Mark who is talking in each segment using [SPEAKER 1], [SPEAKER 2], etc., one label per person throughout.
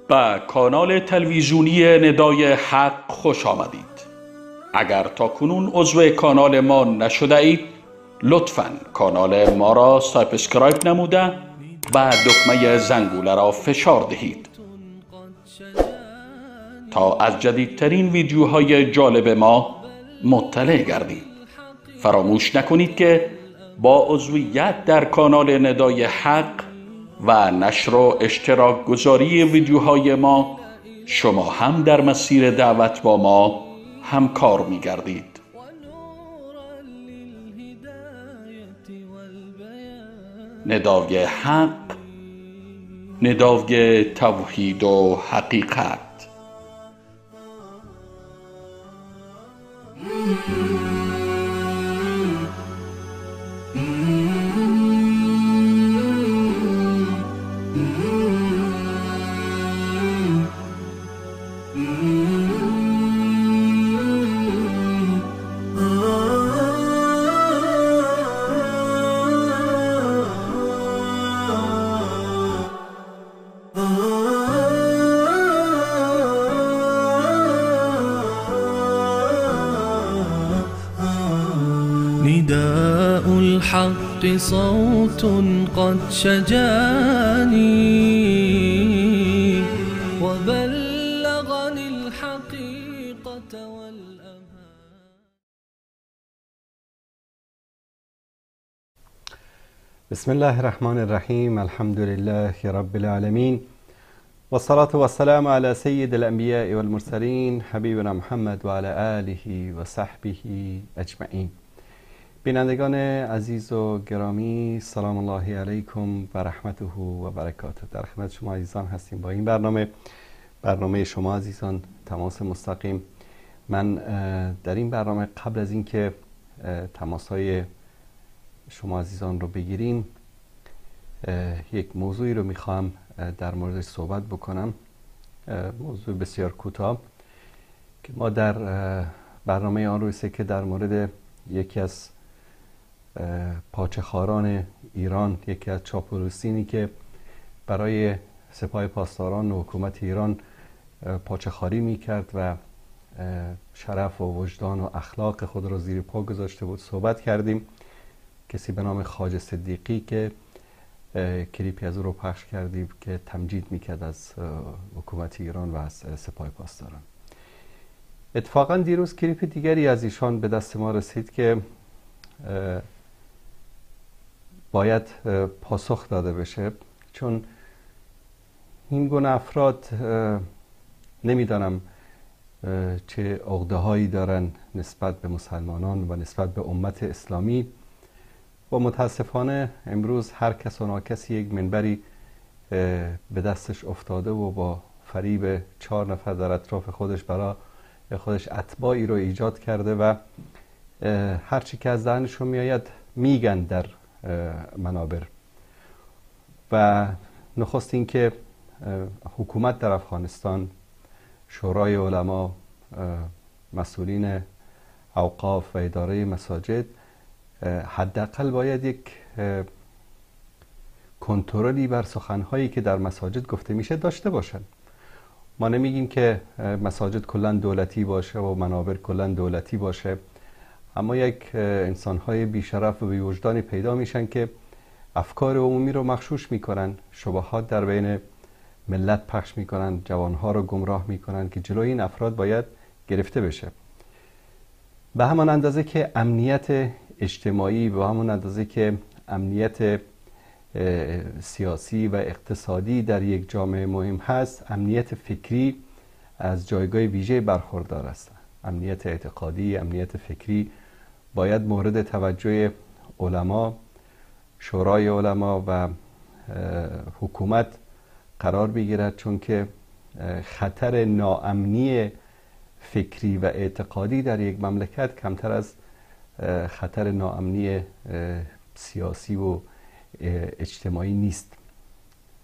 [SPEAKER 1] به کانال تلویزیونی ندای حق خوش آمدید. اگر تا کنون عضو کانال ما نشده اید، لطفاً کانال ما را subscribe نموده و دکمه زنگوله را فشار دهید تا از جدیدترین ویدیوهای جالب ما مطلع گردید. فراموش نکنید که با عضویت در کانال ندای حق و نشر و اشتراک گذاری ویدیوهای ما، شما هم در مسیر دعوت با ما همکار می گردید. ندای حق، ندای توحید و حقیقت.
[SPEAKER 2] نداء الحق صوت قد شجاني وبلغني الحقيقة والأمان.
[SPEAKER 3] بسم الله الرحمن الرحیم. الحمد لله رب العالمین والصلاة والسلام على سيد الأنبياء والمرسلين حبيبنا محمد وعلى آله وصحبه اجمعین. بینندگان عزیز و گرامی، سلام الله علیکم و رحمته و برکاته. در خدمت شما عزیزان هستیم با این برنامه، برنامه شما عزیزان تماس مستقیم. من در این برنامه قبل از اینکه تماس های شما عزیزان رو بگیریم، یک موضوعی رو میخوام در موردش صحبت بکنم. موضوع بسیار کوتاه که ما در برنامه آن روی که در مورد یکی از پاچه‌خواران ایران، یکی از چاپلوسینی که برای سپاه پاسداران و حکومت ایران پاچه‌خواری میکرد و شرف و وجدان و اخلاق خود را زیر پا گذاشته بود صحبت کردیم. کسی به نام خواجه صدیقی که کلیپی از او رو پخش کردیم که تمجید میکرد از حکومت ایران و از سپاه پاسداران. اتفاقا دیروز کلیپ دیگری از ایشان به دست ما رسید که باید پاسخ داده بشه، چون این گونه افراد نمیدانم چه عقده هایی دارن نسبت به مسلمانان و نسبت به امت اسلامی و متاسفانه امروز هر کس و ناکسی یک منبری به دستش افتاده و با فریب 4 نفر در اطراف خودش برای خودش اتباعی رو ایجاد کرده و هرچی که از دهنشون میآید میگن در منابر. و نخست این که حکومت در افغانستان، شورای علما، مسئولین اوقاف و اداره مساجد حداقل باید یک کنترلی بر سخنهایی که در مساجد گفته میشه داشته باشند. ما نمیگیم که مساجد کلا دولتی باشه و منابر کلا دولتی باشه، اما یک انسان‌های بی‌شرف و بی‌وجدانی پیدا میشن که افکار عمومی رو مغشوش میکنن، شبهات در بین ملت پخش میکنن، جوانها رو گمراه میکنن که جلوی این افراد باید گرفته بشه. به همان اندازه که امنیت اجتماعی، به همان اندازه که امنیت سیاسی و اقتصادی در یک جامعه مهم هست، امنیت فکری از جایگاه ویژه برخوردار است. امنیت اعتقادی، امنیت فکری باید مورد توجه علما، شورای علما و حکومت قرار بگیرد، چون که خطر ناامنی فکری و اعتقادی در یک مملکت کمتر از خطر ناامنی سیاسی و اجتماعی نیست.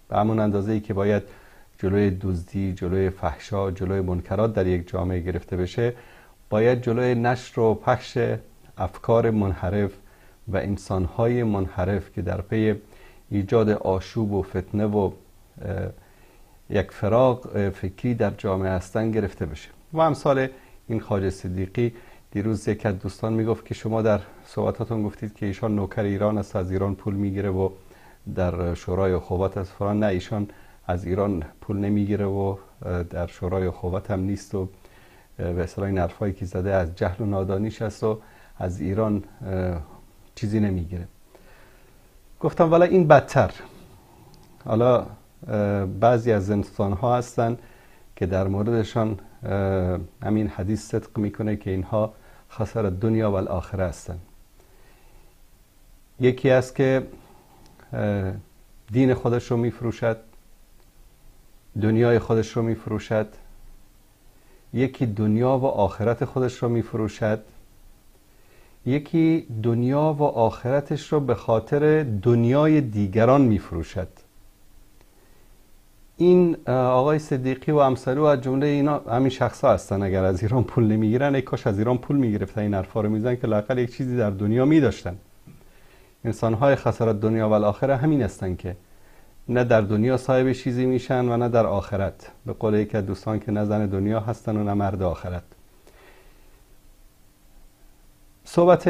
[SPEAKER 3] به همان اندازه‌ای که باید جلوی دزدی، جلوی فحشا، جلوی منکرات در یک جامعه گرفته بشه، باید جلوی نشر و پخش افکار منحرف و انسانهای منحرف که در پی ایجاد آشوب و فتنه و یک فراغ فکری در جامعه هستن گرفته بشه. و امثال این خواجه صدیقی، دیروز یک از دوستان میگفت که شما در صحبتاتون گفتید که ایشان نوکر ایران است، از ایران پول میگیره و در شورای اخوت است فلان. نه، ایشان از ایران پول نمیگیره و در شورای اخوت هم نیست و به اصطلاح این حرفایی که زده از جهل و نادانیش است و از ایران چیزی نمیگیره. گفتم ولی این بدتر. حالا بعضی از انسان ها هستن که در موردشان همین حدیث صدق میکنه که اینها خسر دنیا و الاخره هستن. یکی است که دین خودش رو میفروشد، دنیای خودش رو میفروشد، یکی دنیا و آخرت خودش رو میفروشد، یکی دنیا و آخرتش رو به خاطر دنیای دیگران میفروشد. این آقای صدیقی و امثالو از جمله اینا همین شخصا هستن. اگر از ایران پول نمیگیرن، ای کاش از ایران پول میگرفتن این حرفا رو میزنن که لااقل یک چیزی در دنیا میداشتن. انسانهای خسارت دنیا و الاخره همین هستن که نه در دنیا صاحب چیزی میشن و نه در آخرت. به قول یکی از دوستان که نه زن دنیا هستن و نه مرد آخرت. صحبت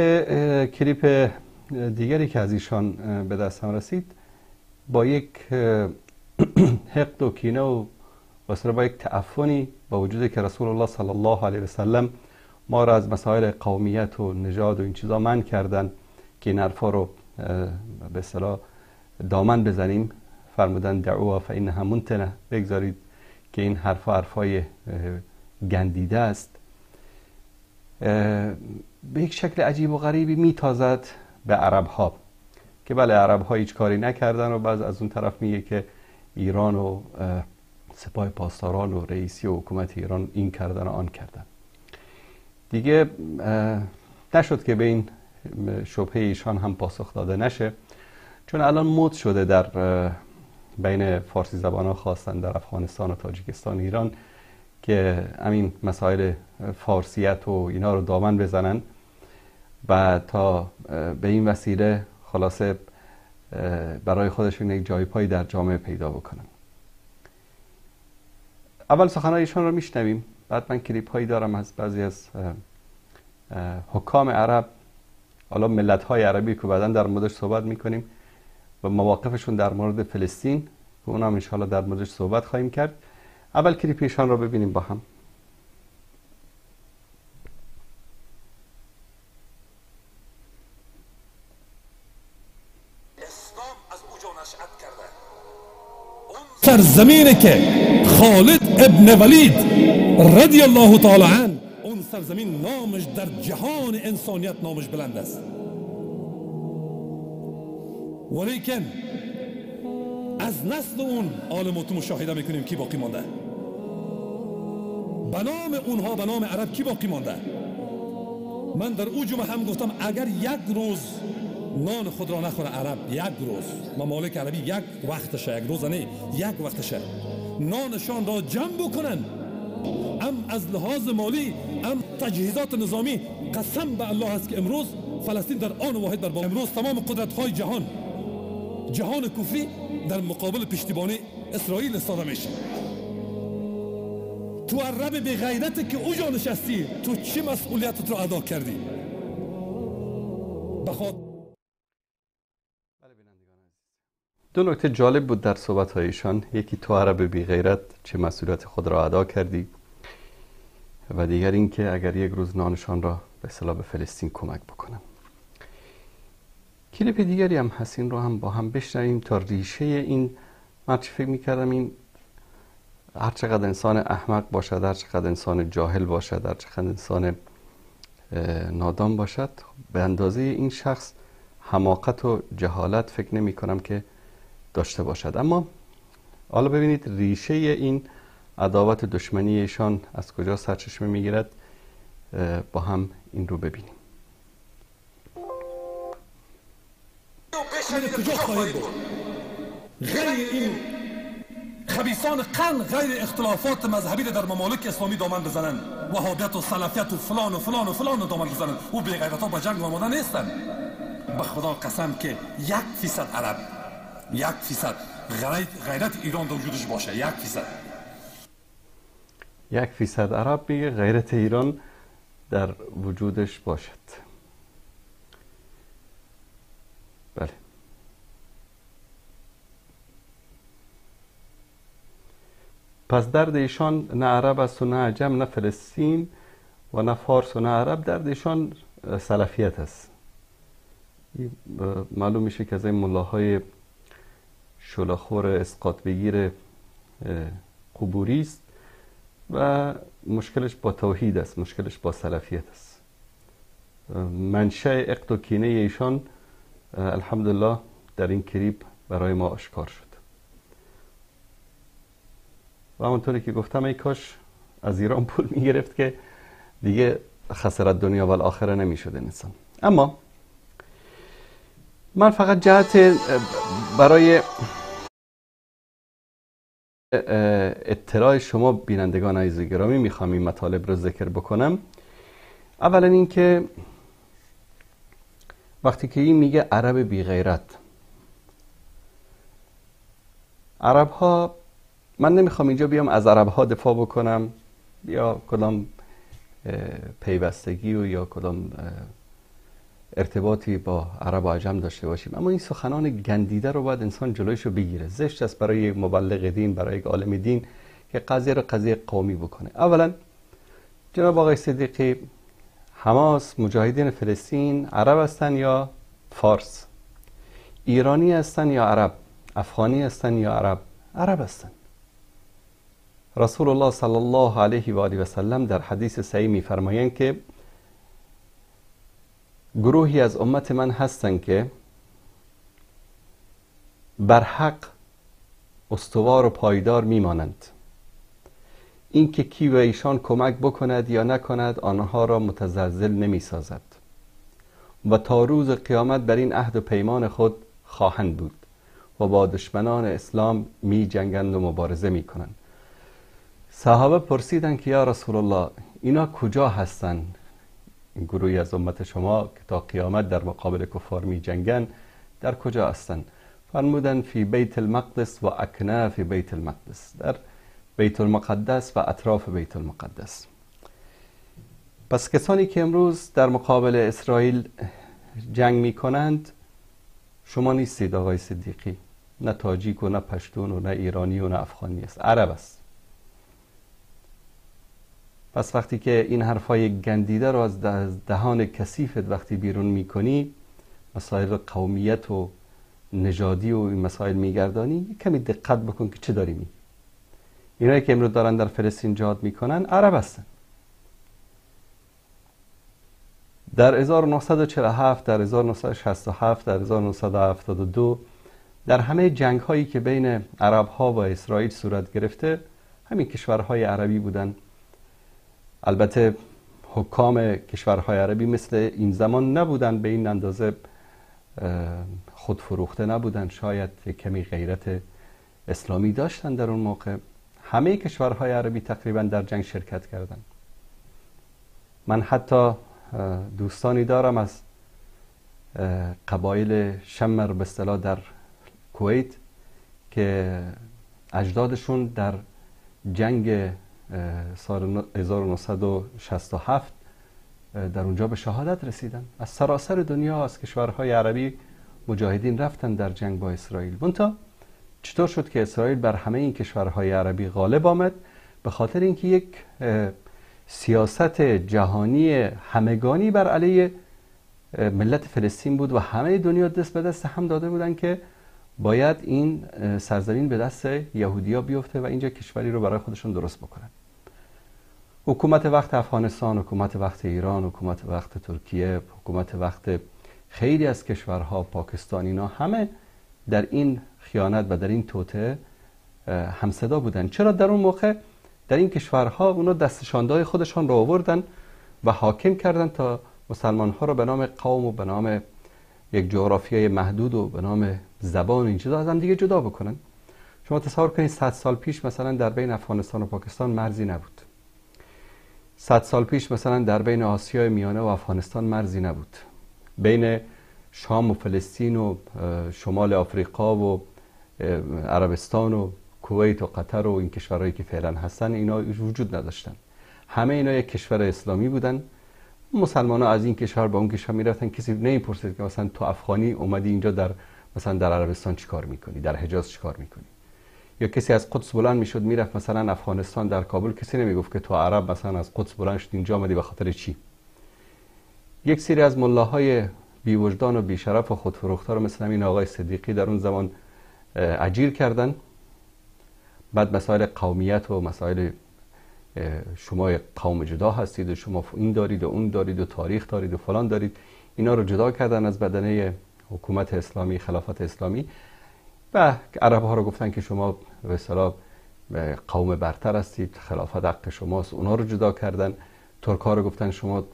[SPEAKER 3] کلیپ دیگری که از ایشان به دستم رسید با یک حقد و کینه و با یک تعفنی، با وجود که رسول الله صلی الله علیه و سلم ما را از مسائل قومیت و نژاد و این چیزا منع کردن که این حرفا رو به اصطلاح دامن بزنیم، فرمودن دعوها فانها منتنه، بگذارید که این حرفا حرفای گندیده است. به یک شکل عجیب و غریبی میتازد به عرب ها که بله عرب ها هیچ کاری نکردن، و بعض از اون طرف میگه که ایران و سپاه پاسداران و رئیسی و حکومت ایران این کردن و آن کردن. دیگه نشد که به این شبهه ایشان هم پاسخ داده نشه، چون الان مد شده در بین فارسی زبان ها خواستن در افغانستان و تاجیکستان و ایران که همین مسائل فارسیت و اینا رو دامن بزنن و تا به این وسیله خلاصه برای خودشون یک جای پایی در جامعه پیدا بکنن. اول سخنهای ایشان رو میشنویم، بعد من کلیپ هایی دارم از بعضی از حکام عرب، حالا ملت های عربی که بعدا در موردش صحبت میکنیم و مواقفشون در مورد فلسطین که اونم انشاءالله در موردش صحبت خواهیم کرد. اول کلیپ ایشان رو ببینیم با هم.
[SPEAKER 4] سرزمینی که خالد ابن ولید رضی الله تعالی عنه، اون سرزمین نامش در جهان انسانیت نامش بلند است، ولیکن از نسل اون عالم و تو مشاهده میکنیم کی باقی مانده. به نام اونها، به نام عرب کی باقی مانده؟ من در او جمعه هم گفتم اگر یک روز نان خود را نخوره عرب، یک روز، ممالک عربی یک وقتشه، یک روز نه، یک وقتشه، نانشان را جمع بکنن، ام از لحاظ مالی ام تجهیزات نظامی، قسم به الله است که امروز فلسطین در آن واحد بر با. امروز تمام قدرت های جهان، جهان کفری در مقابل پشتیبانی اسرائیل استاده میشه. تو عرب به غیرت که اوجا نشستی، تو چه مسئولیتت رو ادا کردی؟ بخاطر
[SPEAKER 3] دو نکته جالب بود در صحبت هایشان. یکی تو عرب بی غیرت چه مسئولیت خود را ادا کردی، و دیگر این که اگر یک روز نانشان را به اصطلاح به فلسطین کمک بکنم. کلیپ دیگری هم هست، این رو هم با هم بشنویم تا ریشه این. من چه فکر میکردم این هر چقدر انسان احمق باشد، هر چقدر انسان جاهل باشد، هر چقدر انسان نادان باشد، به اندازه این شخص حماقت و جهالت فکر نمی کنم که داشته باشد. اما حالا ببینید ریشه این عداوت دشمنی ایشان از کجا سرچشمه میگیرد، با هم این رو ببینیم.
[SPEAKER 4] کجا خواهید بود؟ غیر این خبیثان قن، غیر اختلافات مذهبی در ممالک اسلامی دامن بزنن، وهابیت و سلفیت و فلان و فلان و فلان دامن بزنن، او بی غیرت ها با جنگ آماده نیستن. به خدا قسم که 1% عرب، 1% غیرت ایران در وجودش باشه. 1%.
[SPEAKER 3] 1% عرب میگه غیرت ایران در وجودش باشد. بله. پس درد ایشان نه عرب است و نه عجم، نه فلسطین و نه فارس و نه عرب، درد ایشان سلفیت است. معلوم میشه که از این ملاهای شلخور اسقاط بگیر قبوری است و مشکلش با توحید است، مشکلش با سلفیت است. منشأ عقد و کینه ایشان الحمدلله در این کلیپ برای ما آشکار شد. و همونطوری که گفتم ای کاش از ایران پول میگرفت که دیگه خسارت دنیا و الاخره نمیشد انسان. اما من فقط جهت برای اطلاع شما بینندگان عزیز گرامی میخوام این مطالب رو ذکر بکنم. اولا این که وقتی که این میگه عرب بی غیرت، عرب ها، من نمیخوام اینجا بیام از عرب ها دفاع بکنم یا کدام پیوستگی و یا کدام ارتباطی با عرب و عجم داشته باشیم، اما این سخنان گندیده رو باید انسان جلویشو بگیره. زشت است برای یک مبلغ دین، برای یک عالم دین که قضیه رو قضیه قومی بکنه. اولا جناب آقای صدیقی، حماس، مجاهدین فلسطین عرب هستن یا فارس؟ ایرانی هستن یا عرب؟ افغانی هستن یا عرب؟ عرب هستن. رسول الله صلی الله علیه و آله و سلم در حدیث صحیح می‌فرمایند که گروهی از امت من هستند که بر حق استوار و پایدار میمانند. اینکه کی به ایشان کمک بکند یا نکند آنها را متزلزل نمیسازد و تا روز قیامت بر این عهد و پیمان خود خواهند بود و با دشمنان اسلام می جنگند و مبارزه می کنند. صحابه پرسیدند که یا رسول الله اینا کجا هستند؟ این گروهی از امت شما که تا قیامت در مقابل کفار می جنگند در کجا هستند؟ فرمودند فی بیت المقدس و اکناف بیت المقدس، در بیت المقدس و اطراف بیت المقدس. پس کسانی که امروز در مقابل اسرائیل جنگ می کنند شما نیستید آقای صدیقی، نه تاجیک و نه پشتون و نه ایرانی و نه افغانی است، عرب است. پس وقتی که این حرفای گندیده رو از دهان کثیفت وقتی بیرون میکنی، مسائل قومیت و نژادی و این مسائل میگردانی، کمی دقت بکن که چه داری میگی. اینایی که امروز دارن در فلسطین جهاد میکنن عرب هستن. در 1947، در 1967، در 1972، در همه جنگ هایی که بین عرب ها و اسرائیل صورت گرفته همین کشورهای عربی بودن. البته حکام کشورهای عربی مثل این زمان نبودن، به این اندازه خودفروخته نبودن، شاید کمی غیرت اسلامی داشتن در اون موقع. همه کشورهای عربی تقریبا در جنگ شرکت کردن. من حتی دوستانی دارم از قبایل شمر به اصطلاح در کویت که اجدادشون در جنگ سال 1967 در اونجا به شهادت رسیدن. از سراسر دنیا، از کشورهای عربی مجاهدین رفتن در جنگ با اسرائیل. منتها چطور شد که اسرائیل بر همه این کشورهای عربی غالب آمد؟ به خاطر اینکه یک سیاست جهانی همگانی بر علیه ملت فلسطین بود و همه دنیا دست به دست هم داده بودن که باید این سرزمین به دست یهودیا بیفته و اینجا کشوری رو برای خودشون درست بکنن. حکومت وقت افغانستان، حکومت وقت ایران، حکومت وقت ترکیه، حکومت وقت خیلی از کشورها، پاکستان، اینا همه در این خیانت و در این توطئه همصدا بودن. چرا در اون موقع در این کشورها اونا دستشاندهای خودشان رو آوردن و حاکم کردن تا مسلمانها رو به نام قوم و به نام یک جغرافیای محدود و به نام زبان این چیزا از هم دیگه جدا بکنن؟ شما تصور کنید 100 سال پیش مثلا در بین افغانستان و پاکستان مرزی نبود. 100 سال پیش مثلا در بین آسیای میانه و افغانستان مرزی نبود. بین شام و فلسطین و شمال آفریقا و عربستان و کویت و قطر و این کشورهایی که فعلا هستن اینا وجود نداشتن. همه اینا یک کشور اسلامی بودن. مسلمان ها از این کشور به اون کشور میرفتن، کسی نمیپرسید که مثلا تو افغانی اومدی اینجا در مثلا در عربستان چیکار میکنی، در حجاز چیکار میکنی. یا کسی از قدس بلند میشد میرفت مثلا افغانستان در کابل، کسی نمیگفت که تو عرب مثلا از قدس بلند شد اینجا اومدی به خاطر چی. یک سری از ملاهای بی وجدان و بی شرف و خودفروخته رو مثل این آقای صدیقی در اون زمان اجیر کردن. بعد مسائل قومیت و مسائل شما قوم جدا هستید و شما این دارید و اون دارید و تاریخ دارید و فلان دارید، اینا رو جدا کردن از بدنه حکومت اسلامی، خلافت اسلامی، و عرب ها رو گفتن که شما به اصطلاح قوم برتر هستید، خلافت حق شماست، اونا رو جدا کردن. ترک ها رو گفتن شما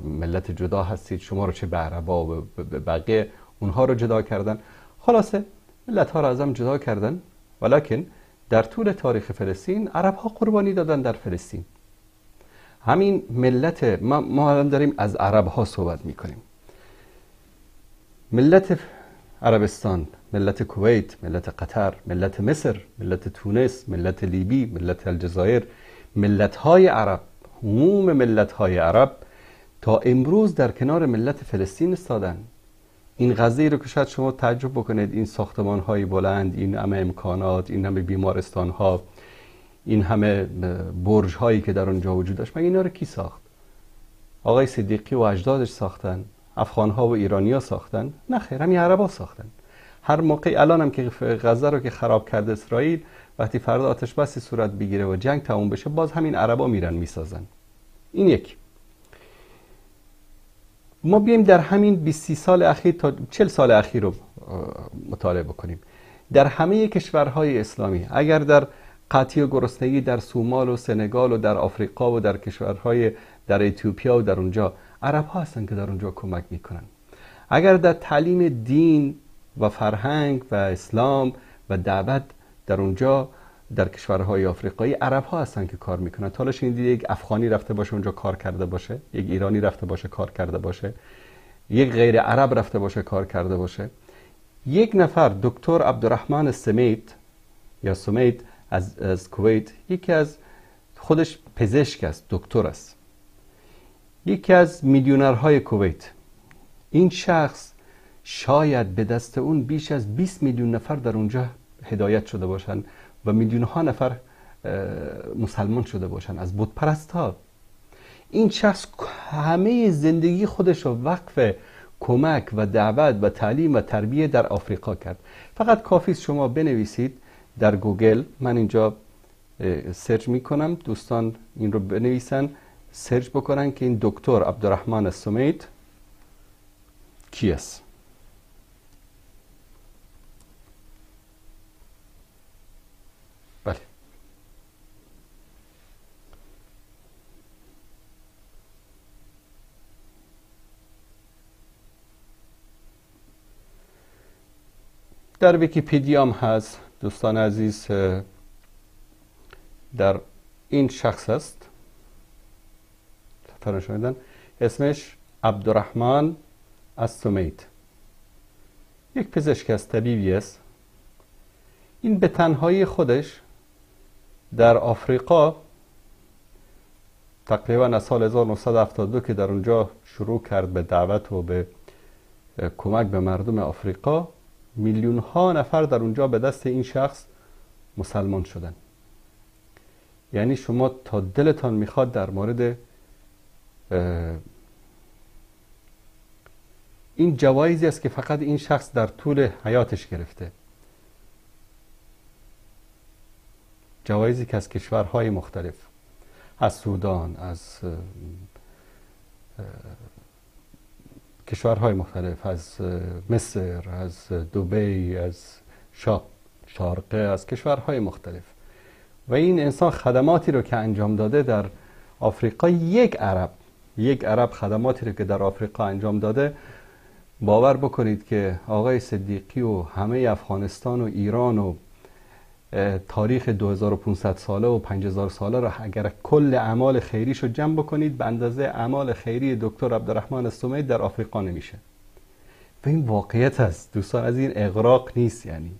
[SPEAKER 3] ملت جدا هستید، شما رو چه به عربا و به بقیه، اونها رو جدا کردن. خلاصه ملت ها رو از هم جدا کردن. ولیکن در طول تاریخ فلسطین عرب ها قربانی دادن در فلسطین. همین ملت ما الان داریم از عرب ها صحبت میکنیم. ملت عربستان، ملت کویت، ملت قطر، ملت مصر، ملت تونس، ملت لیبی، ملت الجزایر، ملت های عرب، عموم ملت های عرب تا امروز در کنار ملت فلسطین استادن. این غزه رو که شاید شما تعجب بکنید، این ساختمان های بلند، این همه امکانات، این همه بیمارستان ها، این همه برج هایی که در اونجا وجود داشت، مگه اینا رو کی ساخت؟ آقای صدیقی و اجدادش ساختن؟ افغان ها و ایرانی ها ساختن؟ نه خیر، همین عرب ها ساختن. هر موقع الان هم که غزه رو که خراب کرد اسرائیل، وقتی فردا آتش بسی صورت بگیره و جنگ تموم بشه، باز همین عربا میرن میسازن. این یک. ما بیایم در همین 20 سال اخیر تا 40 سال اخیر رو مطالعه بکنیم. در همه کشورهای اسلامی، اگر در قحطی و گرسنگی در سومال و سنگال و در آفریقا و در کشورهای در اتیوپیا و در اونجا، عرب ها هستن که در اونجا کمک میکنن. اگر در تعلیم دین و فرهنگ و اسلام و دعوت در اونجا در کشورهای آفریقایی، عرب ها هستن که کار میکنن. تا حالا شنیدید یک افغانی رفته باشه اونجا کار کرده باشه، یک ایرانی رفته باشه کار کرده باشه، یک غیر عرب رفته باشه کار کرده باشه؟ یک نفر دکتر عبدالرحمن سمیت یا سمیت از کویت، یکی از خودش پزشک است، دکتر است، یکی از میلیونرهای کویت. این شخص شاید به دست اون بیش از 20 میلیون نفر در اونجا هدایت شده باشند و میلیون ها نفر مسلمان شده باشند از بت پرست ها. این شخص همه زندگی خودش رو وقف کمک و دعوت و تعلیم و تربیه در آفریقا کرد. فقط کافی است شما بنویسید در گوگل، من اینجا search میکنم، دوستان این رو بنویسن، search بکنن که این دکتر عبدالرحمن سمیت کی است. بله، در ویکی‌پدیا هم هست دوستان عزیز، در این شخص است، فرانشوندن اسمش عبدالرحمن السمیت، یک پزشک است، طبیبی است. این به تنهایی خودش در آفریقا تقریبا از سال 1972 که در اونجا شروع کرد به دعوت و به کمک به مردم آفریقا، میلیون ها نفر در اونجا به دست این شخص مسلمان شدن. یعنی شما تا دلتان میخواد در مورد این جوایزی است که فقط این شخص در طول حیاتش گرفته، جوایزی که از کشورهای مختلف، از سودان، از کشورهای مختلف، از مصر، از دبی، از شارقه، از کشورهای مختلف. و این انسان خدماتی رو که انجام داده در آفریقا، یک عرب خدماتی رو که در آفریقا انجام داده، باور بکنید که آقای صدیقی و همه افغانستان و ایران و تاریخ 2500 ساله و 5000 ساله را اگر کل اعمال خیریش رو جمع بکنید، به اندازه اعمال خیری دکتر عبدالرحمن السمیت در آفریقا نمیشه. و این واقعیت است دوستان، از این اغراق نیست. یعنی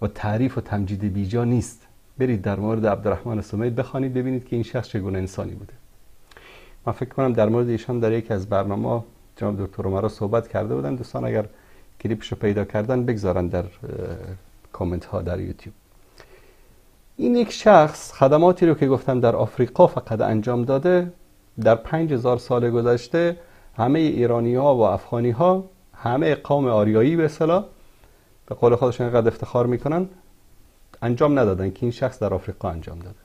[SPEAKER 3] و تعریف و تمجید بیجا نیست. برید در مورد عبدالرحمن سمیت بخوانید، ببینید که این شخص چگونه انسانی بوده. من فکر کنم در مورد ایشان در یک از برنامه‌ها جناب دکتر عمرا صحبت کرده بودن. دوستان اگر کلیپشو پیدا کردن بگذارن در کامنت ها در یوتیوب. این یک شخص خدماتی رو که گفتم در آفریقا فقط انجام داده، در 5000 سال گذشته همه ایرانی ها و افغانی ها، همه قوم آریایی به اصطلاح به قول خودشون اینقدر افتخار میکنن، انجام ندادن که این شخص در آفریقا انجام داده.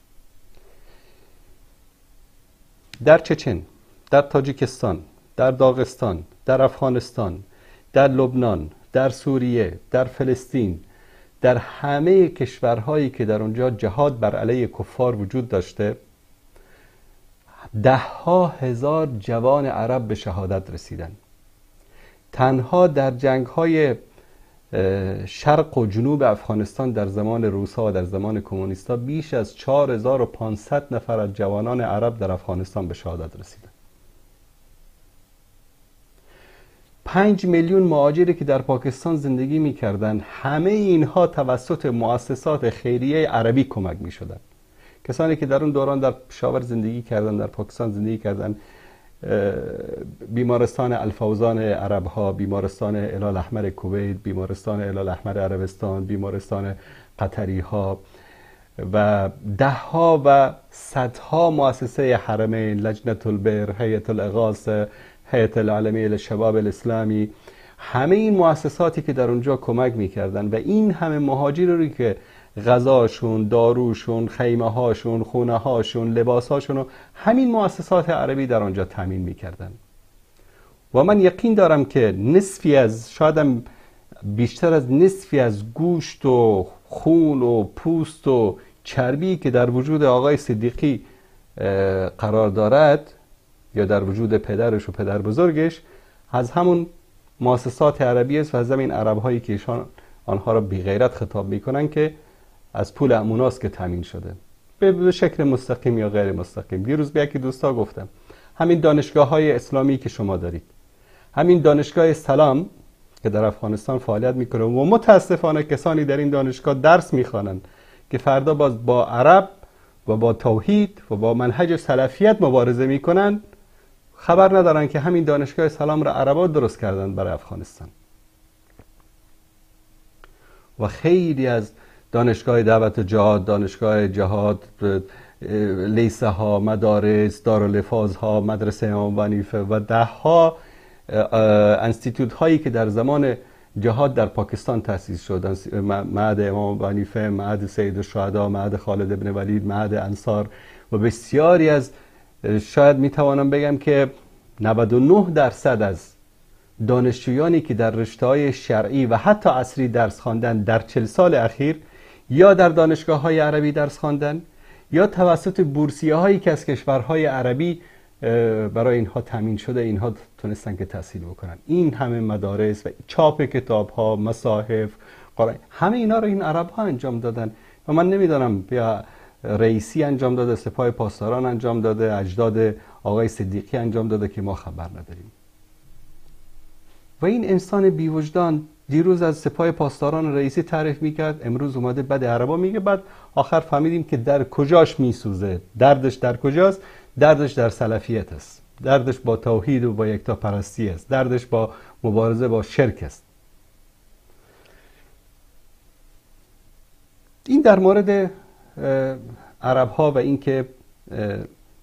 [SPEAKER 3] در چچن، در تاجیکستان، در داغستان، در افغانستان، در لبنان، در سوریه، در فلسطین، در همه کشورهایی که در اونجا جهاد بر علیه کفار وجود داشته، ده ها هزار جوان عرب به شهادت رسیدن. تنها در جنگ‌های شرق و جنوب افغانستان در زمان روس‌ها و در زمان کمونیست‌ها بیش از 4500 نفر از جوانان عرب در افغانستان به شهادت رسیدن. 5 میلیون مهاجری که در پاکستان زندگی می‌کردند، همه اینها توسط مؤسسات خیریه عربی کمک می‌شدند. کسانی که در اون دوران در پشاور زندگی کردند، در پاکستان زندگی کردند، بیمارستان الفوزان عرب ها، بیمارستان هلال احمر کویت، بیمارستان هلال احمر عربستان، بیمارستان قطری ها و ده ها و صدها مؤسسه حرمین، لجنة البر، هیئت الاغاثه، هیئت العالمیه للشباب الاسلامی، همه این مؤسساتی که در اونجا کمک میکردن و این همه مهاجر رو که غذاشون، داروشون، خیمه هاشون، خونه هاشون، لباس هاشون رو همین مؤسسات عربی در آنجا تامین میکردن. و من یقین دارم که نصفی از، شاید بیشتر از نصفی از گوشت و خون و پوست و چربی که در وجود آقای صدیقی قرار دارد یا در وجود پدرش و پدر بزرگش، از همون مؤسسات عربی است و از همین عرب هایی که ایشان آنها را بی غیرت خطاب میکنن که از پول اموناست که تامین شده، به شکل مستقیم یا غیر مستقیم. دیروز به یکی دوستا گفتم همین دانشگاه های اسلامی که شما دارید، همین دانشگاه سلام که در افغانستان فعالیت میکنه و متاسفانه کسانی در این دانشگاه درس میخوانند که فردا باز با عرب و با توحید و با منهج سلفیت مبارزه میکنن، خبر ندارن که همین دانشگاه سلام را عربا درست کردن برای افغانستان. و خیلی از دانشگاه دعوت جهاد، دانشگاه جهاد، لیسه ها، مدارس، دارالحفاظ ها، مدرسه امام حنیفه و ده ها انستیتوت هایی که در زمان جهاد در پاکستان تأسیس شد، معهد امام حنیفه، معهد سید الشهدا، معهد خالد ابن ولید، معهد انصار و بسیاری از، شاید میتوانم بگم که 99% از دانشجویانی که در رشته‌های شرعی و حتی عصری درس خواندن در 40 سال اخیر یا در دانشگاه‌های عربی درس خواندن یا توسط بورسیه‌هایی که از کشورهای عربی برای اینها تامین شده، اینها تونستن که تحصیل بکنن. این همه مدارس و چاپ کتاب‌ها، مصاحف، قرآن، همه اینا رو این عرب‌ها انجام دادن و من نمیدانم یا رئیسی انجام داده، سپاه پاسداران انجام داده، اجداد آقای صدیقی انجام داده که ما خبر نداریم. و این انسان بی وجدان دیروز از سپاه پاسداران رئیسی تعریف میکرد، امروز اومده بد عربا میگه. بعد آخر فهمیدیم که در کجاش میسوزه، دردش در کجاست؟ دردش در سلفیت است، دردش با توحید و با یکتاپرستی است، دردش با مبارزه با شرک است. این در مورد عرب ها و اینکه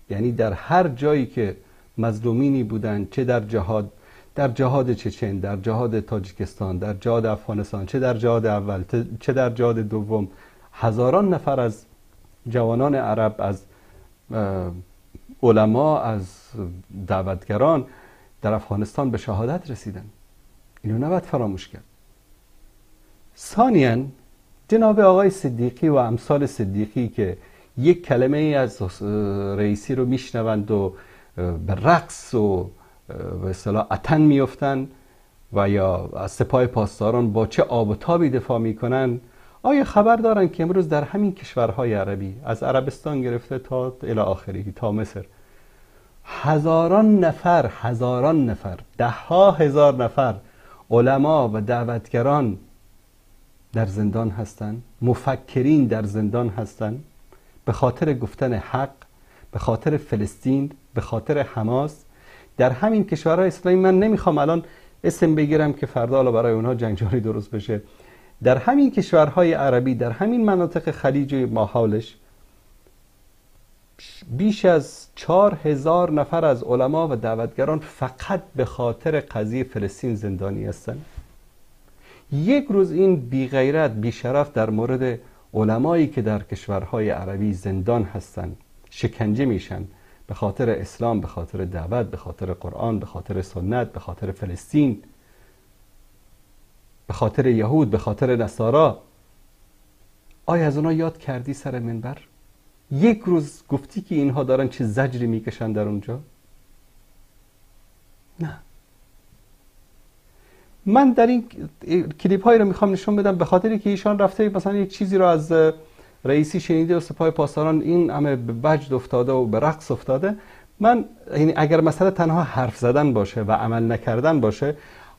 [SPEAKER 3] یعنی در هر جایی که مظلومینی بودند، چه در جهاد، در جهاد چچن، در جهاد تاجیکستان، در جهاد افغانستان، چه در جهاد اول، چه در جهاد دوم، هزاران نفر از جوانان عرب، از علما، از دعوتگران در افغانستان به شهادت رسیدن. اینو نباید فراموش کرد. ثانیاً جناب آقای صدیقی و امثال صدیقی که یک کلمه ای از رئیسی رو میشنوند و به رقص و به اصطلاح اتن میفتن و یا از سپاه پاسداران با چه آب و تابی دفاع میکنن، آیا خبر دارن که امروز در همین کشورهای عربی، از عربستان گرفته تا الی آخری، تا مصر، هزاران نفر، هزاران نفر، ده ها هزار نفر علما و دعوتگران در زندان هستند، مفکرین در زندان هستند، به خاطر گفتن حق، به خاطر فلسطین، به خاطر حماس. در همین کشورهای اسلامی، من نمیخوام الان اسم بگیرم که فردا حالا برای اونها جنجالی درست بشه، در همین کشورهای عربی، در همین مناطق خلیج و ماحولش بیش از 4000 نفر از علما و دعوتگران فقط به خاطر قضیه فلسطین زندانی هستند. یک روز این بی غیرت، بی شرف در مورد علمایی که در کشورهای عربی زندان هستند، شکنجه میشن به خاطر اسلام، به خاطر دعوت، به خاطر قرآن، به خاطر سنت، به خاطر فلسطین، به خاطر یهود، به خاطر نصارا، آیا از اونا یاد کردی سر منبر؟ یک روز گفتی که اینها دارن چه زجری میکشن در اونجا؟ نه. من در این کلیپ هایی رو میخوام نشون بدم به خاطری که ایشان رفته مثلا یک چیزی رو از رئیسی شنیده و سپاه پاسداران این همه به وجد افتاده و به رقص افتاده. من یعنی اگر مسئله تنها حرف زدن باشه و عمل نکردن باشه،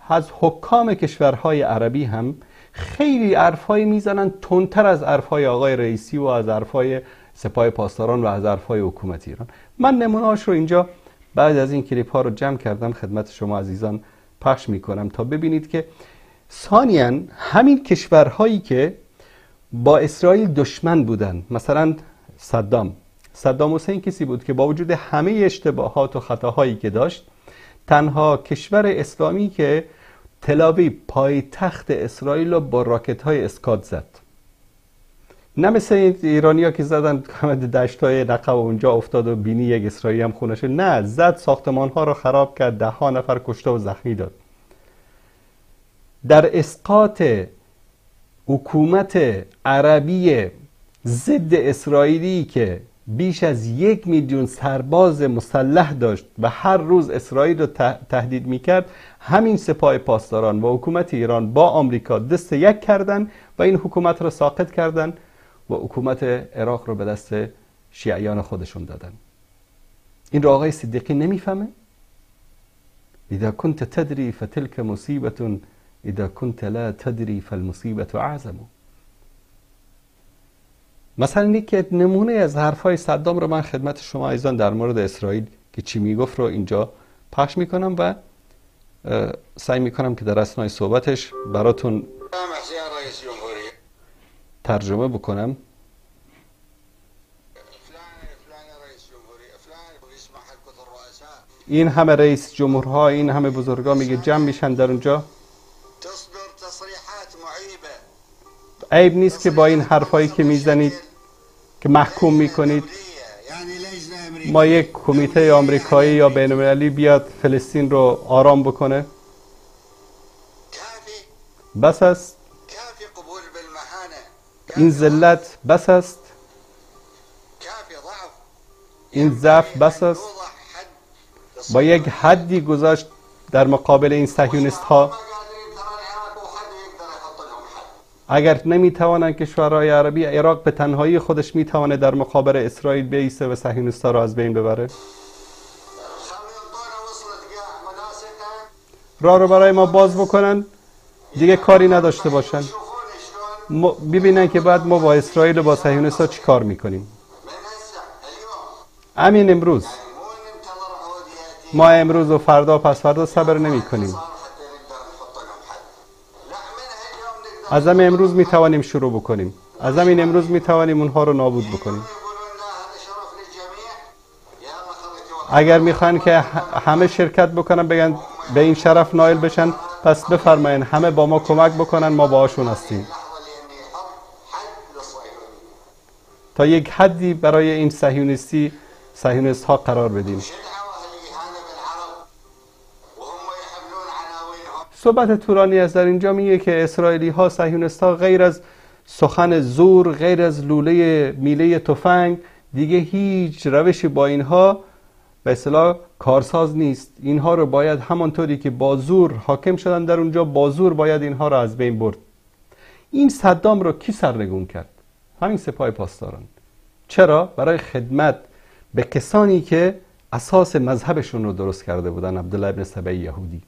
[SPEAKER 3] از حکام کشورهای عربی هم خیلی حرفایی میزنن تندتر از حرفای آقای رئیسی و از حرفای سپاه پاسداران و از حرفای حکومت ایران. من نمونه‌هاش رو اینجا بعد از این کلیپ ها رو جمع کردم خدمت شما عزیزان پخش میکنم تا ببینید که ثانیاً همین کشورهایی که با اسرائیل دشمن بودن، مثلا صدام حسین کسی بود که با وجود همه اشتباهات و خطاهایی که داشت، تنها کشور اسلامی که تل‌آویو پایتخت اسرائیل رو با راکت‌های اسکات زد، نه مثل ایرانی‌ها که زدن دشت‌های نقب اونجا افتاد و بینی یک اسرائیلی هم خونه شد، نه، زد ساختمان‌ها رو خراب کرد، ده ها نفر کشته و زخمی داد. در اسقاط حکومت عربی ضد اسرائیلی که بیش از 1 میلیون سرباز مسلح داشت و هر روز اسرائیل رو تهدید میکرد، همین سپاه پاسداران و حکومت ایران با آمریکا دست یک کردن و این حکومت رو ساقط کردن و حکومت عراق رو به دست شیعیان خودشون دادن. این رو آقای صدیقی نمیفهمه؟ اذا كنت تدری فتلك مصیبة اذا كنت لا تدری فالمصیبة اعظم. مثلا یک نمونه از حرفای صدام رو من خدمت شما عزیزان در مورد اسرائیل که چی میگفت رو اینجا پخش میکنم و سعی میکنم که در اثنای صحبتش براتون ترجمه بکنم. این همه رئیس جمهورها، این همه بزرگا میگه جمع میشن در اونجا، عیب نیست که با این حرفایی که میزنید که محکوم میکنید ما یک کمیته آمریکایی یا بین‌المللی بیاد فلسطین رو آرام بکنه؟ بس است این ذلت، بس است این ضعف، بس است. با یک حدی گذاشت در مقابل این صهیونیست ها. اگر نمیتوانند کشورهای عربی، عراق به تنهایی خودش میتوانه در مقابل اسرائیل بیسته و صهیونیست‌ها را از بین ببره. راه رو برای ما باز بکنن، دیگه کاری نداشته باشن، ببینن که بعد ما با اسرائیل و با صهیونیست‌ها چی کار میکنیم. همین امروز، ما امروز و فردا پس فردا صبر نمی کنیم. از همین امروز می توانیم شروع بکنیم، از همین امروز می توانیم اونها رو نابود بکنیم. اگر میخوان که همه شرکت بکنن، بگن به این شرف نایل بشن، پس بفرمایین همه با ما کمک بکنن، ما باهاشون هستیم تا یک حدی برای این صهیونیست ها قرار بدیم. صحبت طولانی است در اینجا، میگه که اسرائیلی ها، صهیونیست ها غیر از سخن زور، غیر از لوله میله تفنگ، دیگه هیچ روشی با اینها به اصطلاح کارساز نیست. اینها رو باید همانطوری که با زور حاکم شدن در اونجا، با زور باید اینها رو از بین برد. این صدام رو کی سرنگون کرد؟ همین سپاه پاسداران. چرا؟ برای خدمت به کسانی که اساس مذهبشون رو درست کرده بودن، عبدالله ابن سبع یهودی.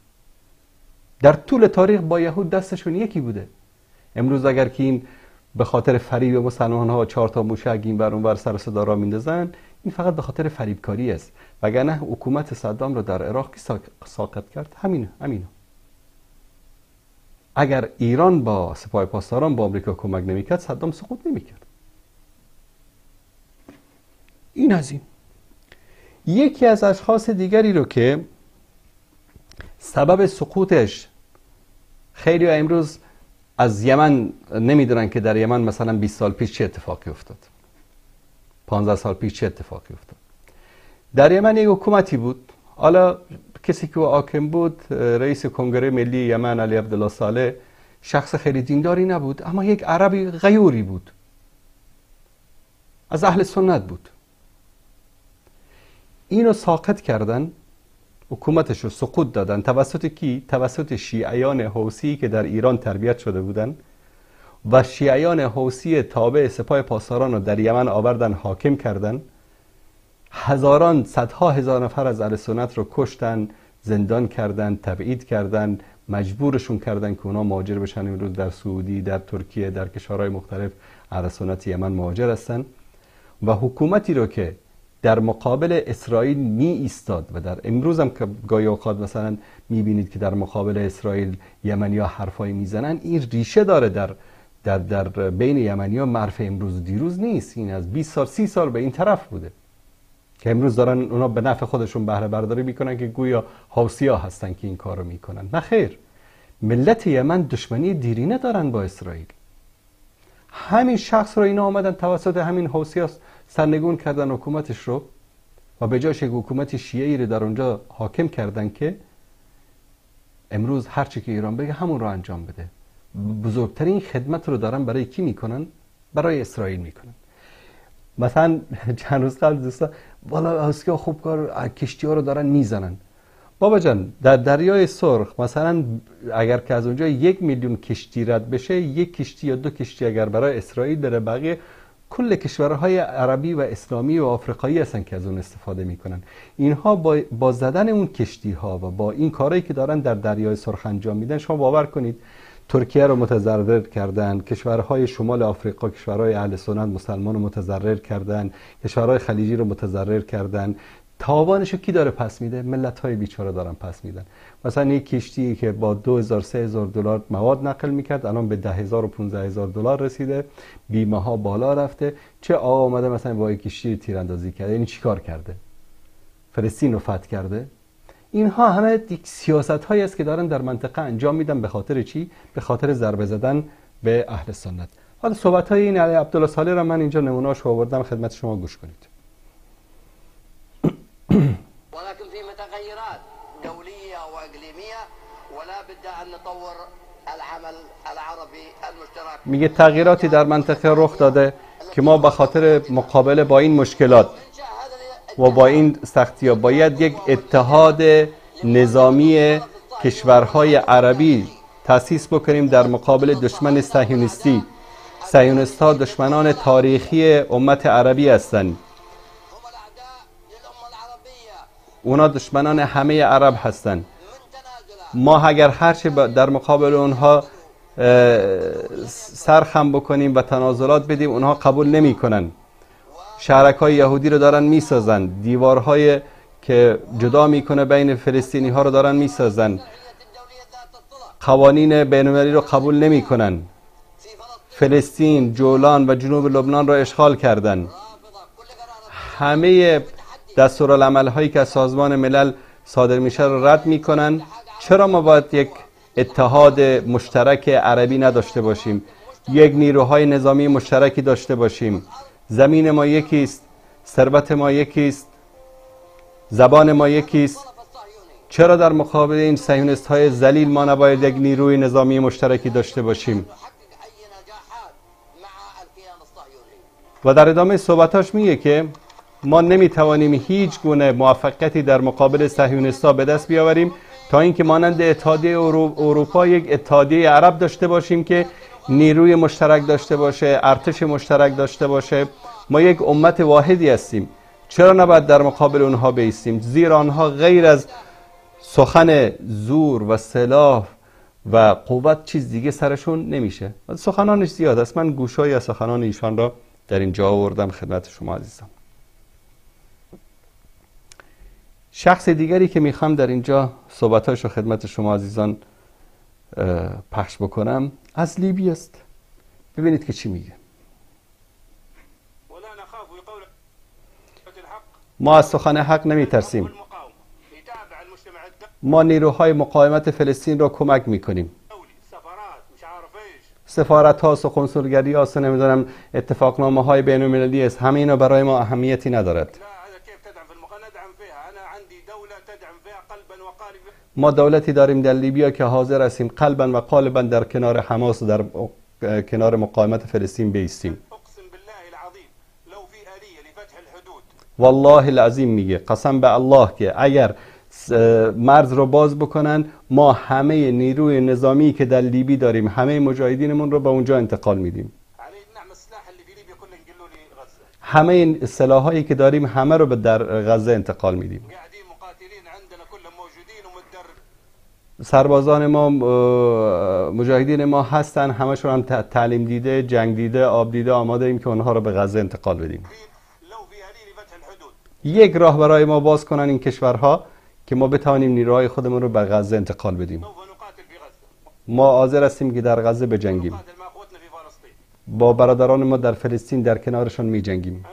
[SPEAKER 3] در طول تاریخ با یهود دستشون یکی بوده. امروز اگر که این به خاطر فریب مسلمان ها 4 تا موشک این بر اون بر سر صدا را میندازن، این فقط به خاطر فریبکاری است. وگرنه حکومت صدام رو در عراق کی ساقط کرد؟ همین. اگر ایران با سپاه پاسداران با آمریکا کمک نمیکرد، صدام سقوط نمیکرد. این از این. یکی از اشخاص دیگری رو که سبب سقوطش خیلی امروز از یمن نمیدونن که در یمن مثلا 20 سال پیش چه اتفاقی افتاد، 15 سال پیش چه اتفاقی افتاد. در یمن یک حکومتی بود، حالا کسی که حاکم بود رئیس کنگره ملی یمن علی عبدالله صالح، شخص خیلی دینداری نبود، اما یک عربی غیوری بود، از اهل سنت بود. اینو ساقط کردن، حکومتش رو سقوط دادن. توسط کی؟ توسط شیعیان حوثی که در ایران تربیت شده بودن و شیعیان حوثی تابع سپاه پاسداران رو در یمن آوردن حاکم کردن. هزاران، صدها هزار نفر از اهل سنت رو کشتن، زندان کردن، تبعید کردن، مجبورشون کردن که اونا مهاجر بشن. امروز در سعودی، در ترکیه، در کشورهای مختلف اهل سنت یمن مهاجر هستن. و حکومتی رو که در مقابل اسرائیل می ایستاد و در امروز هم که گاهی اوقات مثلا می بینید که در مقابل اسرائیل یمنی ها حرفایی میزنن، این ریشه داره در در در بین یمنی ها. معرفه امروز و دیروز نیست، این از 20 سال 30 سال به این طرف بوده که امروز دارن اونا به نفع خودشون بهره برداری میکنن که گویا حوثی‌ها هستن که این کارو میکنن. نه خیر، ملت یمن دشمنی دیرینه دارن با اسرائیل. همین شخص رو اینا آمدن توسط همین حوثی‌ها سرنگون کردن حکومتش رو و به جاش یک حکومت شیعی رو در اونجا حاکم کردن که امروز هر چی که ایران بگه همون رو انجام بده. بزرگترین خدمت رو دارن برای کی میکنن؟ برای اسرائیل میکنن. مثلا چند روز قبل دوستا والا حوثی‌ها خوب کار کشتی ها رو دارن میزنن. بابا جان، در دریای سرخ مثلا اگر که از اونجا 1 میلیون کشتی رد بشه، یک کشتی یا 2 کشتی اگر برای اسرائیل بره، بقیه کل کشورهای عربی و اسلامی و آفریقایی هستن که از اون استفاده میکنن. اینها با زدن اون کشتی ها و با این کارهایی که دارن در دریای سرخ انجام میدن، شما باور کنید ترکیه رو متضرر کردن، کشورهای شمال آفریقا، کشورهای اهل سنت مسلمان رو متضرر کردن، کشورهای خلیجی رو متضرر کردن. تاوانشو کی داره پس میده؟ ملت‌های بیچاره دارن پس میدن. مثلا یک کشتی که با 2000 3000 دلار مواد نقل میکرد الان به 10000 و 15000 دلار رسیده، بیمه ها بالا رفته. چه آقا اومده مثلا با یک کشتی تیراندازی کرده، یعنی چیکار کرده؟ فلسطین رو فتح کرده. اینها همه یک سیاست هایی است که دارن در منطقه انجام میدن. به خاطر چی؟ به خاطر ضربه زدن به اهل سنت. حالا صحبت های این علی عبدالله صالح را من اینجا نمونه‌اش آوردم خدمت شما، گوش کنید.
[SPEAKER 5] ولكن في متغيرات دولية وإقليمية ولا بد أن نطور العمل العربي المشترك.
[SPEAKER 3] میگه تغییراتی در منطقه رخ داده که ما به خاطر مقابله با این مشکلات و با این سختی‌ها باید یک اتحاد نظامی کشورهای عربی تأسیس بکنیم در مقابل دشمن صهیونیستی. صهیونیست‌ها دشمنان تاریخی امت عربی هستند. اونا دشمنان همه عرب هستند. ما اگر هرچه در مقابل اونها سرخم بکنیم و تنازلات بدیم، اونها قبول نمی کنن. شهرک های یهودی رو دارن می سازن، دیوارهای که جدا میکنه بین فلسطینی ها رو دارن می سازن، قوانین بین المللی رو قبول نمی کنن. فلسطین، جولان و جنوب لبنان رو اشغال کردن. همه دستورالعمل هایی که از سازمان ملل صادر میشه رو رد میکنن. چرا ما باید یک اتحاد مشترک عربی نداشته باشیم؟ یک نیروهای نظامی مشترکی داشته باشیم. زمین ما یکیست، ثروت ما یکیست، زبان ما یکیست. چرا در مقابل این صهیونیست های ذلیل ما نباید یک نیروی نظامی مشترکی داشته باشیم؟ و در ادامه صحبتاش میگه که ما نمیتوانیم هیچ گونه موفقیتی در مقابل صهیونیست‌ها به دست بیاوریم تا اینکه مانند اتحادیه اروپا یک اتحادیه عرب داشته باشیم که نیروی مشترک داشته باشه، ارتش مشترک داشته باشه. ما یک امت واحدی هستیم، چرا نباید در مقابل اونها بایستیم؟ زیرا آنها غیر از سخن زور و سلاح و قوت چیز دیگه سرشون نمیشه. سخنانش زیاد است، من گوشایی از سخنان ایشان را در اینجا آوردم خدمت شما عزیزان. شخص دیگری که میخوام در اینجا صحبتاش رو خدمت شما عزیزان پخش بکنم از لیبی است. ببینید که چی میگه. ما از سخن حق نمیترسیم. ما نیروهای مقاومت فلسطین را کمک میکنیم. سفارت ها و کنسولگری ها و نمیدونم اتفاقنامه های بین المللی است، همه اینا برای ما اهمیتی ندارد. ما دولتی داریم در لیبیا که حاضر هستیم قلبا و قالبا در کنار حماس و در کنار مقاومت فلسطین بیستیم. والله العظیم میگه، قسم به الله که اگر مرز رو باز بکنن ما همه نیروی نظامی که در لیبی داریم، همه مجاهدینمون رو به اونجا انتقال میدیم. همه سلاحایی که داریم همه رو به در غزه انتقال میدیم. سربازان ما، مجاهدین ما هستن، همشون هم تعلیم دیده، جنگ دیده، آب دیده، آماده ایم که اونها رو به غزه انتقال بدیم. یک راه برای ما باز کنن این کشورها که ما بتوانیم نیروهای خودمون رو به غزه انتقال بدیم. ما حاضر هستیم که در غزه بجنگیم، با برادران ما در فلسطین در کنارشان میجنگیم.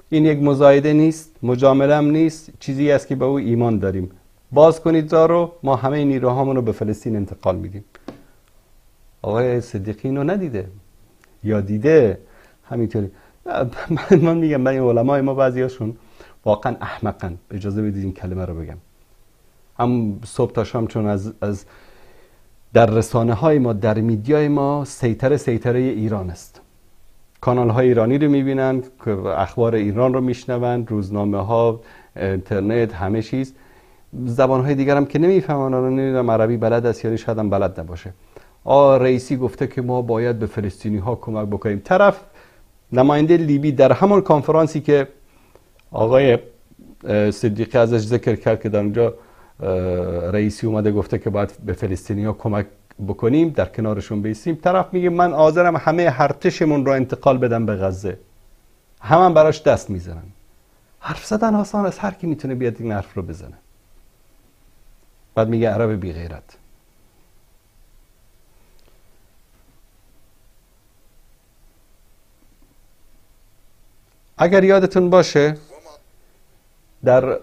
[SPEAKER 3] این یک مزایده نیست، مجامله هم نیست، چیزی است که به او ایمان داریم. باز کنید راه رو، ما همه نیروهامون رو به فلسطین انتقال میدیم. آقای صدیقی اینو ندیده یا دیده همینطوری. من میگم من علمای ما بعضیاشون واقعا احمقن، اجازه بدید این کلمه رو بگم. هم صبح تا شام چون از در رسانه های ما، در میدیای ما سیطره ایران است. کانال های ایرانی رو میبینن، اخبار ایران رو میشنون، روزنامه ها، اینترنت، همه چیز. زبان های دیگر هم که نمیفهمن، نمیدونم عربی بلد است یا شاید هم بلد نباشه. رئیسی گفته که ما باید به فلسطینی ها کمک بکنیم. طرف نماینده لیبی در همان کنفرانسی که آقای صدیقی ازش ذکر کرد که در اونجا رئیسی اومده گفته که باید به فلسطینی ها کمک بکنیم، در کنارشون بیستیم، طرف میگه من حاضرم همه ارتشمون رو انتقال بدم به غزه. هم براش دست میزنن. حرف زدن آسان است، هر کی میتونه بیاد این حرف رو بزنه. بعد میگه عرب بی غیرت. اگر یادتون باشه در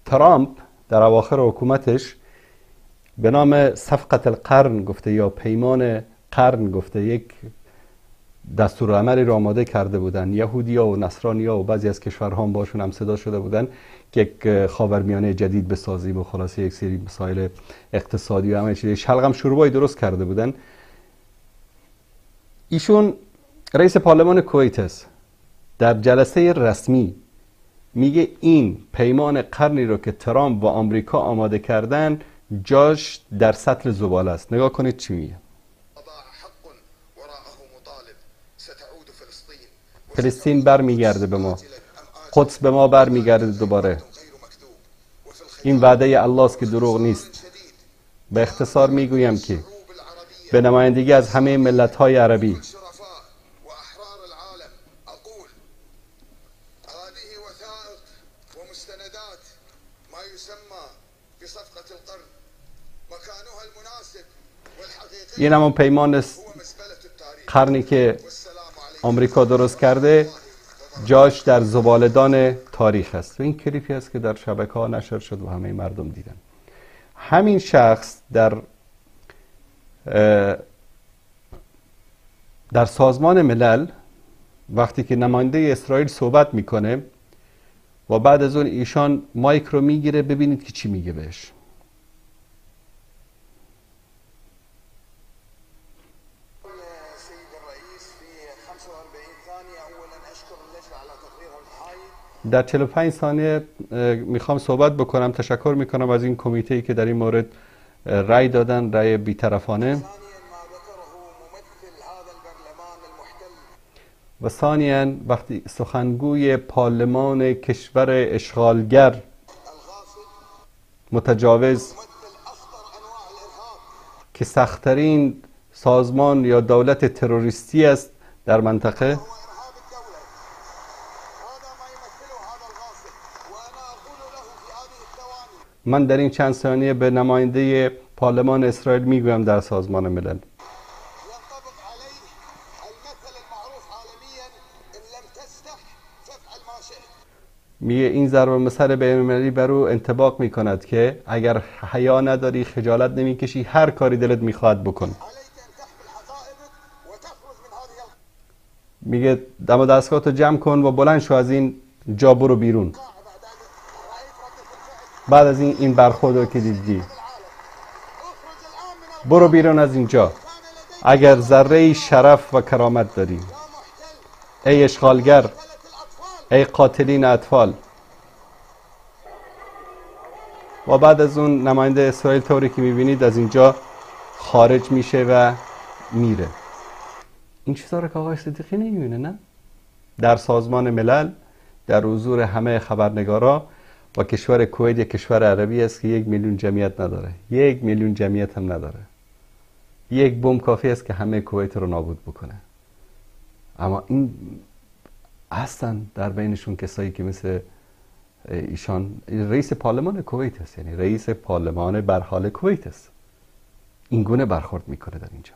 [SPEAKER 3] ترامپ در اواخر حکومتش به نام صفقة القرن گفته یا پیمان قرن گفته، یک دستورالعملی را آماده کرده بودن یهودیا و نصرانیا و بعضی از کشورها هم باشون هم صدا شده بودن که یک خاورمیانه جدید بسازیم و خلاصه یک سری مسائل اقتصادی و همه چیز، شلغم شوربایی درست کرده بودن. ایشون رئیس پارلمان کویت است. در جلسه رسمی میگه این پیمان قرنی رو که ترامپ و آمریکا آماده کردن جاش در سطل زباله است. نگاه کنید چی میگه. فلسطین برمیگرده به ما، قدس به ما برمیگرده دوباره. این وعده الله است که دروغ نیست. به اختصار میگویم که به نمایندگی از همه ملت‌های عربی این همان پیمان قرنی که آمریکا درست کرده جاش در زبالدان تاریخ است. و این کلیپی است که در شبکه ها نشر شد و همه مردم دیدن. همین شخص در سازمان ملل وقتی که نماینده اسرائیل صحبت میکنه و بعد از اون ایشان مایک رو میگیره، ببینید که چی میگه بهش. در 45 ثانیه میخوام صحبت بکنم. تشکر میکنم از این کمیته‌ای که در این مورد رأی دادن، رأی بی‌طرفانه. و ثانیاً وقتی سخنگوی پارلمان کشور اشغالگر متجاوز که سخت‌ترین سازمان یا دولت تروریستی است در منطقه، من در این چند ثانیه به نماینده پارلمان اسرائیل میگویم در سازمان ملل، میگه این ضرب المثل بین المللی بر او انطباق میکند که اگر حیا نداری، خجالت نمیکشی، هر کاری دلت میخواد بکن. میگه دم و دستگاهتو جمع کن و بلند شو از این جا، برو بیرون. بعد از این برخورد رو که دیدی، برو بیرون از اینجا اگر ذره شرف و کرامت داری. ای اشغالگر، ای قاتلین اطفال. و بعد از اون نماینده اسرائیل طوری که میبینید از اینجا خارج میشه و میره. این چیزا رو که آقای صدیقی نمیبینه، نه؟ در سازمان ملل، در حضور همه خبرنگارا، و کشور کویت یک کشور عربی است که 1 میلیون جمعیت نداره، 1 میلیون جمعیت هم نداره. یک بمب کافی است که همه کویت رو نابود بکنه. اما این هستن در بینشون کسایی که مثل ایشان رئیس پارلمان کویت است، یعنی رئیس پارلمان برحال کویت است، این گونه برخورد میکنه در اینجا.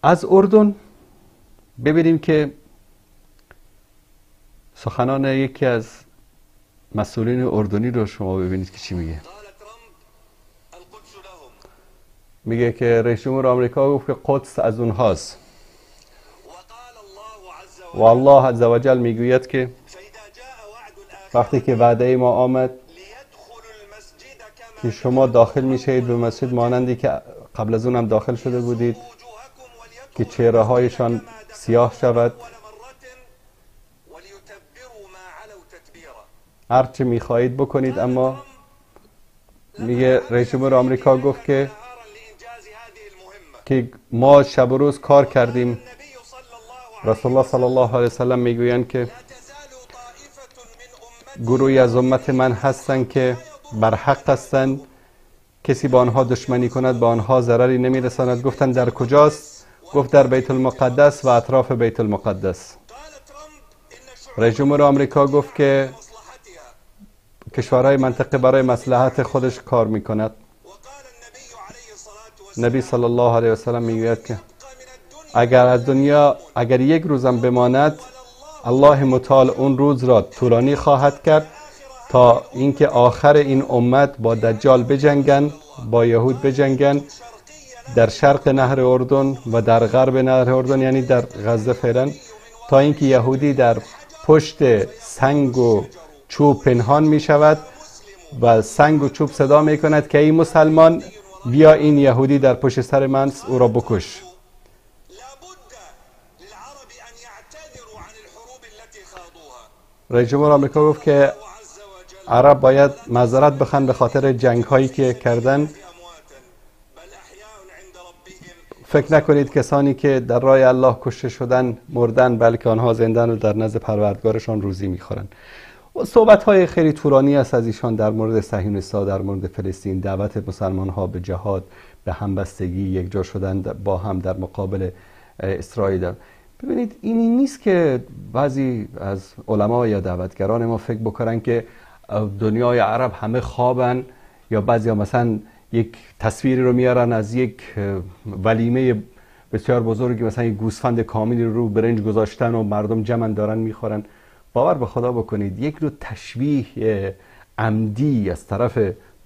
[SPEAKER 3] از اردن ببینیم که سخنان یکی از مسئولین اردنی رو شما ببینید که چی میگه. میگه که رئیس جمهور آمریکا گفت که قدس از اونهاست و الله عزوجل میگوید که وقتی که وعده ما آمد که شما داخل میشید به مسجد مانندی که قبل از اونم داخل شده بودید، که چهره هایشان سیاه شود، هرچه میخواهید بکنید. اما میگه رئیس جمهور آمریکا گفت که ما شب و روز کار کردیم. رسول الله صلی الله علیه وسلم میگویند که گروهی از امت من هستند که بر حق هستند، کسی با آنها دشمنی کند با آنها ضرری نمیرساند. گفتند در کجاست؟ گفت در بیت المقدس و اطراف بیت المقدس. رئیس جمهور آمریکا گفت که کشورهای منطقه برای مصلحت خودش کار میکند. نبی صلی الله علیه وسلم میگوید که اگر از دنیا اگر یک روزم بماند، الله متعال اون روز را طولانی خواهد کرد تا اینکه آخر این امت با دجال بجنگن، با یهود بجنگن، در شرق نهر اردن و در غرب نهر اردن، یعنی در غزه فعلا، تا اینکه یهودی در پشت سنگ و چوب پنهان می شود و سنگ و چوب صدا می کند که ای مسلمان بیا، این یهودی در پشت سر من، او را بکش. رئیس جمهور آمریکا گفت که عرب باید معذرت بخوان به خاطر جنگ هایی که کردن. فکر نکنید کسانی که در راه الله کشته شدن مردن، بلکه آنها زندن و در نزد پروردگارشان روزی میخورن. صحبت های خیلی طولانی است از ایشان در مورد صهیونیست‌ها، در مورد فلسطین، دعوت مسلمان ها به جهاد، به همبستگی، یکجا شدن با هم در مقابل اسرائیل. ببینید این نیست که بعضی از علما یا دعوتگران ما فکر بکنن که دنیای عرب همه خوابن، یا بعضی ها مثلا یک تصویری رو میارن از یک ولیمه بسیار بزرگی، مثلا یک گوسفند کاملی رو برنج گذاشتن و مردم جمعن دارن میخورن. باور به خدا بکنید یک نوع تشبیه عمدی از طرف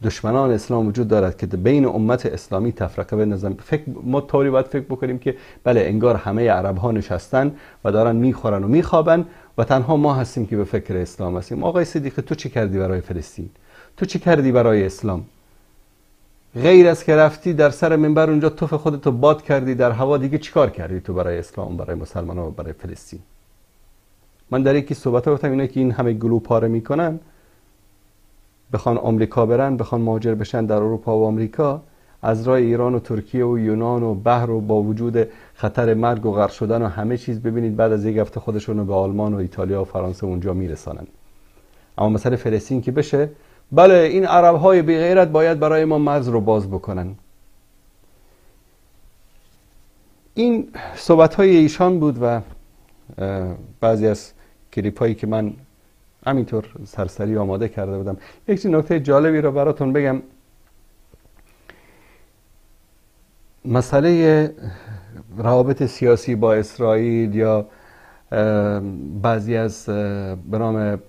[SPEAKER 3] دشمنان اسلام وجود دارد که بین امت اسلامی تفرقه بندازن. فکر ما طوری باید فکر بکنیم که بله انگار همه عرب ها نشستن و دارن میخورن و میخوابن و تنها ما هستیم که به فکر اسلام هستیم. آقای صدیقی تو چه کردی برای فلسطین؟ تو چه کردی برای اسلام؟ غیر از که رفتی در سر منبر اونجا توف خودتو باد کردی در هوا، دیگه چیکار کردی تو برای اسلام، برای مسلمان ها و برای فلسطین؟ من در یکی صحبت ها گفتم اینا که این همه گلو پاره میکنن، بخوان آمریکا برن، بخوان مهاجر بشن در اروپا و آمریکا، از راه ایران و ترکیه و یونان و بحر و با وجود خطر مرگ و غرق شدن و همه چیز، ببینید بعد از یک هفته خودشون رو به آلمان و ایتالیا و فرانسه اونجا میرسانن. اما مسئله فلسطین که بشه بله این عرب های بی غیرت باید برای ما مرز رو باز بکنن. این صحبت های ایشان بود و بعضی از کلیپ هایی که من همینطور سرسری آماده کرده بودم. یک نکته جالبی رو براتون بگم. مسئله روابط سیاسی با اسرائیل یا بعضی از به نام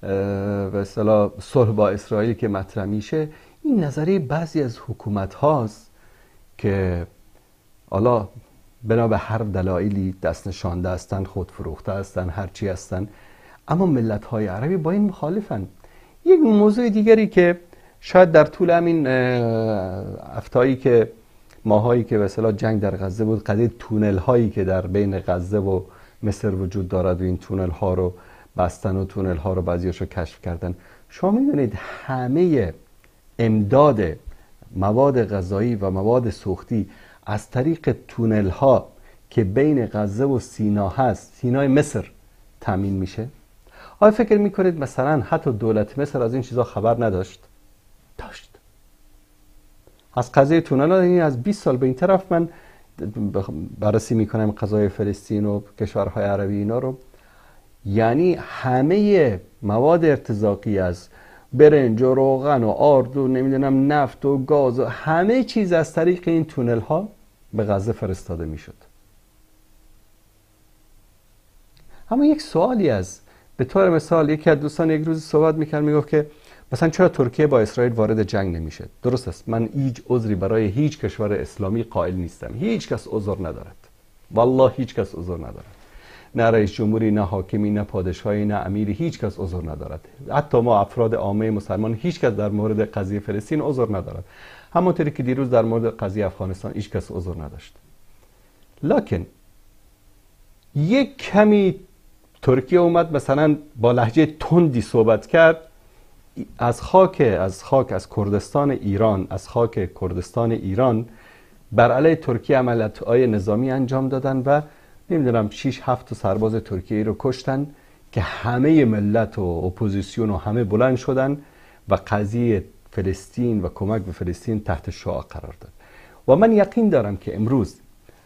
[SPEAKER 3] به اصطلاح صلح با اسرائیل که مطرح میشه، این نظریه بعضی از حکومت هاست که حالا بنا به هر دلایلی دست نشانده هستن، خودفروخته هستن، هرچی هستن، اما ملت های عربی با این مخالفن. یک موضوع دیگری که شاید در طول همین هفته‌ای که ماهایی که به اصطلاح جنگ در غزه بود، قضیه تونل هایی که در بین غزه و مصر وجود دارد و این تونل ها رو بستن و تونل ها رو بعضیاشو کشف کردن. شما میدونید همه امداد مواد غذایی و مواد سوختی از طریق تونل ها که بین غزه و سینا هست، سینای مصر، تامین میشه. آیا فکر میکنید مثلا حتی دولت مصر از این چیزا خبر نداشت؟ داشت. از قضیه تونل ها، یعنی از 20 سال به این طرف من بررسی میکنم قضای فلسطین و کشورهای عربی اینا رو، یعنی همه مواد ارتزاقی از برنج و روغن و آرد و نمیدونم نفت و گاز و همه چیز از طریق این تونل ها به غزه فرستاده میشد. اما یک سوالی از به طور مثال یکی از دوستان یک روز صحبت میکرد، میگفت که مثلا چرا ترکیه با اسرائیل وارد جنگ نمیشه؟ درست است، من هیچ عذری برای هیچ کشور اسلامی قائل نیستم، هیچ کس عذر ندارد، والله هیچ کس عذر ندارد، نه رئیس جمهوری، نه حاکمی، نه پادشاهی، نه امیری، هیچ کس عذر ندارد. حتی ما افراد عامه مسلمان هیچ کس در مورد قضیه فلسطین عذر ندارد، همونطوری که دیروز در مورد قضیه افغانستان هیچ کس عذر نداشت. لکن یک کمی ترکیه اومد مثلا با لهجه تندی صحبت کرد، از خاک از کردستان ایران، از خاک کردستان ایران بر علیه ترکیه عملیات‌های نظامی انجام دادن و نمیدونم 6-7 تا سرباز ترکیه رو کشتن که همه ملت و اپوزیسیون و همه بلند شدن و قضیه فلسطین و کمک به فلسطین تحت شعاع قرار داد. و من یقین دارم که امروز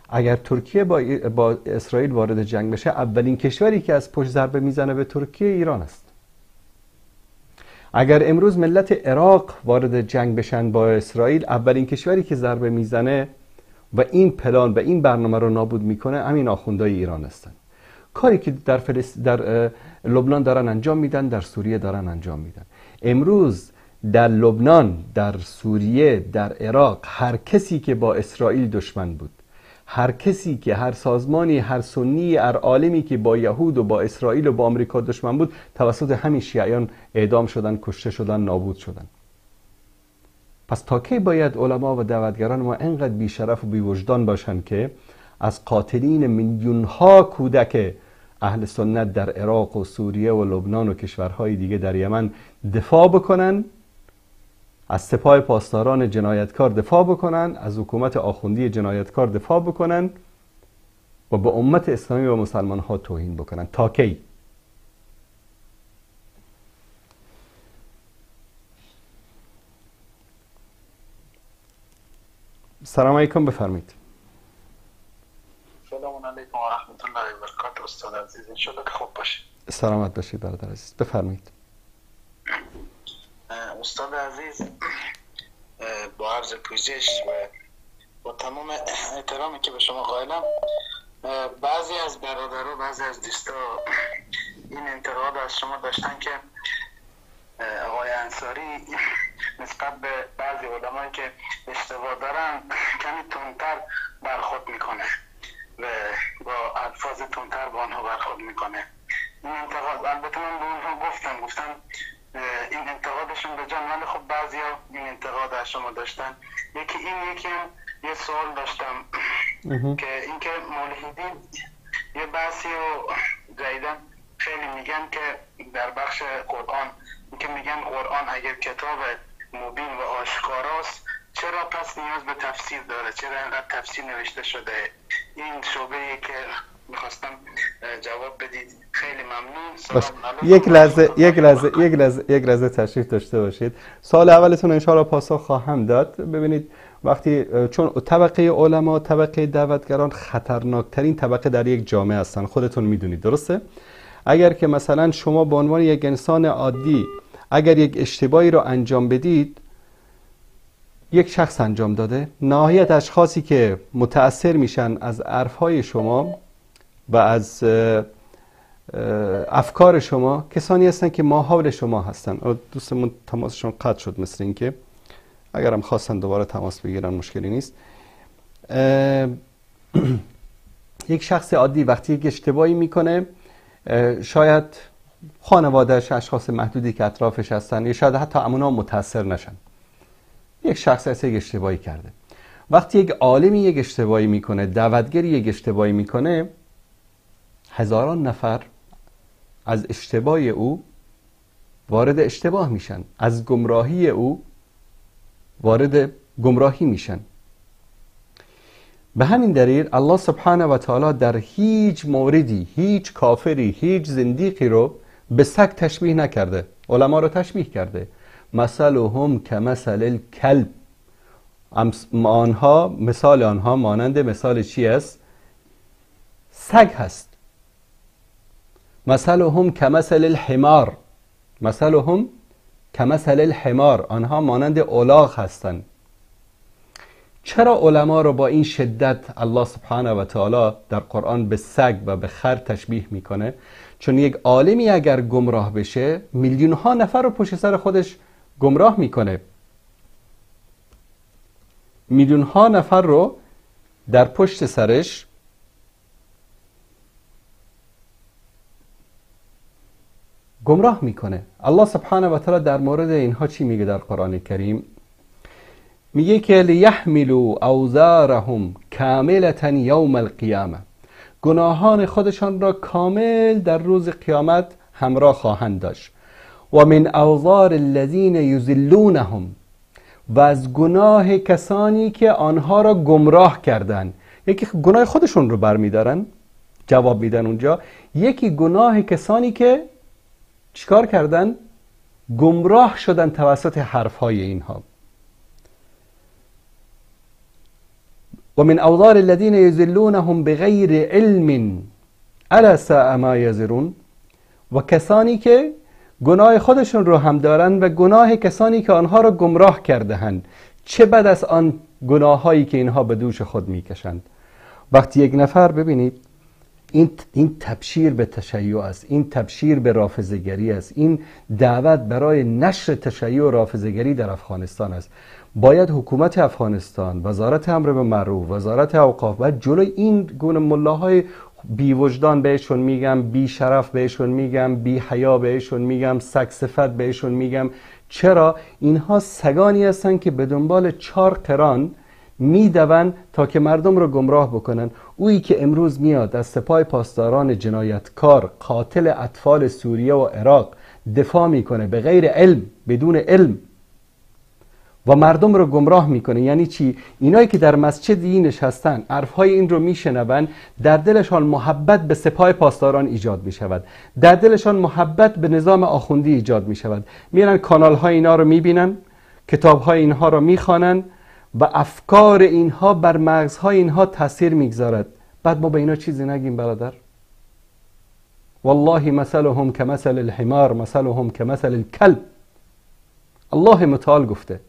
[SPEAKER 3] اگر ترکیه با اسرائیل وارد جنگ بشه، اولین کشوری که از پشت ضربه میزنه به ترکیه ایران است. اگر امروز ملت عراق وارد جنگ بشن با اسرائیل، اولین کشوری که ضربه میزنه و این پلان و این برنامه رو نابود میکنه همین آخوندهای ایران هستن. کاری که در لبنان دارن انجام میدن، در سوریه دارن انجام میدن. امروز در لبنان، در سوریه، در عراق هر کسی که با اسرائیل دشمن بود، هر کسی که، هر سازمانی، هر سنی، هر عالمی که با یهود و با اسرائیل و با آمریکا دشمن بود، توسط همین شیعیان اعدام شدن، کشته شدن، نابود شدن. پس تا کی باید علما و دعوتگران ما اینقدر بیشرف و بیوجدان باشن که از قاتلین میلیون ها کودک اهل سنت در عراق و سوریه و لبنان و کشورهای دیگه در یمن دفاع بکنن، از سپاه پاسداران جنایتکار دفاع بکنن، از حکومت آخوندی جنایتکار دفاع بکنن و به امت اسلامی و مسلمان ها توهین بکنن؟ تا کی؟ سلام علیکم، بفرمایید.
[SPEAKER 6] سلام علیکم و رحمت الله و برکاته. استاد عزیز، انشالله که خوب باشید.
[SPEAKER 3] سلامت باشید برادر عزیز، بفرمایید.
[SPEAKER 6] استاد عزیز، با عرض پوزش و با تمام احترامی که به شما قائلم، بعضی از برادرها، بعضی از دوستا این انتقاد از شما داشتن که آقای انصاری نسبت به بعضی علمایی که اشتباه دارن کمی تندتر برخورد میکنه و با الفاظ تندتر با آنها برخورد میکنه. این انتقاد البته من به اونها گفتم این انتقادشون به جان، ولی خب بعضیا این انتقاد از شما داشتن. یکی این، یکی هم یه سوال داشتم که اینکه ملحدین یه بحثی رو جدیداً خیلی میگن که در بخش قرآن، اینکه میگن قرآن اگر کتاب مبین و آشکاراست چرا پس نیاز به تفسیر داره، چرا اینقدر تفسیر نوشته شده؟ این شعبه‌ای که میخواستم جواب بدید. خیلی ممنون. سلام.
[SPEAKER 3] یک لحظه تشریف داشته باشید. سوال اولتون انشاءالله پاسخ خواهم داد. ببینید وقتی چون طبقه علما، طبقه دعوتگران خطرناکترین طبقه در یک جامعه هستن، خودتون میدونید، درسته؟ اگر که مثلا شما به عنوان یک انسان عادی اگر یک اشتباهی رو انجام بدید، یک شخص انجام داده، نهایت اشخاصی که متأثر میشن از حرفهای شما و از افکار شما کسانی هستن که ماحول شما هستن. دوستمون تماسشون قطع شد، مثل اینکه اگرم خواستن دوباره تماس بگیرن مشکلی نیست. یک شخص عادی وقتی یک اشتباهی میکنه، شاید خانوادهش، اشخاص محدودی که اطرافش هستن، یا شاید حتی امونا متاثر نشن. یک شخص هست یک اشتباهی کرده. وقتی یک عالمی یک اشتباهی میکنه، دعوتگری یک اشتباهی میکنه، هزاران نفر از اشتباه او وارد اشتباه میشن، از گمراهی او وارد گمراهی میشن. به همین دلیل الله سبحانه و تعالی در هیچ موردی هیچ کافری، هیچ زندیقی رو به سگ تشبیه نکرده، علما رو تشبیه کرده. مثلهم کمثل الکلب، آنها مثال آنها مانند مثال چی است؟ سگ هست. مثلهم کمثل الحمار، مثلهم کمثل الحمار، آنها مانند الاغ هستند. چرا علما رو با این شدت الله سبحانه و تعالی در قرآن به سگ و به خر تشبیه میکنه؟ چون یک عالمی اگر گمراه بشه میلیون ها نفر رو پشت سر خودش گمراه میکنه، میلیون ها نفر رو در پشت سرش گمراه میکنه. الله سبحانه و تعالی در مورد اینها چی میگه در قرآن کریم؟ میگه که لیحملوا اوزارهم کاملة یوم القیامه، گناهان خودشان را کامل در روز قیامت همراه خواهند داشت. و من اوزار الذین یضلونهم، و از گناه کسانی که آنها را گمراه کردند. یکی گناه خودشون رو برمیدارن جواب میدن اونجا، یکی گناه کسانی که چیکار کردن؟ گمراه شدن توسط حرفهای اینها. و من اوزار الذین یضلونهم بغیر علم الا ساء ما یزرون، و کسانی که گناه خودشون رو هم دارن و گناه کسانی که آنها رو گمراه کرده‌اند. چه بد از آن گناهایی که اینها به دوش خود میکشند. وقتی یک نفر، ببینید این تبشیر به تشیع است، این تبشیر به رافضه‌گری است، این دعوت برای نشر تشیع و رافضه‌گری در افغانستان است. باید حکومت افغانستان، وزارت امر به معروف، وزارت اوقاف باید جلوی این گونه ملاهای بی وجدان بهشون میگم، بی شرف بهشون میگم، بی حیا بهشون میگم، سگ صفت بهشون میگم. چرا؟ اینها سگانی هستن که به دنبال 4 قران میدون تا که مردم رو گمراه بکنن. اویی که امروز میاد از سپاه پاسداران جنایتکار، قاتل اطفال سوریه و عراق دفاع میکنه به غیر علم، بدون علم، و مردم رو گمراه میکنه. یعنی چی؟ اینایی که در مسجد این نشستن، حرفهای این رو میشنون، در دلشان محبت به سپاه پاسداران ایجاد میشود، در دلشان محبت به نظام آخوندی ایجاد میشود. میرن کانال های اینا رو میبینن، کتاب های اینها رو میخوانن و افکار اینها بر مغزهای اینها تاثیر میگذارد. بعد ما به اینا چیزی نگیم برادر. والله مثلهم کمثل الحمار مثلهم کمثل الکلب. الله متعال گفته.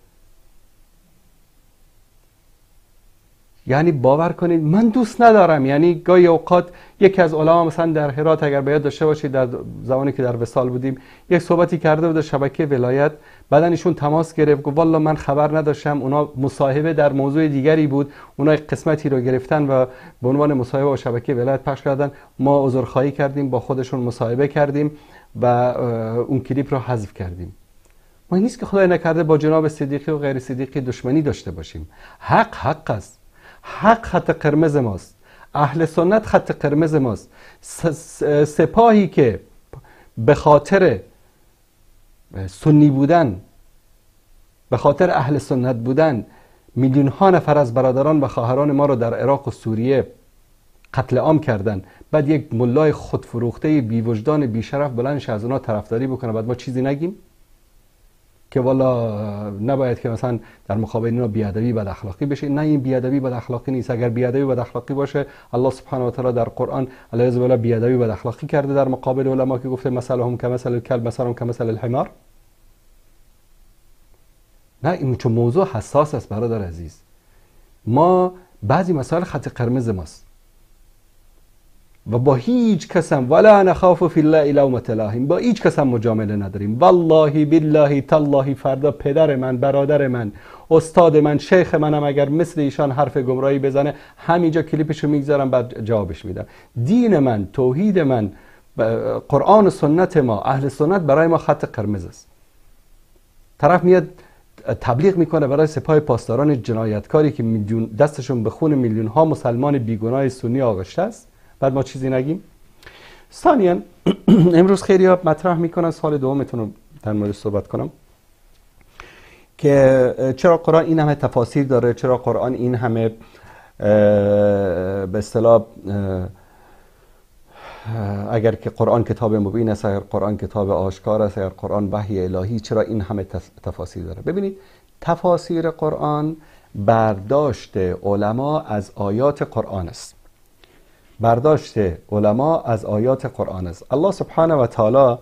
[SPEAKER 3] یعنی باور کنید من دوست ندارم. یعنی گاهی اوقات یکی از علما مثلا در هرات، اگر باید داشته باشید، در زمانی که در وصال بودیم یک صحبتی کرده بود شبکه ولایت، بعدن ایشون تماس گرفت، گفت والله من خبر نداشتم، اونا مصاحبه در موضوع دیگری بود، اونا یک قسمتی رو گرفتن و به عنوان مصاحبه با شبکه ولایت پخش کردن، ما عذرخواهی کردیم، با خودشون مصاحبه کردیم و اون کلیپ رو حذف کردیم. ما نیست که خدای نکرده با جناب صدیقی و غیر صدیقی دشمنی داشته باشیم. حق حق است، حق خط قرمز ماست، اهل سنت خط قرمز ماست. سپاهی که به خاطر سنی بودن، به خاطر اهل سنت بودن، میلیون ها نفر از برادران و خواهران ما رو در عراق و سوریه قتل عام کردن، بعد یک ملای خودفروخته بی وجدان بی شرف بلندش از اونا طرفداری بکنه، بعد ما چیزی نگیم که والا نباید که مثلا در مقابل اینا بی‌ادبی بد اخلاقی بشه. نه، این بی‌ادبی بد اخلاقی نیست. اگر بی‌ادبی بد اخلاقی باشه، الله سبحانه و تعالی در قرآن علیه بالله بی‌ادبی بد اخلاقی کرده در مقابل علما که گفته مثلهم کمثل الکلب مثلهم کمثل الحمار. نه، این چون موضوع حساس است برادر عزیز. ما بعضی مسائل خط قرمز ماست و با هیچ کس هم ولا نخاف فی الله لومة لائم، با هیچ کس هم مجامله نداریم. والله بالله تالله فردا پدر من، برادر من، استاد من، شیخ منم اگر مثل ایشان حرف گمراهی بزنه، همینجا کلیپشو میگذارم بعد جوابش میدم. دین من، توحید من، قرآن و سنت ما، اهل سنت برای ما خط قرمز است. طرف میاد تبلیغ میکنه برای سپاه پاسداران جنایتکاری که میلیون دستشون به خون میلیون ها مسلمان بیگناه سنی آغشته است، بعد ما چیزی نگیم. ثانیا امروز خیلی ها مطرح میکنن، سال دومتون رو در مورد صحبت کنم که چرا قرآن این همه تفاسیر داره، چرا قرآن این همه به اصطلاح، اگر که قرآن کتاب مبین است، اگر قرآن کتاب آشکار است، اگر قرآن وحی الهی، چرا این همه تفاسیر داره؟ ببینید، تفاسیر قرآن برداشت علما از آیات قرآن است. برداشت علما از آیات قرآن است. الله سبحانه و تعالی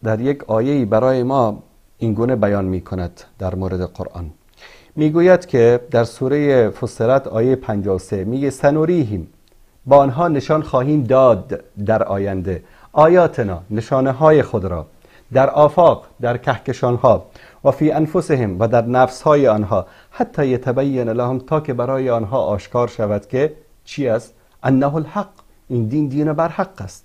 [SPEAKER 3] در یک آیه برای ما این گونه بیان می کند در مورد قرآن. میگوید که در سوره فصلت آیه 53 میگه سنوریهم، با آنها نشان خواهیم داد در آینده، آیاتنا، نشانه های خود را، در آفاق، در کهکشان ها، و فی انفسهم، و در نفس های آنها، حتی یتبین لهم، تا که برای آنها آشکار شود که چی است؟ انه الحق، این دین دین بر حق است.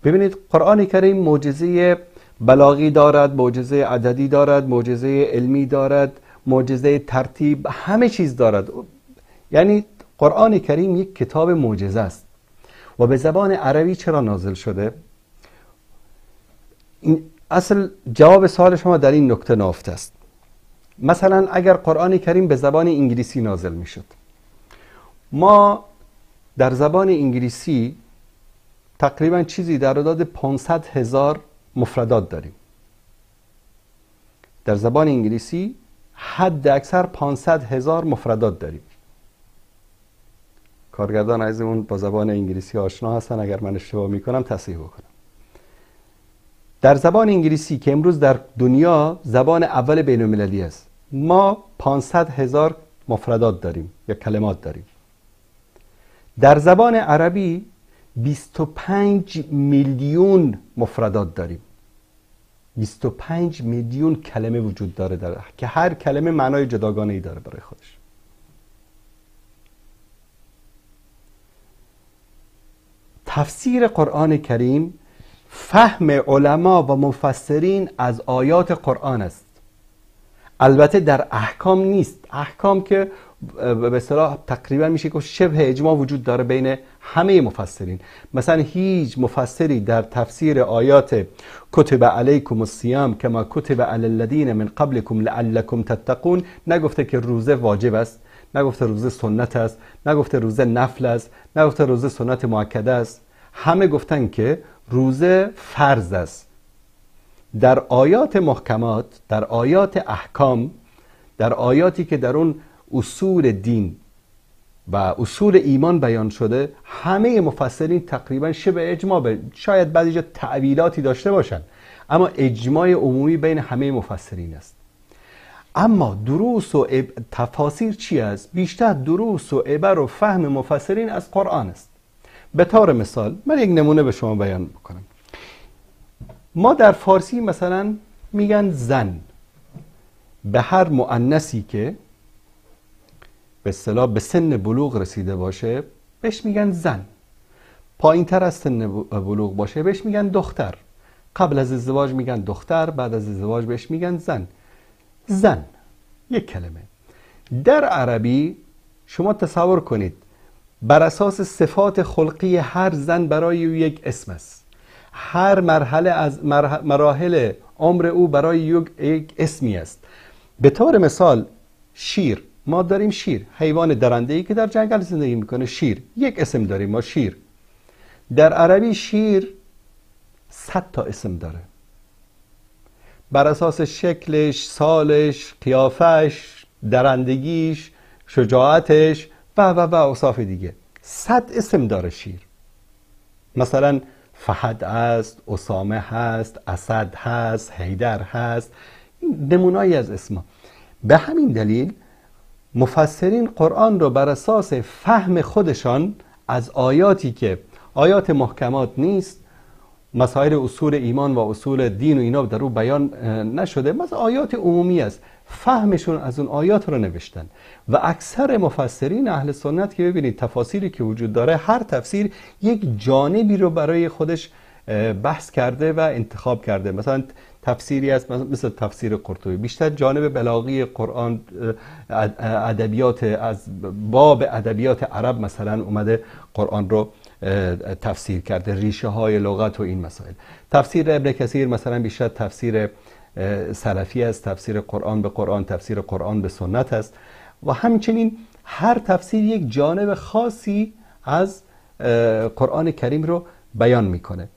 [SPEAKER 3] ببینید قرآن کریم معجزه بلاغی دارد، معجزه عددی دارد، معجزه علمی دارد، معجزه ترتیب، همه چیز دارد. یعنی قرآن کریم یک کتاب معجزه است. و به زبان عربی چرا نازل شده؟ این اصل جواب سوال شما در این نکته نهفته است. مثلا اگر قرآن کریم به زبان انگلیسی نازل می شد، ما در زبان انگلیسی تقریبا چیزی در تعداد 500,000 مفردات داریم. در زبان انگلیسی حد اکثر 500,000 مفردات داریم. کارگردان عزیزمون با زبان انگلیسی آشنا هستن، اگر من اشتباه میکنم تصحیح بکنم. در زبان انگلیسی که امروز در دنیا زبان اول بین المللی است، ما 500,000 مفردات داریم یا کلمات داریم. در زبان عربی 25 میلیون مفردات داریم. 25 میلیون کلمه وجود داره در که هر کلمه معنای جداگانه ای داره برای خودش. تفسیر قرآن کریم فهم علما و مفسرین از آیات قرآن است. البته در احکام نیست. احکام که به اصطلاح تقریبا میشه که شبه اجماع وجود داره بین همه مفسرین. مثلا هیچ مفسری در تفسیر آیات کتب علیکم الصیام کما کتب علی الذین من قبلکم لعلکم تتقون نگفته که روزه واجب است، نگفته روزه سنت است، نگفته روزه نفل است، نگفته روزه سنت مؤکده است. همه گفتن که روزه فرض است. در آیات محکمات، در آیات احکام، در آیاتی که در اون اصول دین و اصول ایمان بیان شده، همه مفسرین تقریبا شبه اجماع، شاید بعضی جا تعویلاتی داشته باشن، اما اجماع عمومی بین همه مفسرین است. اما دروس و تفاسیر چی است؟ بیشتر دروس و عبر و فهم مفسرین از قرآن است. به طور مثال من یک نمونه به شما بیان بکنم. ما در فارسی مثلا میگن زن به هر مؤنثی که به اصطلاح به سن بلوغ رسیده باشه بهش میگن زن، پایین تر از سن بلوغ باشه بهش میگن دختر، قبل از ازدواج میگن دختر، بعد از ازدواج بهش میگن زن. زن یک کلمه. در عربی شما تصور کنید بر اساس صفات خلقی هر زن برای او یک اسم است، هر مرحله از مراحل عمر او برای یک اسمی است. به طور مثال شیر ما داریم شیر، حیوان درنده‌ای که در جنگل زندگی میکنه، شیر یک اسم داریم ما، شیر. در عربی شیر 100 تا اسم داره، بر اساس شکلش، سالش، قیافش، درندگیش، شجاعتش و و و اوصاف دیگه. 100 اسم داره شیر. مثلا فهد هست، اسامه هست، اسد هست، حیدر هست، نمونایی از اسما. به همین دلیل مفسرین قرآن رو بر اساس فهم خودشان از آیاتی که آیات محکمات نیست، مسائل اصول ایمان و اصول دین و اینا در او بیان نشده، مثلا آیات عمومی است، فهمشون از اون آیات رو نوشتن. و اکثر مفسرین اهل سنت که ببینید تفاسیری که وجود داره، هر تفسیر یک جانبی رو برای خودش بحث کرده و انتخاب کرده. مثلا تفسیری است مثل تفسیر قرطبی، بیشتر جانب بلاغی قرآن، ادبیات، از باب ادبیات عرب مثلا اومده قرآن رو تفسیر کرده، ریشه های لغت و این مسائل. تفسیر ابن کثیر مثلا بیشتر تفسیر سلفی است، تفسیر قرآن به قرآن، تفسیر قرآن به سنت است. و همچنین هر تفسیر یک جانب خاصی از قرآن کریم رو بیان میکنه.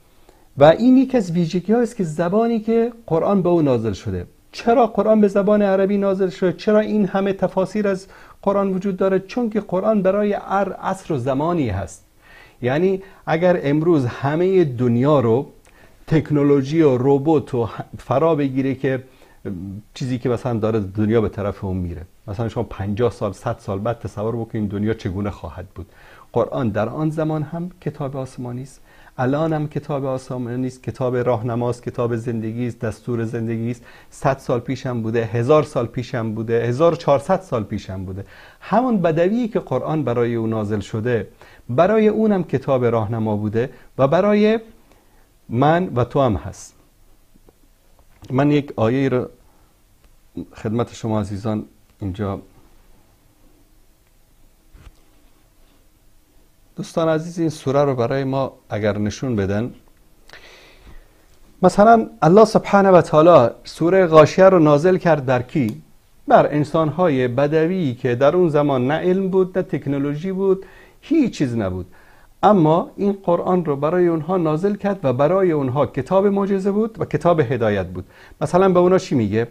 [SPEAKER 3] و این یک از ویژگی هاست که زبانی که قرآن به او نازل شده. چرا قرآن به زبان عربی نازل شده؟ چرا این همه تفاسیر از قرآن وجود داره؟ چون که قرآن برای هر عصر و زمانی هست. یعنی اگر امروز همه دنیا رو تکنولوژی و ربات و فرا بگیره که چیزی که مثلا داره دنیا به طرف اون میره، مثلا شما 50 سال 100 سال بعد تصور بکنید دنیا چگونه خواهد بود. قرآن در آن زمان هم کتاب آسمانی است، الان هم کتاب آسمانی است، کتاب راهنماست، کتاب زندگی است، دستور زندگی است. 100 سال پیش هم بوده، 1000 سال پیش هم بوده، 1400 سال پیش هم بوده. همون بدویی که قرآن برای او نازل شده، برای اونم کتاب راهنما بوده و برای من و تو هم هست. من یک آیه رو خدمت شما عزیزان اینجا، دوستان عزیز، این سوره رو برای ما اگر نشون بدن، مثلا الله سبحانه و تعالی سوره غاشیه رو نازل کرد بر کی؟ بر انسانهای بدوی که در اون زمان نه علم بود، نه تکنولوژی بود، هیچ چیز نبود، اما این قرآن رو برای اونها نازل کرد و برای اونها کتاب معجزه بود و کتاب هدایت بود. مثلا به اونها چی میگه؟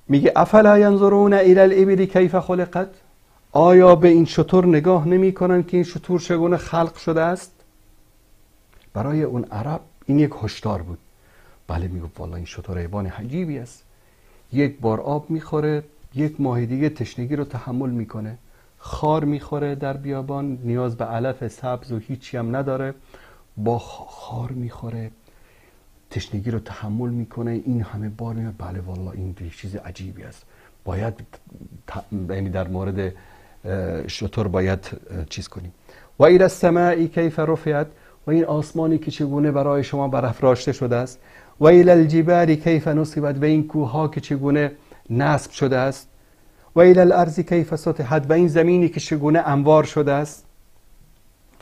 [SPEAKER 3] میگه افلا ینظرون الی الابل کیف خلقت؟ آیا به این شتر نگاه نمی کنن که این شتر چگونه خلق شده است؟ برای اون عرب این یک هشدار بود. بله، میگفت والله این شتر حیوان عجیبی است، یک بار آب میخوره، یک ماه دیگه تشنگی رو تحمل میکنه، خار میخوره در بیابان، نیاز به علف سبز و هیچی هم نداره، با خار میخوره، تشنگی رو تحمل میکنه، این همه بار میاد. بله والله این چیز عجیبی است، باید یعنی در مورد شتر باید چیز کنیم. و الی السماء کیف رفعت، و این آسمانی که چگونه برای شما برافراشته شده است. و الی الجبال کیف نصبت، و این کوهها که چگونه نصب شده است. و الی الارض کیف سطحت، و این زمینی که چگونه انوار شده است.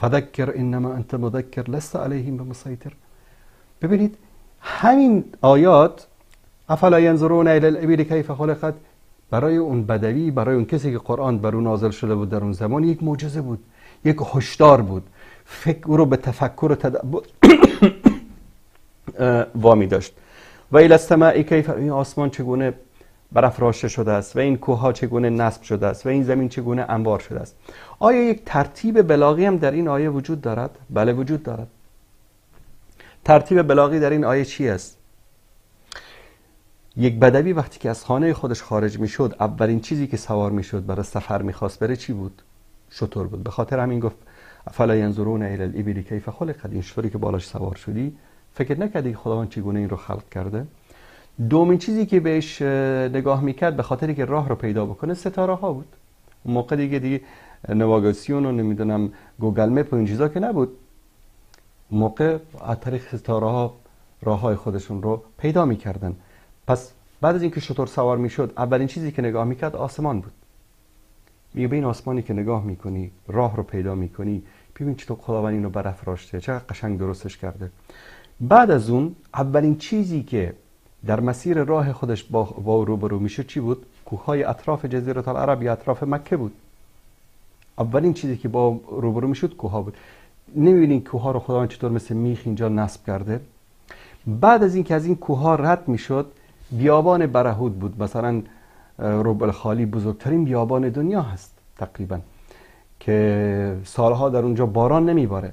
[SPEAKER 3] فذکر انما انت مذکر لست علیهم بمسیطر. ببینید همین آیات افلا ینظرون الی الابل کیف خلقت برای اون بدوی، برای اون کسی که قرآن بر اون نازل شده بود در اون زمان، یک معجزه بود، یک هشدار بود، فکر او رو به تفکر و تدبر وامی داشت. و الی السماء کیف، این آسمان چگونه برافراشته شده است و این کوه‌ها چگونه نصب شده است و این زمین چگونه انوار شده است. آیا یک ترتیب بلاغی هم در این آیه وجود دارد؟ بله وجود دارد. ترتیب بلاغی در این آیه چی است؟ یک بدوی وقتی که از خانه خودش خارج میشد، اولین چیزی که سوار میشد برای سفر میخواست بره چی بود؟ شتر بود. به خاطر همین گفت افلا ینظرون الی الابل کیف خلقت، این شتری که بالاش سوار شدی فکر نکردی که خداوند چگونه این رو خلق کرده؟ دومین چیزی که بهش نگاه میکرد به خاطری که راه رو پیدا بکنه ستاره ها بود. اون موقع دیگه نواگاسیون و نمیدونم Google Map و این چیزا که نبود، موقع از طریق ستاره ها راه های خودشون رو پیدا میکردن. پس بعد از اینکه شتر سوار میشد اولین چیزی که نگاه میکرد آسمان بود. میگه به این آسمانی که نگاه میکنی راه رو پیدا میکنی، ببین چطور خداوند اینو برافراشته، چقدر قشنگ درستش کرده. بعد از اون اولین چیزی که در مسیر راه خودش با روبرو میشه چی بود؟ کوههای اطراف جزیره العرب یا اطراف مکه بود. اولین چیزی که با روبرو میشد کوهها بود. نمیبینین کوهها رو خداوند چطور مثل میخ اینجا نصب کرده؟ بعد از اینکه از این کوهها رد میشد بیابان برهود بود. مثلا ربع الخالی بزرگترین بیابان دنیا هست تقریبا، که سالها در اونجا باران نمیباره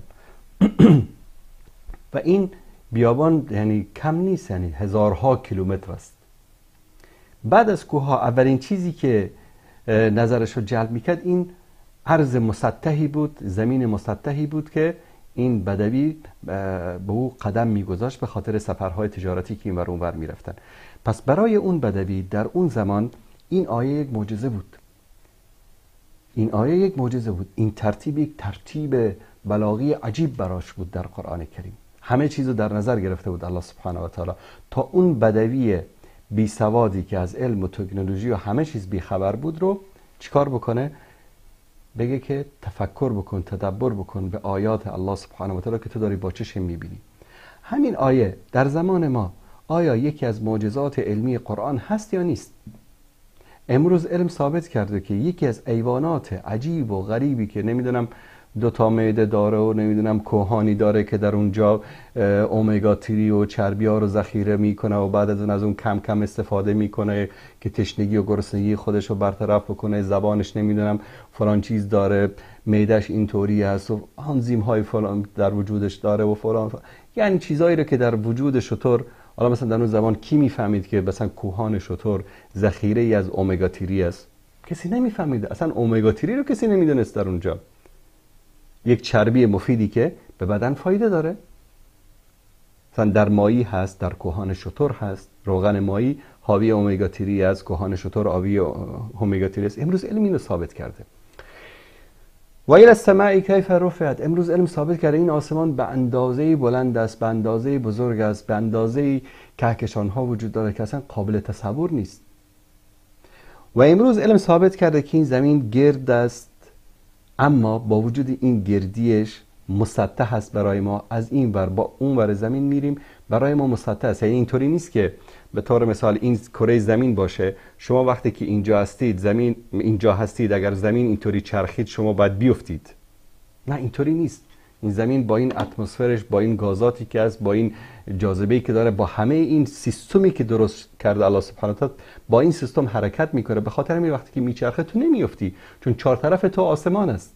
[SPEAKER 3] و این بیابان یعنی کم نیست، یعنی هزارها کیلومتر است. بعد از کوهها اولین چیزی که نظرش رو جلب میکرد این عرض مسطحی بود، زمین مسطحی بود که این بدوی به او قدم میگذاشت به خاطر سفرهای تجارتی که اینور اونور میرفتن. پس برای اون بدوی در اون زمان این آیه یک معجزه بود. این آیه یک معجزه بود. این ترتیب یک ترتیب بلاغی عجیب براش بود در قرآن کریم. همه چیز رو در نظر گرفته بود الله سبحانه و تعالی تا اون بدوی بی سوادی که از علم و تکنولوژی و همه چیز بی خبر بود رو چیکار بکنه؟ بگه که تفکر بکن، تدبر بکن به آیات الله سبحانه و تعالی که تو داری با چشم میبینی. همین آیه در زمان ما آیا یکی از معجزات علمی قرآن هست یا نیست؟ امروز علم ثابت کرده که یکی از ایوانات عجیب و غریبی که نمیدونم دو تا معده داره و نمیدونم کوهانی داره که در اونجا اومگا 3 و چربی ها رو ذخیره میکنه و بعد از اون کم کم استفاده میکنه که تشنگی و گرسنگی خودش رو برطرف بکنه، زبانش نمیدونم فلان چیز داره، معدهش اینطوری هست و آنزیم های فلان در وجودش داره و فلان، یعنی چیزایی رو که در وجود شتر، حالا مثلا در اون زمان کی میفهمید که مثلا کوهان شتر ذخیره ای از اومگا 3 است؟ کسی نمیفهمید. اصلا اومگا 3 رو کسی نمیدونست در اونجا. یک چربی مفیدی که به بدن فایده داره، مثلا در ماهی هست، در کوهان شتر هست، روغن ماهی حاوی اومگا 3 است، کوهان شتر حاوی اومگا 3 است. امروز علم اینو ثابت کرده. و الی السماء کیف رفعت، امروز علم ثابت کرده این آسمان به اندازه بلند است، به اندازه بزرگ است، به اندازه کهکشان ها وجود داره که اصلا قابل تصور نیست. و امروز علم ثابت کرده که این زمین گرد است، اما با وجود این گردیش مسطح است برای ما. از این ور با اون ور زمین میریم، برای ما مسطح است. یعنی اینطوری نیست که به طور مثال این کره زمین باشه، شما وقتی که اینجا هستید، زمین اینجا هستید، اگر زمین اینطوری چرخید شما باید بیفتید. نه، اینطوری نیست. این زمین با این اتمسفرش، با این گازاتی که هست، با این جاذبه‌ای که داره، با همه این سیستمی که درست کرده الله سبحانه و تعالی، با این سیستم حرکت میکنه. به خاطر همین وقتی که میچرخه تو نمیفتی، چون چهار طرف تو آسمان است.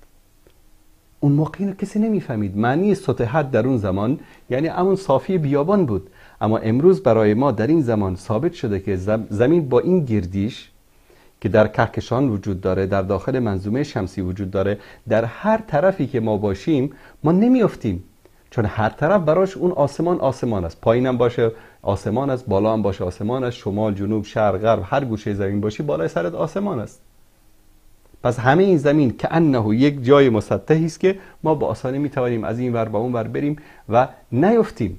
[SPEAKER 3] اون موقع اینو کسی نمیفهمید. معنی سطحت در اون زمان یعنی همون صافی بیابان بود. اما امروز برای ما در این زمان ثابت شده که زمین با این گردیش که در کهکشان وجود داره، در داخل منظومه شمسی وجود داره، در هر طرفی که ما باشیم ما نمیافتیم، چون هر طرف براش اون آسمان آسمان است. پایینم باشه آسمان است، بالا هم باشه آسمان است، شمال، جنوب، شرق، غرب، هر گوشه زمین باشی بالای سرت آسمان است. پس همه این زمین که انه یک جای مسطحی است که ما با آسانی میتوانیم از این ور با اون ور بریم و نیفتیم،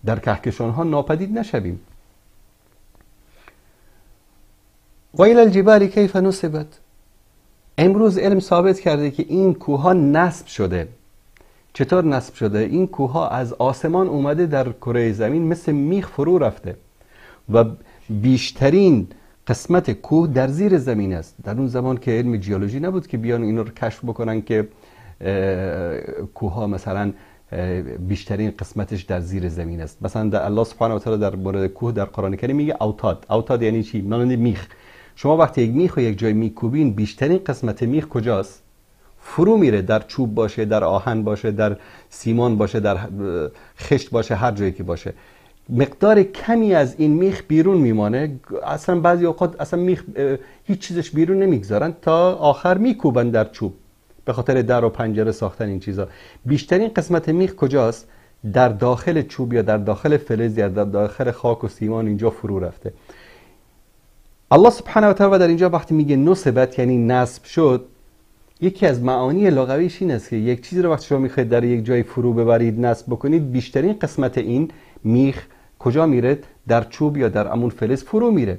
[SPEAKER 3] در کهکشان ها ناپدید نشویم. و الی الجبال کیف نصبت، امروز علم ثابت کرده که این کوه ها نصب شده. چطور نصب شده؟ این کوه ها از آسمان اومده در کره زمین مثل میخ فرو رفته و بیشترین قسمت کوه در زیر زمین است. در اون زمان که علم جیولوژی نبود که بیان اینو رو کشف بکنن که کوه ها مثلا بیشترین قسمتش در زیر زمین است. مثلا در الله سبحانه و تعالی در مورد کوه در قرآن کریم میگه اوتاد. اوتاد یعنی چی؟ مانند میخ. شما وقتی یک میخ رو یک جای میکوبین، بیشترین قسمت میخ کجاست؟ فرو میره، در چوب باشه، در آهن باشه، در سیمان باشه، در خشت باشه، هر جایی که باشه. مقدار کمی از این میخ بیرون میمانه. اصلا بعضی اوقات اصلا میخ هیچ چیزش بیرون نمیگذارن، تا آخر میکوبن در چوب به خاطر در و پنجره ساختن این چیزا. بیشترین قسمت میخ کجاست؟ در داخل چوب یا در داخل فلز یا در داخل خاک و سیمان اینجا فرو رفته. الله سبحانه و تعالی در اینجا وقتی میگه نصبت یعنی نصب شد، یکی از معانی لغویش این است که یک چیزی رو وقتی شما میخواید در یک جای فرو ببرید، نصب بکنید، بیشترین قسمت این میخ کجا میره؟ در چوب یا در امون فلز فرو میره.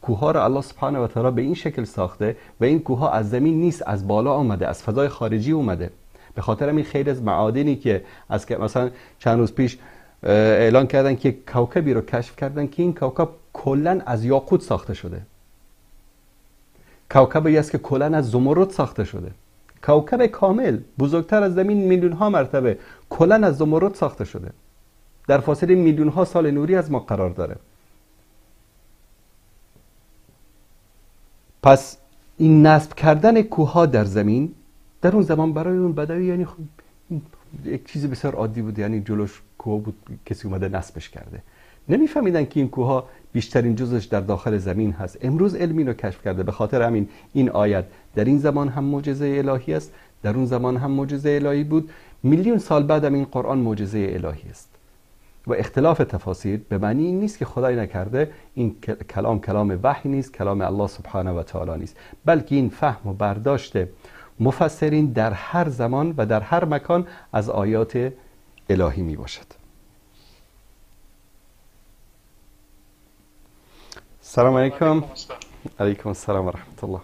[SPEAKER 3] کوه را الله سبحانه و تعالی به این شکل ساخته و این کوه ها از زمین نیست، از بالا آمده، از فضای خارجی اومده. به خاطر همین خیلی از معادنی که از مثلا چند روز پیش اعلان کردن که کوکبی رو کشف کردن که این کوکب کلا از یاقوت ساخته شده. کوکبی است که کلا از زمرد ساخته شده. کوکب کامل بزرگتر از زمین میلیون ها مرتبه، کلا از زمرد ساخته شده، در فاصله میلیون ها سال نوری از ما قرار داره. پس این نصب کردن کوه در زمین در اون زمان برای اون بدوی یعنی یک چیز بسیار عادی بود، یعنی جلوش کوه بود، کسی اومده نصبش کرده. نمیفهمیدن که این کوه بیشترین جزش در داخل زمین هست. امروز علم اینو کشف کرده. به خاطر همین این آیت در این زمان هم معجزه الهی است، در اون زمان هم معجزه الهی بود، میلیون سال بعد هم این قرآن معجزه الهی است. و اختلاف تفاسیر به معنی این نیست که خدای نکرده این کلام کلام وحی نیست، کلام الله سبحانه و تعالی نیست، بلکه این فهم و برداشت مفسرین در هر زمان و در هر مکان از آیات الهی می باشد. سلام علیکم. علیکم السلام و رحمت الله.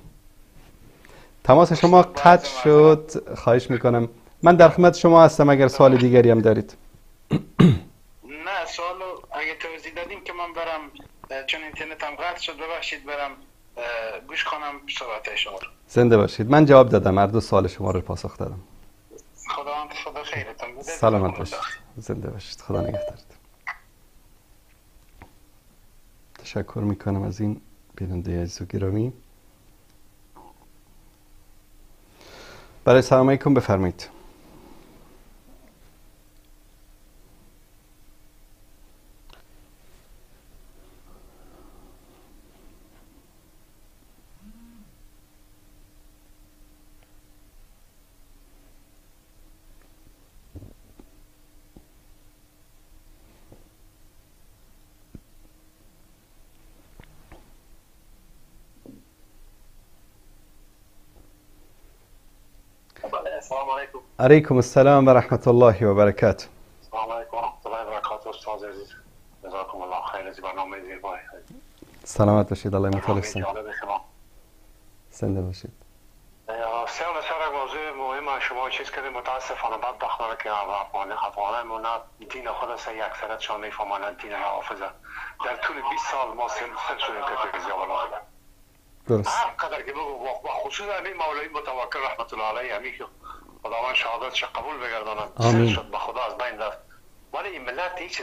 [SPEAKER 3] تماس شما قطع شد، خواهش میکنم. من در خدمت شما هستم اگر سوال دیگری هم دارید.
[SPEAKER 6] نه سوالو اگه توضیح دادیم که من برم، چون اینترنتم قطع شد ببخشید، برم گوش کنم صحبت شما رو.
[SPEAKER 3] زنده باشید. من جواب دادم، هر دو سوال شما رو پاسخ دادم.
[SPEAKER 6] خداوند خدا خیرتون بده.
[SPEAKER 3] سلامت باشید. زنده باشید. خدا نگهدارت. تشکر میکنم از این بیننده عزیز و گرامی. برای سلام علیکم بفرمایید.
[SPEAKER 6] السلام علیکم.
[SPEAKER 3] علیکم السلام و رحمت الله و برکاته.
[SPEAKER 6] السلام علیکم و رحمت الله و برکاته. استاد عزیز جزاکم الله خیر از برنامه زیبای.
[SPEAKER 3] سلامت باشید. الله متعال. زنده باشید.
[SPEAKER 6] سیال سر موضوع مهم شما چیز کردیم، متاسفانه بدبختانه که افغانان ما نه دین خود است، اکثریتشان میفهمند دین حافظه. در طول 20 سال ما سل شدیم که تلویزیون
[SPEAKER 3] درست.
[SPEAKER 6] هر قدر که بگو و خصوصا همین مولوی متوکل رحمت الله علیه، همین که خداوند شهادتش قبول بگرداند، سل شد به خدا از بین رفت. ولی این ملت هیچ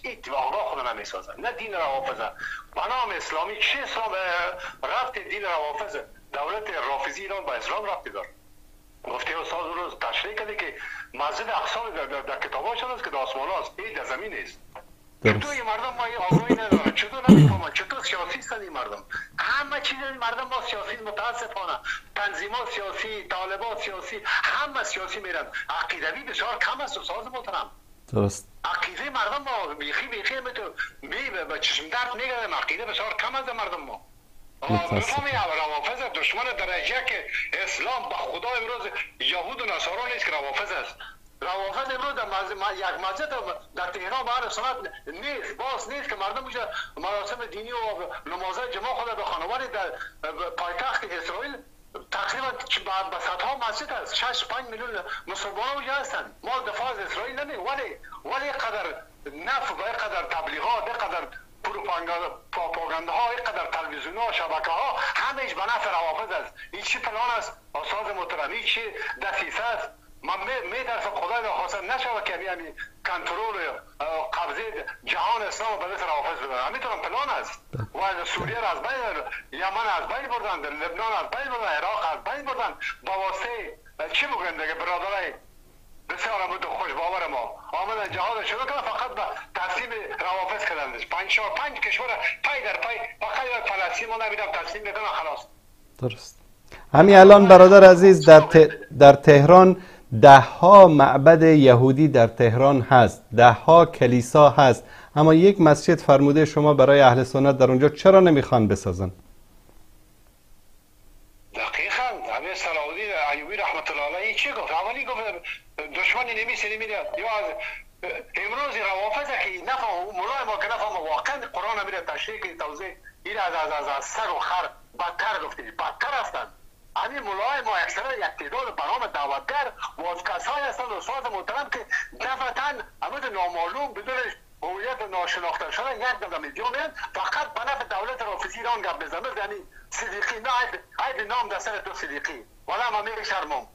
[SPEAKER 6] هیچ آگاه خود نمیسازه، نه دین روافضه به نام اسلامی. چه اسلام رفت دین روافضه؟ دولت رافضی ایران با اسلام رفتی دار. گفته استاد روز تشریح کرده که مسجد اقصی در کتاباشون است که در آسمان است، هیچ در زمین نیست. چطور این مردم ما آگاهی ندارن؟ چطور نمیفهمن؟ چطور سیاسی هستن این مردم؟ همه چیز این مردم ما سیاسی، متاسفانه تنظیمات سیاسی، طالبات سیاسی، همه سیاسی میرن. عقیدوی بسیار کم است استاد محترم.
[SPEAKER 3] درست.
[SPEAKER 6] عقیده مردم ما بیخی بیخی می به چشم درد میگردم. عقیده بسیار کم است مردم ما. بفهمی روافض دشمن درجه که اسلام به خدا امروز یهود و نصارا نیست که روافض است. روافض امروز در یک مسجد در تهران به هر سنت نیست، باز نیست که مردم اونجا مراسم دینی و نماز جمعه خود بخوانند. ولی در پایتخت اسرائیل تقریبا به صدها مسجد است، 6-5 میلیون مسلمان اونجا هستند. ما دفاع از اسرائیل نمی، ولی قدر نف و قدر تبلیغات، قدر پروپاگانده ها، اینقدر تلویزیون ها، شبکه ها، همهش به نفع روافض است. این چی پلان است استاد محترم؟ این چی دسیسه است؟ من میترسم خدای ناخواسته نشود که همین کنترل قبضه جهان اسلام به دست روافض بدن. همینطور پلان است. و سوریه را از بین، یمن از بین بردن، لبنان از بین بردن، عراق از بین بردن با واسطه چی بگویم دیگه برادرای بسیار بود خوش باور ما آمدن جهاد شروع کردن، فقط به تسلیم روافض کردندش. 5 کشور پای در پای، فقط فلسطین ما نمیدم تسلیم میکنن خلاص.
[SPEAKER 3] درست. همین الان برادر عزیز در تهران ده ها معبد یهودی در تهران هست، ده ها کلیسا هست، اما یک مسجد فرموده شما برای اهل سنت در اونجا چرا نمیخوان بسازن؟
[SPEAKER 6] دقیقاً همین صلاح الدین ایوبی رحمت الله علیه چی گفت؟ اولی گفت دشمن نمیسه نمیره. یا از امروز روافض که نفهم مولای ما که نفهم واقعا قرآن میره تشریح که توضیح این از از از از سگ و خر بدتر گفتی، بدتر هستند. همین مولای ما اکثرا یک تعداد برام دعوتگر و از کسایی هستند استاد محترم که دفعتاً همه نامعلوم بدون
[SPEAKER 7] هویت ناشناخته شده یک دفعه میدیا میان فقط به نفع دولت رافضی ایران گپ بزنه. یعنی صدیقی نه عیب نام در سر تو صدیقی، والا ما میشرمم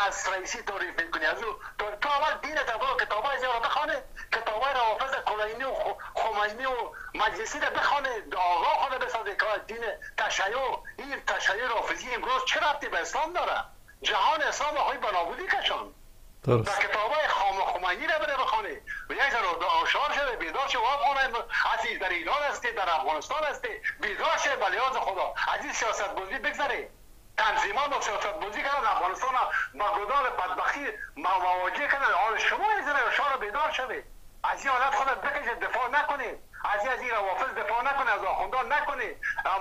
[SPEAKER 7] از رئیسی تعریف میکنی. از او تو اول دین تبا کتابای زیاد بخوانه، کتابای روافض کلینی و خمینی و مجلسی رو بخوانه، آقا خانه بسازه که دین تشیع، این تشیع رافضی امروز چه ربطی به اسلام داره؟ جهان اسلام خواهی به نابودی کشان.
[SPEAKER 3] درست.
[SPEAKER 7] و کتابای خام خمینی رو بره بخوانه و یک ذره آشار شده بیدار شه. واقعا عزیز در ایران هستی، در افغانستان هستی، بیدار شه به لحاظ خدا. از این سیاست بازی بگذره. تنظیمات با سیاست بازی کردن افغانستان با گودال بدبختی مواجه کردن. حال شما از این بیدار شده، از این حالت خودت بکشید، دفاع نکنید، از این روافض دفاع نکنید، از آخوندان نکنید،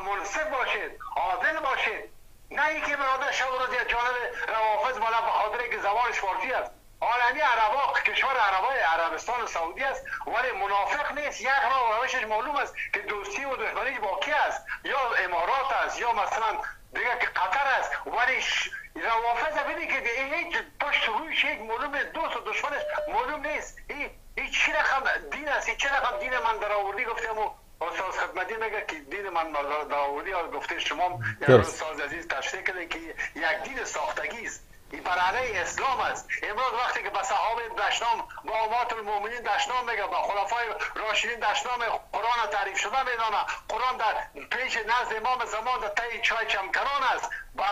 [SPEAKER 7] منصف باشید، عادل باشید. نه اینکه برادر شب روز یک جانب روافض بالا به خاطر اینکه زبانش فارسی است. عالمی عربا کشور عربای عربستان سعودی است ولی منافق نیست. یک راه روشش معلوم است که دوستی و دشمنی با کی است، یا امارات است یا مثلا دیگه که قطر است. ولی روافض ببینید که هیچ پشت رویش یک معلوم دوست و دشمنش معلوم نیست. این چی رقم دین است؟ این چه رقم دین من در آوردی؟ گفتم و استاد خدمتی میگه که دین من در آوردی. گفته شما استاد عزیز تشریح کرده که یک دین ساختگی است، این بر علیه اسلام است. امروز وقتی که به صحابه دشنام، با امهات المؤمنین دشنام میگه، با خلفای راشدین دشنام، قرآن تعریف شده میدانه، قرآن در پیش نزد امام زمان در تای چای چمکران است. و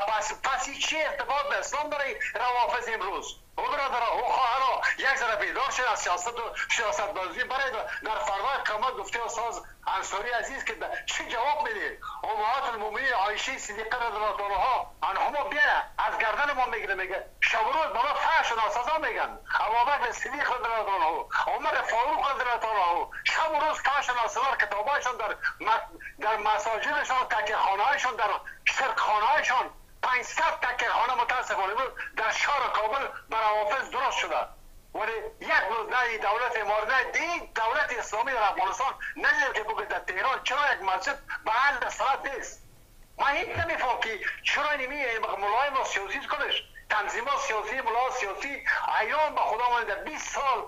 [SPEAKER 7] پس این چه ارتباط به اسلام داره روافض امروز؟ او برادرها، او خواهرها، یک ذره بیدار شد از سیاست و سیاست بازی برای در فردای قیامت. گفته استاد انصاری عزیز که چه جواب میده؟ امهات المؤمنین عایشه صدیقه رضی الله تعالی عنهما بیا از گردن ما میگیره، میگه شب و روز بالا فحش و ناسزا میگن. ابوبکر صدیق رضی الله تعالی عنه، عمر فاروق رضی الله تعالی عنه، شب و روز فحش و ناسزا کتابایشان در مساجدشان، تکیه خانه‌هایشان، در شرک خانه‌هایشان 500 تکیه خانه متاسفانه در شهر کابل بر روافض درست شده. ولی یک روز نه دولت امارات، نه دولت اسلامی در افغانستان ندیدم که بگه در تهران چرا یک مسجد به اهل صلات نیست. من هیچ نمیفهم که چرا اینمی ملای ما سیاسی کنش، تنظیمات سیاسی، ملای سیاسی ایام به خدا من در 20 سال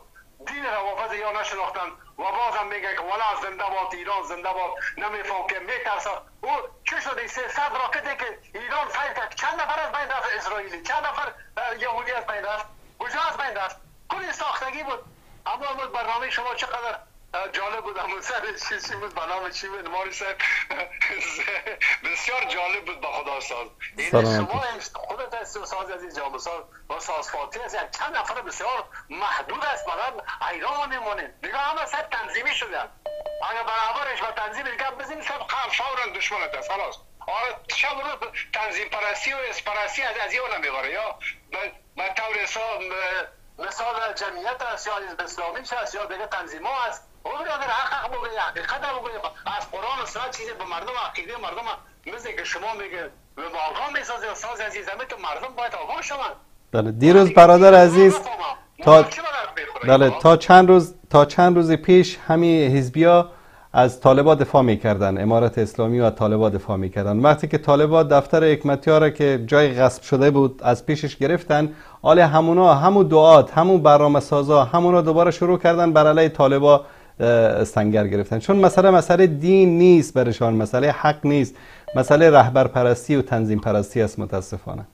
[SPEAKER 7] دین روافض یا نشناختن و بازم میگه که والا زنده باد ایران، زنده باد. نمیفهم که میترسه او چه شده. 300 راکتی که ایران فیر کرد چند نفر از بین رفت؟ اسرائیلی چند نفر یهودی از بین رفت؟ کجا از بین رفت؟ کلی ساختگی بود. اما برنامه شما چقدر جالب بود. همون سر چیزی بود به نام چی بود ماری صاحب، بسیار جالب بود با خدا ساز. این شما خودت هستی و ساز از این جامعه ساز و ساز فاتی هست. چند نفر بسیار محدود است بعدا ایران میمونیم دیگه، همه سر تنظیمی شدن. اگر برابرش با تنظیم دیگه بزنیم سر فورا دشمنت است خلاص. آره شب روز تنظیم پرستی و اسپرستی از یه نمیبره یا به طور حساب مثال جمعیت است یا حزب اسلامی است یا دیگه تنظیم ها است. او برادر حق بگوید، حقیقت بگوید، از قرآن و سنت چیزی به مردم عقیده مردم مثل که شما میگه به آگاه میسازه. ساز عزیز همه تو مردم باید آگاه شوند.
[SPEAKER 3] بله دیروز برادر عزیز تا چند روز پیش همین حزبیا از طالبا دفاع میکردن، امارت اسلامی و طالبا دفاع میکردن. وقتی که طالبا دفتر حکمتیار را که جای غصب شده بود از پیشش گرفتن، آله همونا، همون دعات، همون برنامه سازا، همونا دوباره شروع کردن بر علیه طالبا سنگر گرفتن. چون مسئله دین نیست برشان، مسئله حق نیست، مسئله رهبر پرستی و تنظیم پرستی است متاسفانه.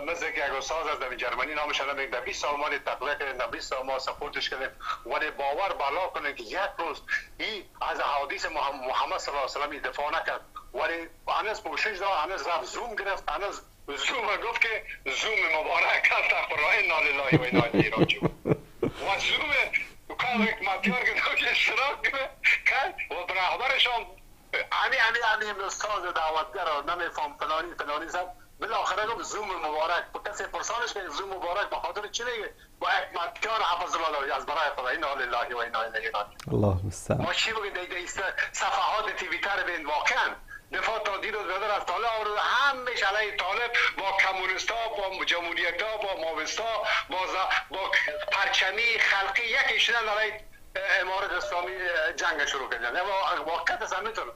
[SPEAKER 7] مثل که یک استاد از در جرمنی نامش الان میگه 20 سال ما تقویت کردیم، 20 سال ما سپورتش کردیم، ولی باور بالا کنه که یک روز این از احادیث محمد صلی الله علیه و سلم دفاع نکرد. ولی هنوز پوشش داد، هنوز رفت زوم گرفت، هنوز زوم گفت که زوم مبارک است، قرآن انا لله و انا الیه راجعون. و زوم کار حکمتیار که اشتراک کرد و رهبرش هم همی استاد دعوتگر نمیفهم فلانی فلانی زد. بالاخره گفت زوم مبارک. با کسی پرسانش که زوم مبارک به خاطر چی میگه؟ با حکمتیار حفظ الله از برای خدا انا لله و انا الیه راجعون.
[SPEAKER 3] الله المستعان.
[SPEAKER 7] ما چی بگیم دیگه؟ صفحات توییتر بین واقعا دفاع تا دیروز برادر از طالب آورد، همش علیه طالب با کمونیستا، با جمهوریتا، با ماویستا، با پرچمی خلقی یکی شدن علیه امارت اسلامی جنگ شروع کردن. واقعا همینطور.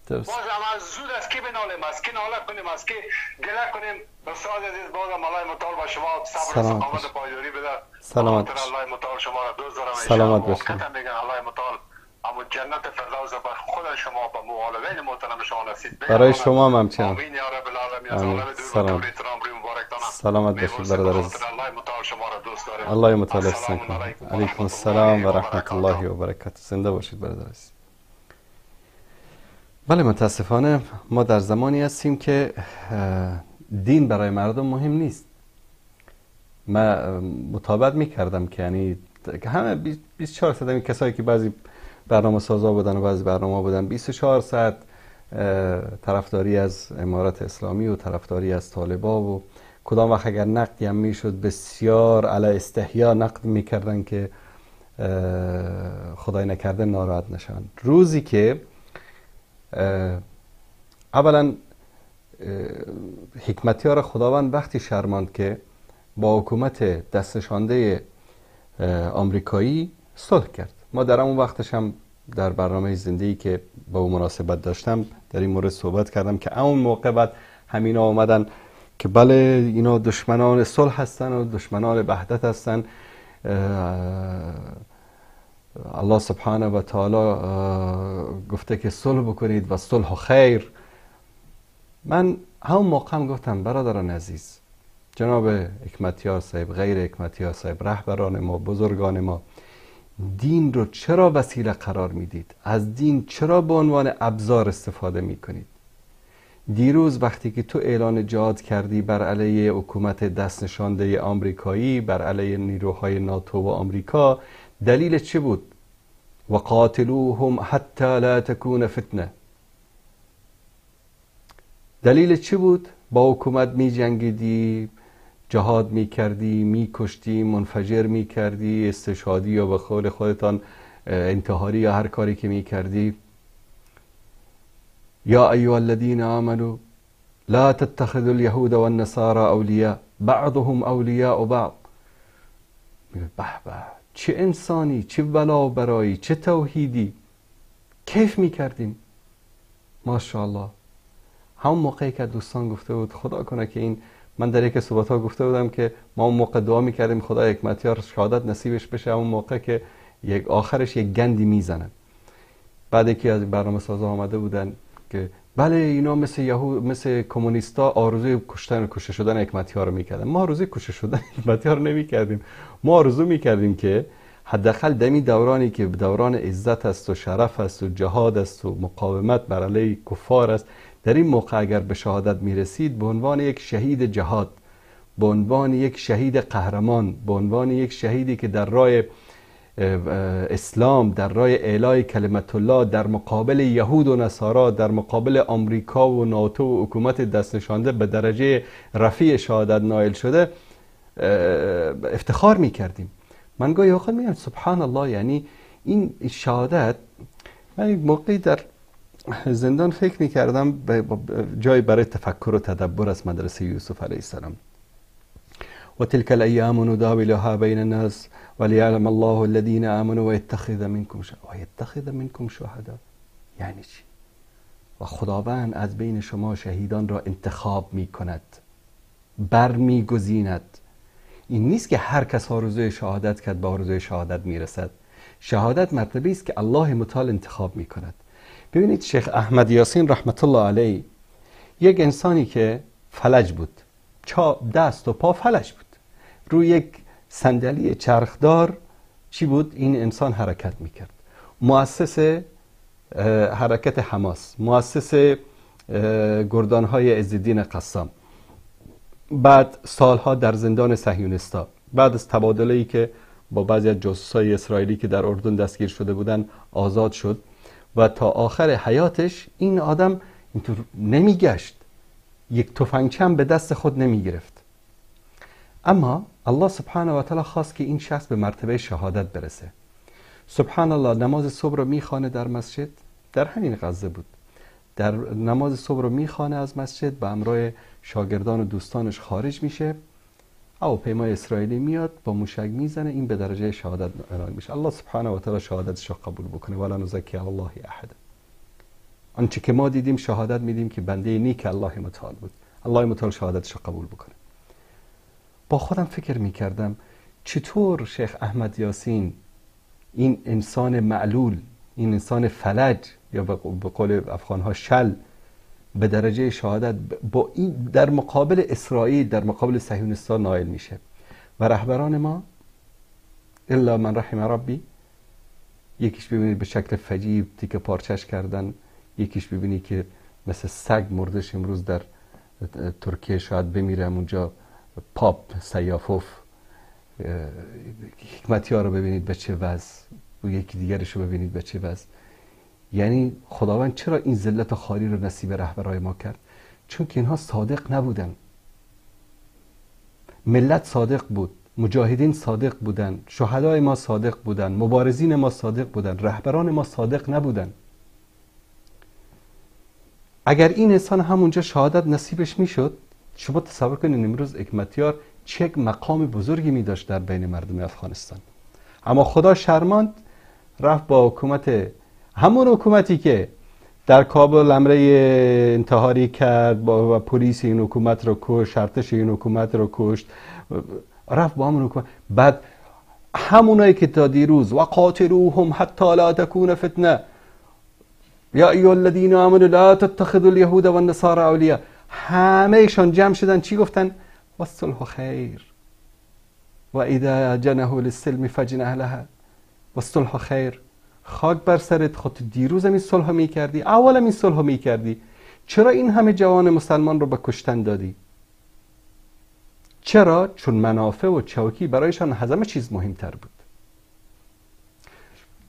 [SPEAKER 3] درست.
[SPEAKER 7] باز هم زود از کی بنالیم، از کی ناله کنیم، از کی گله کنیم. استاد عزیز بازم الله متعال با شما صبر و استقامت و پایداری بده.
[SPEAKER 3] سلامت.
[SPEAKER 7] الله متعال شما را دوست دارم.
[SPEAKER 3] سلامت باشید.
[SPEAKER 7] میگن الله متعال اما جنت فردوس بر خود شما با والدین محترم شما نصیب
[SPEAKER 3] برای شما هم همچنان.
[SPEAKER 7] آمین یا رب العالمین.
[SPEAKER 3] سلام. سلامت باشید برادر عزیز.
[SPEAKER 7] الله متعال شما را دوست دارم.
[SPEAKER 3] الله متعال حفظ کنه. علیکم السلام و رحمت الله و برکاته. زنده باشید برادر عزیز. بله، متاسفانه ما در زمانی هستیم که دین برای مردم مهم نیست. من مطابقت میکردم که یعنی همه 24 ساعت کسایی که بعضی برنامه سازا بودن و بعضی برنامه بودن 24 ساعت طرفداری از امارت اسلامی و طرفداری از طالبا و کدام وقت اگر نقدی هم میشد بسیار علی استحیا نقد میکردن که خدای نکرده ناراحت نشن. روزی که اولا حکمتیار خداوند وقتی شرماند که با حکومت دستشانده آمریکایی صلح کرد. ما در اون وقتش هم در برنامه زندگی که با او مناسبت داشتم در این مورد صحبت کردم که اون موقع بعد همینا آمدن که بله اینا دشمنان صلح هستن و دشمنان وحدت هستن. الله سبحانه و تعالی گفته که صلح بکنید و صلح خیر. من همون موقع هم گفتم برادران عزیز، جناب حکمتیار صاحب، غیر حکمتیار صاحب، رهبران ما، بزرگان ما، دین رو چرا وسیله قرار میدید؟ از دین چرا به عنوان ابزار استفاده میکنید؟ دیروز وقتی که تو اعلان جهاد کردی بر علیه حکومت دست نشانده آمریکایی، بر علیه نیروهای ناتو و آمریکا، دلیل چه بود؟ و قاتلوهم حتی لا تکون فتنه. دلیل چه بود؟ با حکومت می جنگیدی، جهاد می کردی، می کشتی، منفجر می کردی، استشهادی یا به قول خودتان انتحاری یا هر کاری که می کردی. یا ایها الذین آمنوا لا تتخذوا اليهود والنصارى اولیاء بعضهم اولیاء بعض. به به، چه انسانی، چه ولا برایی، چه توحیدی، کیف می کردیم ماشاءالله. همون موقعی که دوستان گفته بود خدا کنه که این، من در یک صحبت ها گفته بودم که ما اون موقع دعا میکردیم خدا حکمتیار شهادت نصیبش بشه، اون موقع که یک آخرش یک گندی میزنه. بعد یکی از برنامه سازا آمده بودن که بله اینا مثل یهود، مثل کمونیستا آرزوی کشتن و کشته شدن حکمتیار رو میکردن. ما آرزوی کشته شدن حکمتیار رو نمیکردیم، ما آرزو میکردیم که حداقل دمی دورانی که دوران عزت است و شرف است و جهاد است و مقاومت بر علیه کفار است، در این موقع اگر به شهادت میرسید به عنوان یک شهید جهاد، به عنوان یک شهید قهرمان، به عنوان یک شهیدی که در راه اسلام، در راه اعلای کلمت الله، در مقابل یهود و نصارا، در مقابل آمریکا و ناتو و حکومت دست نشانده به درجه رفیع شهادت نایل شده، افتخار میکردیم. من گاهی اوقات میگم سبحان الله، یعنی این شهادت. من یک موقعی در زندان فکر میکردم جای برای تفکر و تدبر از مدرسه یوسف علیه السلام. و تلك الایام نداولها بین الناس وليعلم الله الذين آمنوا ويتخذ منكم ويتخذ منكم شهداء. یعنی چی؟ و خداوند از بین شما شهیدان را انتخاب میکند، برمیگزیند. این نیست که هر کس آرزوی شهادت کرد به آرزوی شهادت میرسد. شهادت مرتبه است که الله متعال انتخاب میکند. ببینید شیخ احمد یاسین رحمت الله علیه، یک انسانی که فلج بود، دست و پا فلج بود، روی یک صندلی چرخدار چی بود؟ این انسان حرکت میکرد. مؤسس حرکت حماس، مؤسس گردانهای عزالدین قسام، بعد سالها در زندان صهیونیستا، بعد از تبادله‌ای که با بعضی از جاسوسای اسرائیلی که در اردن دستگیر شده بودن آزاد شد و تا آخر حیاتش این آدم اینطور نمیگشت، یک تفنگچه هم به دست خود نمیگرفت. اما الله سبحانه و تعالی خواست که این شخص به مرتبه شهادت برسه. سبحان الله، نماز صبح رو میخوانه در مسجد، در همین غزه بود، در نماز صبح رو میخوانه از مسجد، به همراه شاگردان و دوستانش خارج میشه، هواپیمای اسرائیلی میاد با موشک میزنه، این به درجه شهادت نائل میشه. الله سبحانه و تعالی شهادتش رو قبول بکنه. ولا نزکی علی الله احد. آنچه که ما دیدیم شهادت میدیم که بنده نیک الله متعال بود. الله متعال شهادتش رو قبول بکنه. با خودم فکر میکردم چطور شیخ احمد یاسین، این انسان معلول، این انسان فلج یا به قول افغانها شل، به درجه شهادت با این در مقابل اسرائیل، در مقابل صهیونیست‌ها نائل میشه و رهبران ما الا من رحم ربی، یکیش ببینید به شکل فجیب تیکه پارچش کردن، یکیش ببینید که مثل سگ مردش امروز در ترکیه شاید بمیره اونجا، پاپ سیافوف، حکمتی ها رو ببینید به چه وضع و یکی دیگرش رو ببینید به چه وضع. یعنی خداوند چرا این ذلت خاری رو نصیب رهبرای ما کرد؟ چون که اینها صادق نبودن. ملت صادق بود، مجاهدین صادق بودن، شهدای ما صادق بودن، مبارزین ما صادق بودن، رهبران ما صادق نبودن. اگر این انسان همونجا شهادت نصیبش میشد، شما تصور کنید امروز حکمتیار چه مقام بزرگی می داشت در بین مردم افغانستان. اما خدا شرماند، رفت با حکومت، همون حکومتی که در کابل امره انتحاری کرد با پلیس این حکومت رو کشت، ارتش این حکومت رو کشت، رفت با همون حکومت. بعد همونایی که تا دیروز و قاتلوهم حتی لا تکون فتنه یا ایها الذین آمنوا لا تتخذوا اليهود والنصارى اولیاء، همه ایشان جمع شدن چی گفتن؟ والصلح خیر و اذا جنحوا للسلم فاجنح لها والصلح خیر. خاک بر سرت، خود دیروز هم این صلح میکردی، اول هم این صلح میکردی، چرا این همه جوان مسلمان رو به کشتن دادی؟ چرا؟ چون منافع و چوکی برایشان همه چیز مهمتر بود.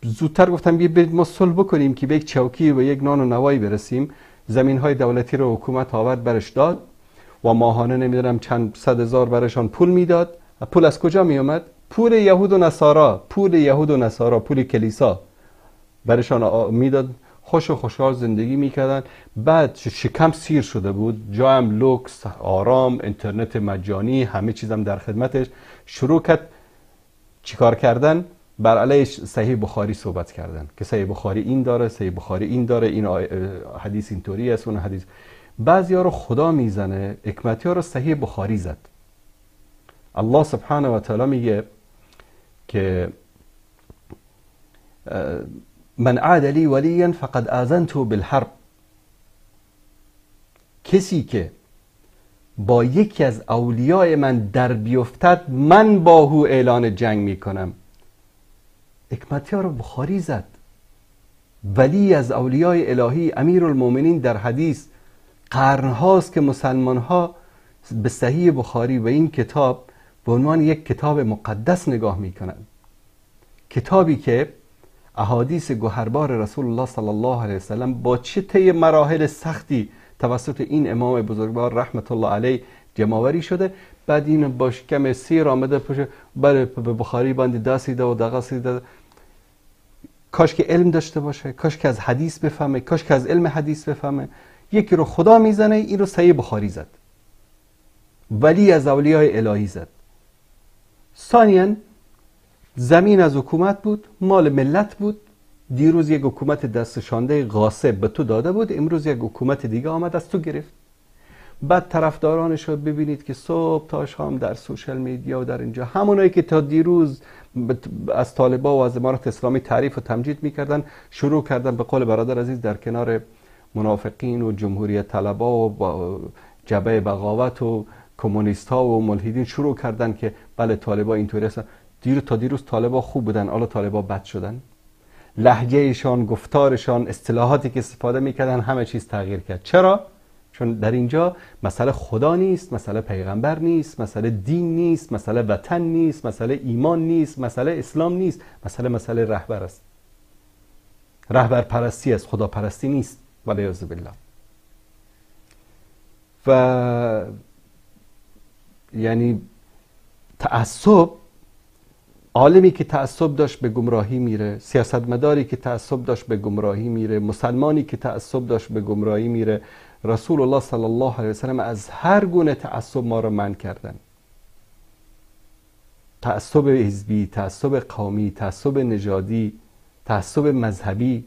[SPEAKER 3] زودتر گفتم بیا برید ما صلح بکنیم که به یک چوکی و یک نان و نوایی برسیم. زمین های دولتی رو حکومت آورد برش داد و ماهانه نمیدونم چند صد هزار برشان پول میداد. پول از کجا میومد؟ پول یهود و نصارا، پول یهود و نصارا، پول کلیسا برشان میداد. خوش و خوشحال زندگی میکردن. بعد شکم سیر شده بود، جایم لوکس، آرام، اینترنت مجانی، همه چیزم در خدمتش. شروع کرد چیکار کردن؟ بر علیه صحیح بخاری صحبت کردن که صحیح بخاری این داره، صحیح بخاری این داره، این حدیث اینطوری است، اون حدیث. بعضیا رو خدا میزنه، حکمتی ها رو صحیح بخاری زد. الله سبحانه و تعالی میگه که من عاد لی ولیا فقد آذنته بالحرب. کسی که با یکی از اولیای من در بیفتد، من با او اعلان جنگ میکنم. حکمتی ها رو بخاری زد. ولی از اولیای الهی، امیرالمومنین در حدیث، قرنهاست که مسلمان ها به صحیح بخاری و این کتاب به عنوان یک کتاب مقدس نگاه میکنند. کتابی که احادیث گوهربار رسول الله صلی الله علیه وسلم با چه طی مراحل سختی توسط این امام بزرگوار رحمت الله علیه جمع‌آوری شده. بعد این با شکم سیر آمده پشت بر بخاری باندې داسې ده و دغسې ده. کاش که علم داشته باشه، کاش که از حدیث بفهمه، کاش که از علم حدیث بفهمه. یکی رو خدا میزنه، این رو صحیح بخاری زد، ولی از اولیای الهی زد. ثانیا زمین از حکومت بود، مال ملت بود. دیروز یک حکومت دستشانده غاصب به تو داده بود، امروز یک حکومت دیگه آمد از تو گرفت. بعد طرفدارانش رو ببینید که صبح تا شام در سوشال میدیا و در اینجا، همونایی که تا دیروز از طالبا و از امارت اسلامی تعریف و تمجید میکردن، شروع کردن به قول برادر عزیز در کنار منافقین و جمهوریت طلبا و جبهه بغاوت و کمونیست ها و ملحدین شروع کردن که بله طالبا اینطوری هستن. تا دیروز طالبا خوب بودن، حالا طالبا بد شدن. لهجهشان، گفتارشان، اصطلاحاتی که استفاده میکردن، همه چیز تغییر کرد. چرا؟ چون در اینجا مسئله خدا نیست، مسئله پیغمبر نیست، مسئله دین نیست، مسئله وطن نیست، مسئله ایمان نیست، مسئله اسلام نیست، مسئله رهبر است. رهبر پرستی است، خدا پرستی نیست، والعیاذ بالله. و یعنی تعصب، عالمی که تعصب داشت به گمراهی میره، سیاستمداری که تعصب داشت به گمراهی میره، مسلمانی که تعصب داشت به گمراهی میره. رسول الله صلی الله علیه وسلم از هر گونه تعصب ما را منع کردن. تعصب حزبی، تعصب قومی، تعصب نژادی، تعصب مذهبی.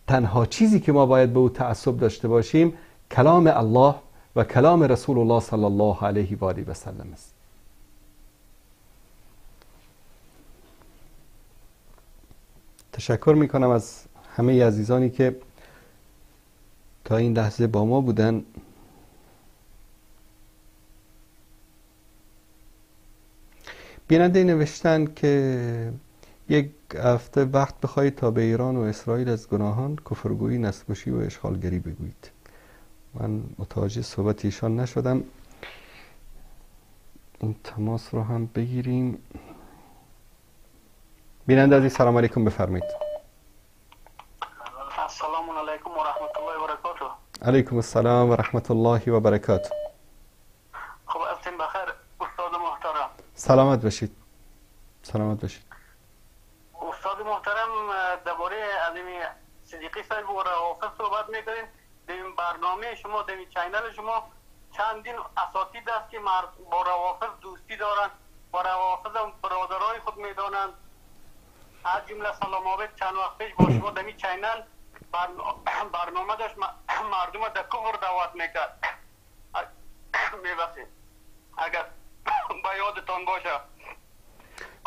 [SPEAKER 3] تنها چیزی که ما باید به او تعصب داشته باشیم کلام الله و کلام رسول الله صلی الله علیه و آله و سلم است. تشکر میکنم از همه عزیزانی که تا این لحظه با ما بودن. بیننده نوشتن که یک هفته وقت بخواهید تا به ایران و اسرائیل از گناهان، کفرگویی، نسل‌کشی و اشغالگری بگویید. من متوجه صحبت ایشان نشدم. این تماس رو هم بگیریم. بیننده عزیز سلام علیکم، بفرمایید.
[SPEAKER 8] السلام علیکم و رحمت الله و برکاته.
[SPEAKER 3] علیکم السلام و رحمت الله و برکاته.
[SPEAKER 8] خب هستیم بخیر استاد محترم.
[SPEAKER 3] سلامت باشید. سلامت باشید.
[SPEAKER 8] استاد محترم، درباره عظیم صدیقی صاحب و روافض صحبت می‌کنیم. در این برنامه شما، در این channel شما چندین اساتید است که با روافض دوستی دارند و روافض هم برادرای خود میدانند. از جمله سلام عابد چند وقت پیش با شما در این channel برنامه داشت، مردم در کفر دعوت میکرد. میبخشید اگر با یادتان باشه.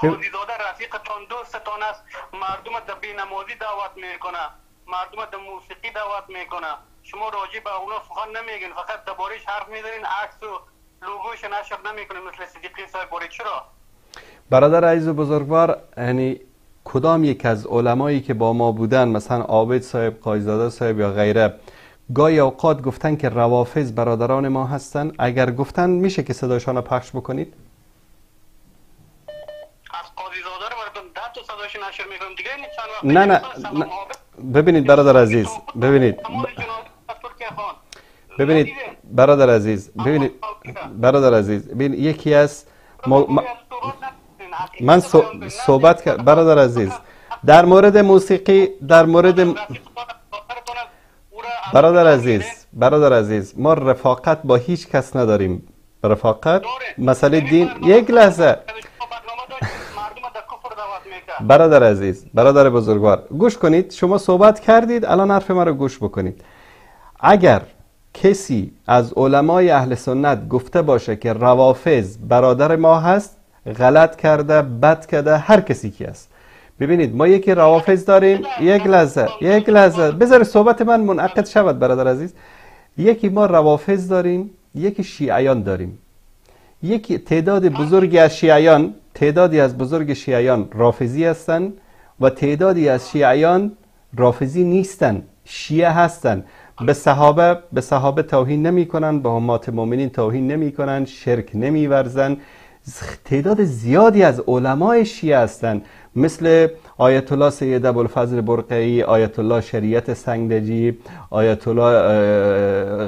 [SPEAKER 8] قاضیزاده رفیقتان، دوستتان است، مردم در بینمازی دعوت میکنه، مردم در موسیقی دعوت میکنه. شما راجع به اونا سخن نمیگین، فقط درباره‌اش حرف میزنین، عکس و لوگوش نشر نمیکنین مثل صدیقی صاحب. برای چرا؟
[SPEAKER 3] برادر عزیز و بزرگوار، یعنی کدام یک از علمایی که با ما بودن، مثلا عابد صاحب، قاضیزاده صاحب یا غیره، گاهی اوقات گفتن که روافض برادران ما هستن؟ اگر گفتن میشه که صدایشان رو پخش بکنید؟
[SPEAKER 8] از قاضیزاده رو براتون 10 تا صدایش نشر میکنم دیگه.
[SPEAKER 3] نه نه نه، ببینید برادر عزیز، ببینید ببینید برادر عزیز، ببینید برادر عزیز، ببینید یکی از من صحبت کرد برادر عزیز در مورد موسیقی، در مورد برادر عزیز، برادر عزیز، ما رفاقت با هیچ کس نداریم. رفاقت مسئله دین. یک لحظه برادر عزیز، برادر بزرگوار، گوش کنید. شما صحبت کردید، الان حرف ما رو گوش بکنید. اگر کسی از علمای اهل سنت گفته باشه که روافض برادر ما هست، غلط کرده، بد کرده، هر کسی که است. ببینید ما یکی روافض داریم. یک لحظه، یک لحظه بذار صحبت من منعقد شود برادر عزیز. یکی ما روافض داریم، یکی شیعیان داریم. یکی تعداد بزرگی از شیعیان، تعدادی از بزرگ شیعیان رافضی هستند و تعدادی از شیعیان رافضی نیستند، شیعه هستند. به صحابه توهین نمی کنن، به امهات مؤمنین توهین نمی کنن، شرک نمی ورزن. تعداد زیادی از علمای شیعه هستند، مثل آیت الله سید ابوالفضل برقعی، آیت الله شریعت سنگدجی، آیت الله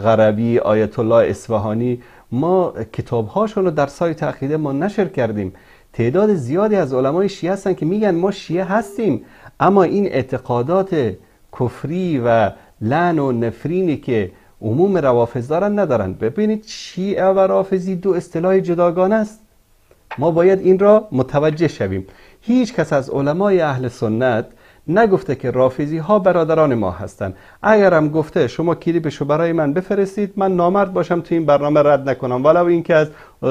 [SPEAKER 3] غربی، آیت الله اصفهانی. ما کتابهاشون رو در سایت عقیده ما نشر کردیم. تعداد زیادی از علمای شیعه هستن که میگن ما شیعه هستیم، اما این اعتقادات کفری و لعن و نفرینی که عموم روافض دارن ندارن. ببینید شیعه و رافضی دو اصطلاح جداگانه است، ما باید این را متوجه شویم. هیچ کس از علمای اهل سنت نگفته که رافضی ها برادران ما هستند. اگرم گفته شما کلیپشو برای من بفرستید، من نامرد باشم تو این برنامه رد نکنم، ولو اینکه از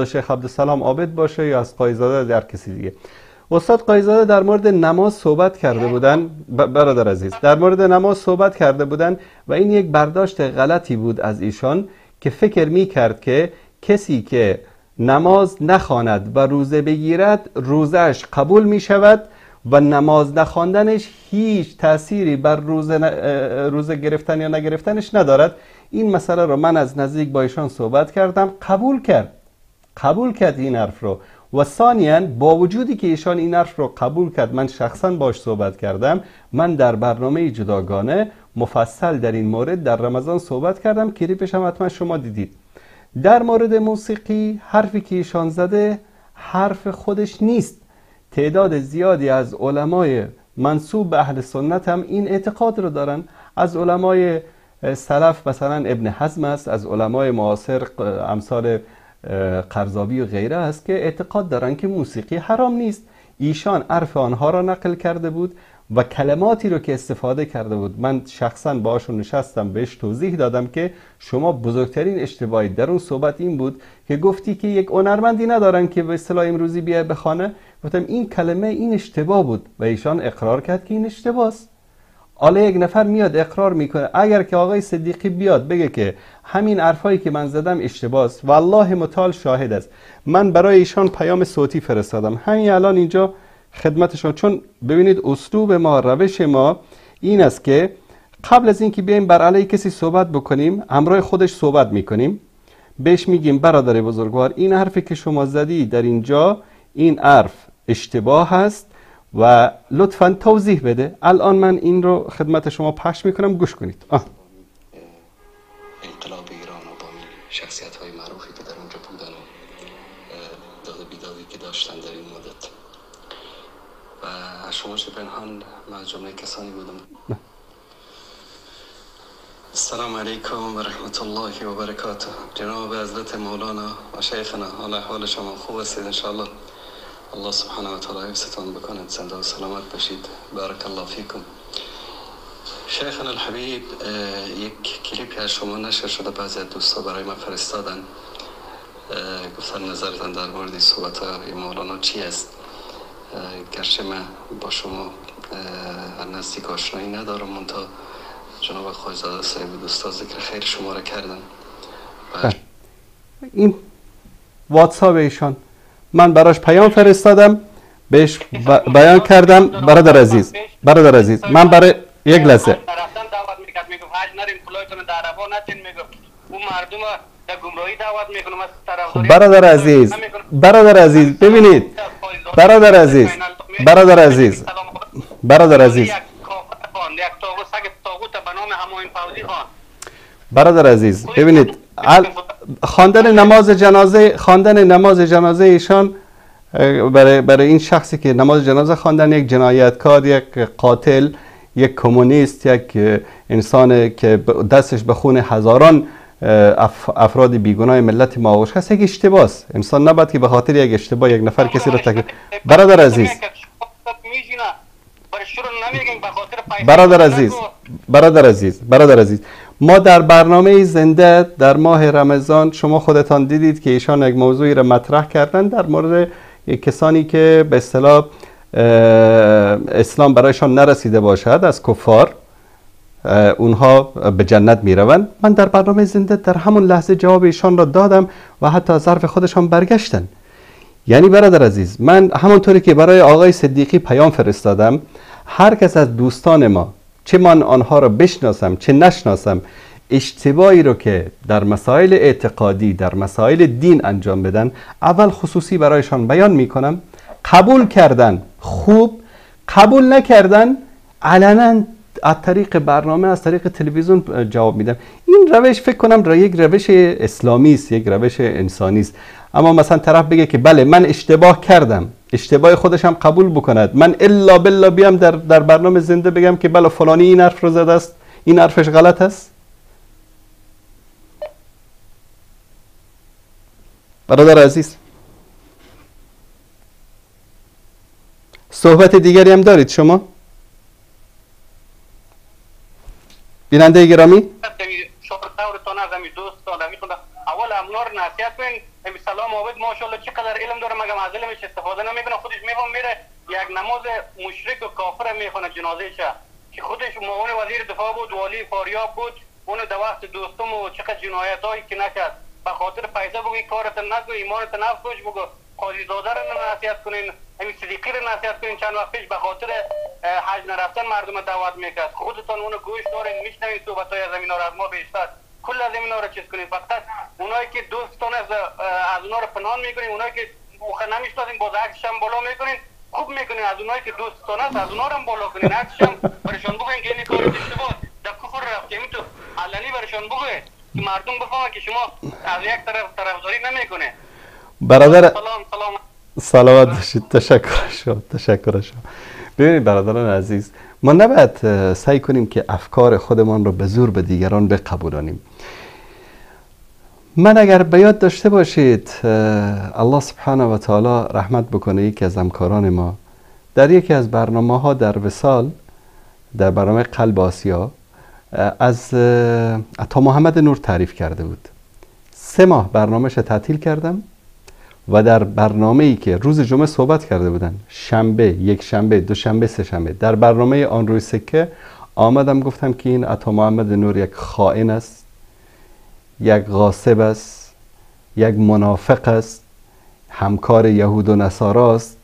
[SPEAKER 3] شیخ عبدالسلام عابد باشه یا از قاضی‌زاده یا هر کسی دیگه. استاد قاضی‌زاده در مورد نماز صحبت کرده بودن، برادر عزیز، در مورد نماز صحبت کرده بودن و این یک برداشت غلطی بود از ایشان که فکر می‌کرد که کسی که نماز نخواند و روزه بگیرد روزه‌اش قبول می شود و نماز نخواندنش هیچ تأثیری بر روزه گرفتن یا نگرفتنش ندارد. این مسئله رو من از نزدیک با ایشان صحبت کردم، قبول کرد این حرف رو. و ثانیاً با وجودی که ایشان این حرف رو قبول کرد، من شخصا باش صحبت کردم، من در برنامه جداگانه مفصل در این مورد در رمضان صحبت کردم، کلیپش هم حتما شما دیدید. در مورد موسیقی حرفی که ایشان زده حرف خودش نیست. تعداد زیادی از علمای منسوب به اهل سنت هم این اعتقاد رو دارن. از علمای سلف مثلا ابن حزم است، از علمای معاصر امثال قرضاوی و غیره است که اعتقاد دارن که موسیقی حرام نیست. ایشان عرف آنها را نقل کرده بود و کلماتی رو که استفاده کرده بود، من شخصا باهاشون نشستم، بهش توضیح دادم که شما بزرگترین اشتباهی در اون صحبت این بود که گفتی که یک هنرمندی ندارن که به اصطلاح امروزی بیای بخوانه. گفتم این کلمه، این اشتباه بود و ایشان اقرار کرد که این اشتباه است. حالا یک نفر میاد اقرار میکنه، اگر که آقای صدیقی بیاد بگه که همین حرفایی که من زدم اشتباه است، والله متعال شاهد است، من برای ایشان پیام صوتی فرستادم همین الان اینجا خدمتشان. چون ببینید اسلوب ما، روش ما این است که قبل از اینکه بیایم بر علیه کسی صحبت بکنیم، همراه خودش صحبت میکنیم، بهش میگیم برادر بزرگوار این حرفی که شما زدی در اینجا، این حرف اشتباه هست و لطفاً توضیح بده. الان من این رو خدمت شما پخش میکنم، گوش کنید.
[SPEAKER 9] انقلاب ایران و با شخصیت های معروفی که در اونجا بودن و داد بیدادی که داشتن در این مدت، و شما چه پنهان من جمله کسانی بودم. السلام علیکم و رحمت الله و برکاته. جناب حضرت مولانا و شیخنا، حال احوال شما خوب هستید انشاءالله؟ الله سبحانه و تعالی حفظتان بکند، زنده و سلامت باشید. بارک الله فیکم. شیخنا الحبیب، یک کلیپی از شما نشر شده، بعضی از دوستا برای من فرستادن، گفتن نظرتان در مورد صحبت های مولانا چی است. گرچه من با شما نزدیک آشنایی ندارم، منتها جناب خواجه‌زاده صاحب دوستا ذکر خیر شما را کردن.
[SPEAKER 3] این واتساپ ایشان، من براش پیام فرستادم، بهش بیان کردم. برادر عزیز، برادر عزیز، من برای یک لحظه برادر عزیز، برادر عزیز، ببینید برادر عزیز، برادر عزیز، برادر عزیز، برادر عزیز، ببینید خواندن نماز جنازه، خواندن نماز جنازه ایشان برای این شخصی که نماز جنازه خواندن، یک جنایتکار، یک قاتل، یک کمونیست، یک انسان که دستش به خون هزاران افراد بیگناه ملت ما آغشته است، یک اشتباه است. انسان نباید که به خاطر یک اشتباه یک نفر کسی را تکلیف. برادر عزیز، برادر عزیز، برادر عزیز، برادر عزیز، ما در برنامه زنده در ماه رمضان شما خودتان دیدید که ایشان یک موضوعی را مطرح کردن در مورد کسانی که به اصطلاح اسلام برایشان نرسیده باشد از کفار، اونها به جنت میروند. من در برنامه زنده در همون لحظه جواب ایشان را دادم و حتی از ظرف خودشان برگشتن. یعنی برادر عزیز، من همونطوری که برای آقای صدیقی پیام فرستادم، هر کس از دوستان ما، چه من آنها را بشناسم چه نشناسم، اشتباهی رو که در مسائل اعتقادی، در مسائل دین انجام بدن، اول خصوصی برایشان بیان میکنم. قبول کردن خوب، قبول نکردن علنا از طریق برنامه، از طریق تلویزیون جواب میدم. این روش فکر کنم یک روش اسلامی است، یک روش انسانی است. اما مثلا طرف بگه که بله من اشتباه کردم، اشتباه خودش هم قبول بکند، من الا بالله بیام در برنامه زنده بگم که بله فلانی این حرف رو زده است، این حرفش غلط است. برادر عزیز، صحبت دیگری هم دارید شما؟ بیننده گرامی،
[SPEAKER 8] اول امنار نصیحت کنین. سلام عابد ماشاءالله چقدر علم داره، مگم از علمش استفاده نمیکنه، خودش میفهم میره یک نماز مشرک و کافر میخونه جنازه شه که خودش معاون وزیر دفاع بود، والی فاریاب بود، اون در وقت دوستم و چقدر جنایت هایی که نکرد، به خاطر پیسه بگو کارت نگو، ایمانت نفروش، بگو قاضی زاده رو نصیحت کنین، همین صدیقی رو نصیحت کنین. چند وقت پیش به خاطر حج نرفتن مردم دعوت میکرد. خودتان اونو گوش دارین، میشنوین صحبت های از اینا رو از ما بیشتر، کل از اینا رو چیز کنین. فقط اونایی که دوستان از اونا رو پنهان میکنین، اونایی که نمیشناسین باز عکسش هم بالا میکنین، خوب میکنین. از اونایی که دوستان است از اونا رو هم بالا کنین، عکسش هم برشان بگین که این کار اشتباه در کفر رفتیم، تو علنی برشان بگه که مردم بفهمن که شما از یک طرف طرفداری نمیکنه.
[SPEAKER 3] برادر
[SPEAKER 8] سلام، سلام،
[SPEAKER 3] سلامت باشید. تشکر شما، تشکر شما. ببینید برادران عزیز، ما نباید سعی کنیم که افکار خودمان رو به زور به دیگران بقبولانیم. من اگر به یاد داشته باشید، الله سبحانه و تعالی رحمت بکنه یکی از همکاران ما در یکی از برنامه ها در وصال، در برنامه قلب آسیا، از عطا محمد نور تعریف کرده بود. 3 ماه برنامهش تعطیل کردم و در برنامه‌ای که روز جمعه صحبت کرده بودن، شنبه، یک شنبه، دوشنبه، سه شنبه، در برنامه آن روی سکه آمدم گفتم که این عطا محمد نور یک خائن است، یک غاصب است، یک منافق است، همکار یهود و نصارا است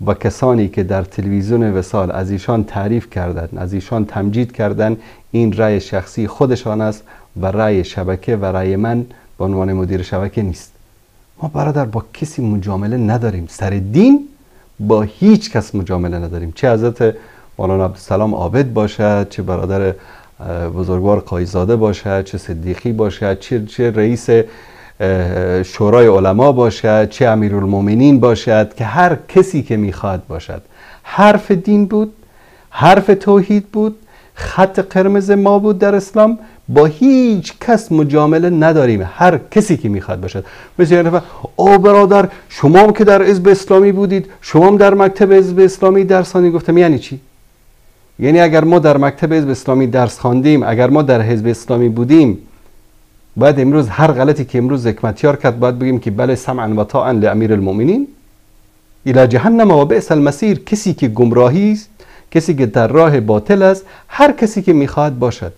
[SPEAKER 3] و کسانی که در تلویزیون وصال از ایشان تعریف کردند، از ایشان تمجید کردند، این رأی شخصی خودشان است و رأی شبکه و رأی من به عنوان مدیر شبکه نیست. ما برادر با کسی مجامله نداریم، سر دین با هیچ کس مجامله نداریم، چه حضرت مولانا عبدالسلام عابد باشد، چه برادر بزرگوار قایزاده باشد، چه صدیقی باشد، چه رئیس شورای علما باشد، چه امیرالمومنین باشد، که هر کسی که میخواد باشد. حرف دین بود، حرف توحید بود، خط قرمز ما بود در اسلام. با هیچ کس مجامله نداریم، هر کسی که میخواد باشد. مثل یه نفر، او برادر شما هم که در حزب اسلامی بودید، شما هم در مکتب حزب اسلامی درس خواندید. گفتم یعنی چی؟ یعنی اگر ما در مکتب حزب اسلامی درس خواندیم، اگر ما در حزب اسلامی بودیم، باید امروز هر غلطی که امروز حکمتیار کرد باید بگیم که بله سمعا و طاعا لامیر المؤمنین الی جهنم و بئس المصیر. کسی که گمراهی است، کسی که در راه باطل است، هر کسی که میخواد باشد،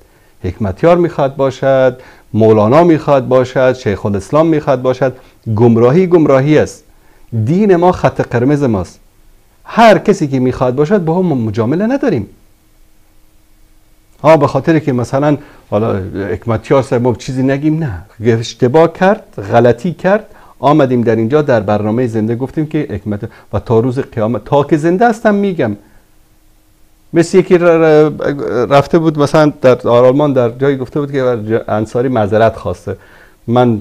[SPEAKER 3] حکمتیار میخواد باشد، مولانا میخواد باشد، شیخ الاسلام میخواد باشد، گمراهی گمراهی است. دین ما خط قرمز ماست. هر کسی که میخواد باشد با هم مجامله نداریم. ها به خاطر که مثلا حالا حکمتیار صاحب ما چیزی نگیم، نه، اشتباه کرد، غلطی کرد، آمدیم در اینجا در برنامه زنده گفتیم که حکمت و تا روز قیامت تا که زنده هستم میگم. مثل یکی رفته بود مثلا در آلمان در جایی گفته بود که انصاری معذرت خواسته. من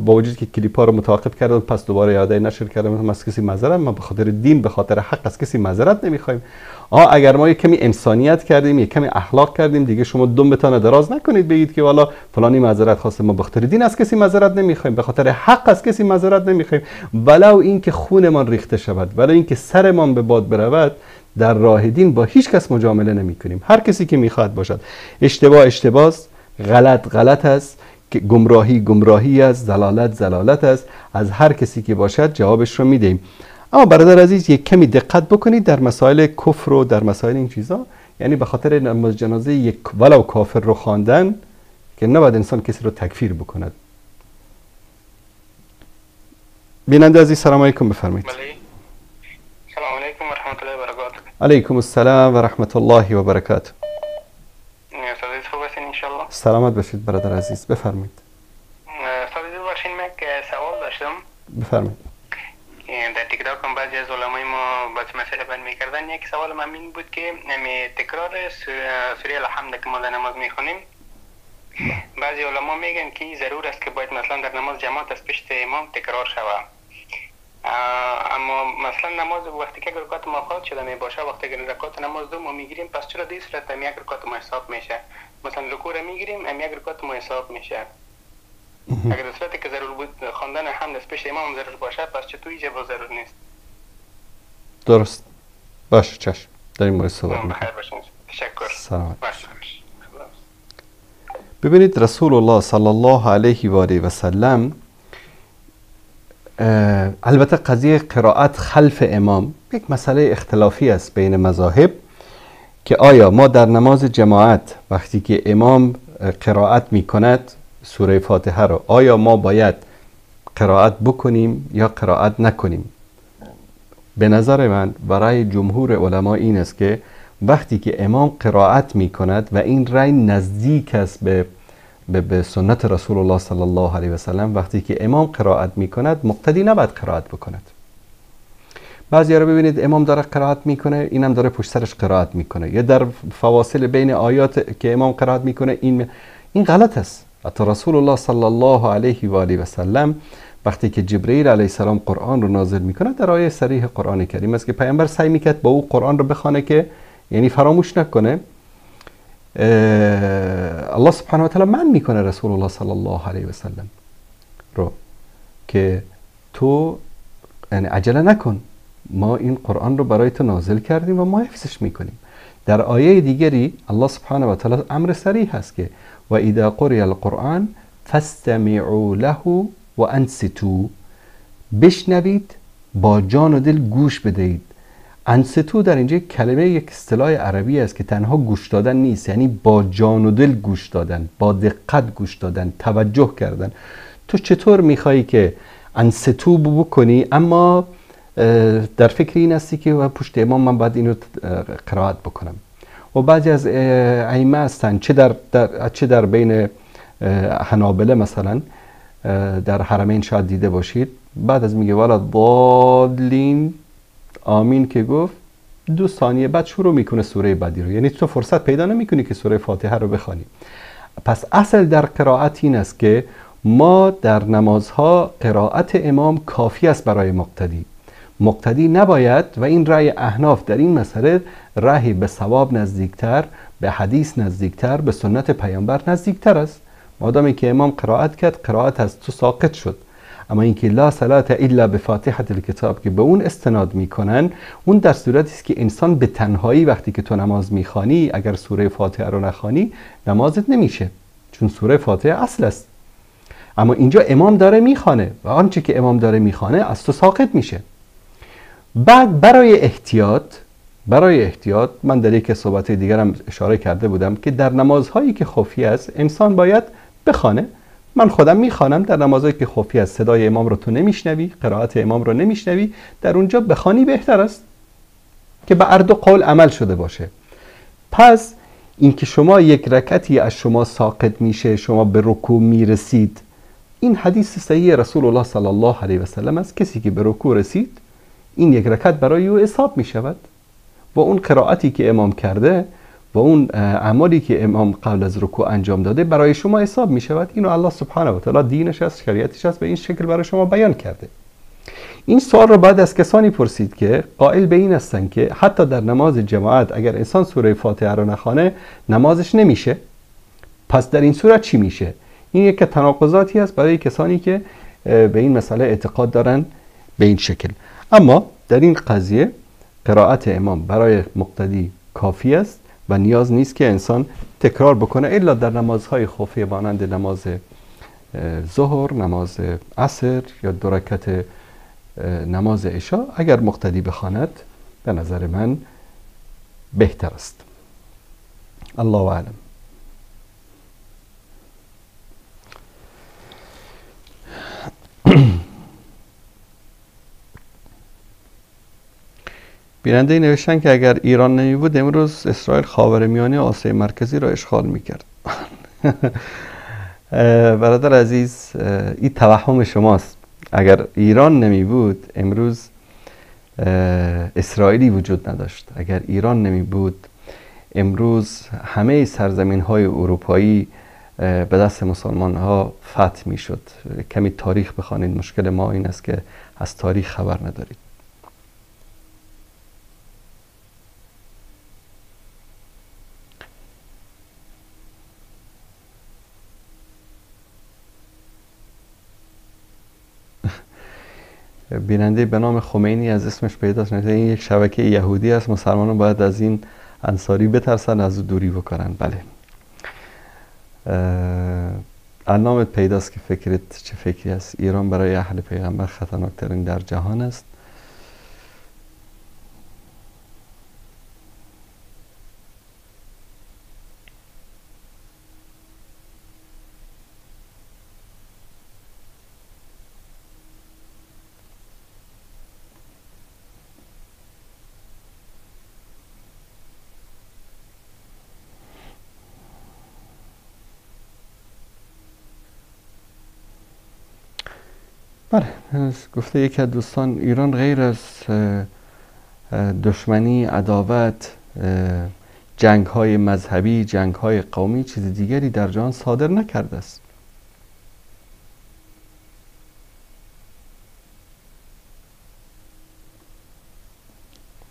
[SPEAKER 3] با وجود که کلیپ ها رو متوقف کردم، پس دوباره یاده نشر کردم، از کسی معذرت، ما به خاطر دین، به خاطر حق از کسی معذرت نمیخوایم. اگر ما یک کمی انسانیت کردیم، یک کمی اخلاق کردیم، دیگه شما دمتان دراز نکنید بگید که والا فلانی معذرت خواسته. ما به خاطر دین از کسی معذرت نمیخوایم، به خاطر حق از کسی معذرت نمیخوایم، ولو اینکه خونمان ریخته شود، ولو اینکه سرمان به باد برود، در راه دین با هیچ کس مجامله نمیکنیم. هر کسی که میخواد باشد. اشتباه اشتباه است، غلط غلط است، گمراهی گمراهی است، ضلالت ضلالت است. از هر کسی که باشد جوابش رو میدیم. اما برادر عزیز یک کمی دقت بکنید در مسائل کفر و در مسائل این چیزا، یعنی به خاطر نماز جنازه یک ولو کافر رو خواندن که نباید انسان کسی رو تکفیر بکند. بیننده عزیز سلام علیکم، بفرمایید.
[SPEAKER 6] سلام علیکم و رحمت الله و برکاته.
[SPEAKER 3] علیکم السلام و رحمت الله و برکاته.
[SPEAKER 6] استاد خوب هستین انشالله؟
[SPEAKER 3] سلامت باشید برادر عزیز، بفرمایید.
[SPEAKER 6] استاد ببخشید من یک سوال داشتم.
[SPEAKER 3] بفرمایید.
[SPEAKER 6] در تیک تاک هم بعضی از علمای ما بعضی مسئله بند میکردن. یک سوال من این بود که تکرار سوره الحمد که ما در نماز میخونیم، بعضی علما میگن که ضرور است که باید مثلا در نماز جماعت از پشت امام تکرار شود، اما مثلا نماز وقتی که رکعت ما فوت شده می باشه، وقتی که رکعت نماز دو ما میگیریم، پس چرا دی صورت هم یک رکعت ما حساب میشه؟ مثلا رکوع را میگیریم هم یک رکعت ما حساب میشه. اگر در صورتی که ضرور بود خواندن حمد از پیش امام ضرور باشه، پس چطور ایجاب ضرور نیست؟
[SPEAKER 3] درست باشه، چشم، در این مورد صحبت می‌کنیم.
[SPEAKER 6] تشکر.
[SPEAKER 3] سلامت. ببینید رسول الله صلی الله علیه و آله و سلم، البته قضیه قرائت خلف امام یک مسئله اختلافی است بین مذاهب که آیا ما در نماز جماعت وقتی که امام قرائت می کند سوره فاتحه رو، آیا ما باید قرائت بکنیم یا قرائت نکنیم؟ به نظر من برای جمهور علما این است که وقتی که امام قرائت می کند و این رأی نزدیک است به سنت رسول الله صلی الله علیه و سلم، وقتی که امام قرائت می کند مقتدی نباید قرائت بکند. بعضی رو ببینید امام داره قرائت میکنه، اینم داره پشت سرش قرائت میکنه، یا در فواصل بین آیات که امام قرائت میکنه، این غلط است. حتی رسول الله صلی الله علیه و آله و سلم وقتی که جبرئیل علیه السلام قرآن رو نازل میکنه، در آیه صریح قرآن کریم است که پیامبر سعی میکرد با او قرآن رو بخوانه که یعنی فراموش نکنه. الله سبحانه و تعالی من میکنه رسول الله صلی الله علیه و سلم رو که تو یعنی عجله نکن، ما این قرآن رو برای تو نازل کردیم و ما حفظش میکنیم. در آیه دیگری الله سبحانه و تعالی امر صریح هست که و اذا قرئ القرآن فاستمعوا له و انصتوا، بشنوید، با جان و دل گوش بدهید. انصتوا در اینجا کلمه یک اصطلاح عربی است که تنها گوش دادن نیست، یعنی با جان و دل گوش دادن، با دقت گوش دادن، توجه کردن. تو چطور میخوایی که انصتوا بکنی اما در فکر این هستی که پشت امام من باید اینو قرائت بکنم؟ و بعضی از ائمه هستند چه در بین حنابله مثلا در حرمین شاید دیده باشید، بعد از میگه ولا ضالین آمین که گفت، 2 ثانیه بعد شروع میکنه سوره بعدی رو، یعنی تو فرصت پیدا نمیکنی که سوره فاتحه رو بخوانی. پس اصل در قرائت این است که ما در نمازها قرائت امام کافی است برای مقتدی. مقتدی نباید، و این رأی احناف در این مسئله رأی به صواب نزدیکتر، به حدیث نزدیکتر، به سنت پیامبر نزدیکتر است. مادامی که امام قرائت کرد، قرائت از تو ساقط شد. اما اینکه لا صلاة الا بفاتحة الکتاب که به اون استناد میکنن، اون در صورتی است که انسان به تنهایی وقتی که تو نماز میخوانی اگر سوره فاتحه رو نخوانی نمازت نمیشه، چون سوره فاتحه اصل است. اما اینجا امام داره میخوانه و آنچه که امام داره میخوانه از تو ساقط میشه. بعد برای احتیاط من در یک صحبت دیگرم اشاره کرده بودم که در نمازهایی که خفی است انسان باید بخوانه. من خودم میخوانم در نمازهایی که خفی است، صدای امام رو تو نمیشنوی، قرائت امام رو نمیشنوی، در اونجا بخوانی بهتر است که به هر دو قول عمل شده باشه. پس اینکه شما یک رکعتی از شما ساقط میشه، شما به رکوع میرسید، این حدیث صحیح رسول الله صلی الله علیه و سلم است، کسی که به رکوع رسید این یک رکعت برای او حساب می شود و اون قرائتی که امام کرده و اون اعمالی که امام قبل از رکوع انجام داده برای شما حساب می شود. اینو الله سبحانه و تعالی دینش است، شریعتش است، به این شکل برای شما بیان کرده. این سوال رو بعد از کسانی پرسید که قائل به این هستند که حتی در نماز جماعت اگر انسان سوره فاتحه رو نخوانه نمازش نمیشه، پس در این صورت چی میشه؟ این یک تناقضاتی است برای کسانی که به این مسئله اعتقاد دارن به این شکل. اما در این قضیه قرائت امام برای مقتدی کافی است و نیاز نیست که انسان تکرار بکنه، الا در نمازهای خفیه مانند نماز ظهر، نماز عصر یا 2 رکعت نماز عشاء اگر مقتدی بخواند به نظر من بهتر است. الله اعلم. بیننده نوشتن که اگر ایران نمی بود امروز اسرائیل خاورمیانه آسیای مرکزی را اشغال میکرد. برادر عزیز، این توهم شماست. اگر ایران نمی بود امروز اسرائیلی وجود نداشت. اگر ایران نمی بود امروز همه سرزمین های اروپایی به دست مسلمان ها فتح می شد. کمی تاریخ بخوانید. مشکل ما این است که از تاریخ خبر ندارید. بیننده به نام خمینی از اسمش پیداست، این یک شبکه یهودی است، مسلمانان باید از این انصاری بترسن، از او دوری بکنن. بله، علامت پیداست که فکرت چه فکری است. ایران برای اهل پیغمبر خطرناکترین در جهان است. بله، گفته یکی از دوستان ایران غیر از دشمنی، عداوت، جنگ های مذهبی، جنگ های قومی چیز دیگری در جهان صادر نکرده است.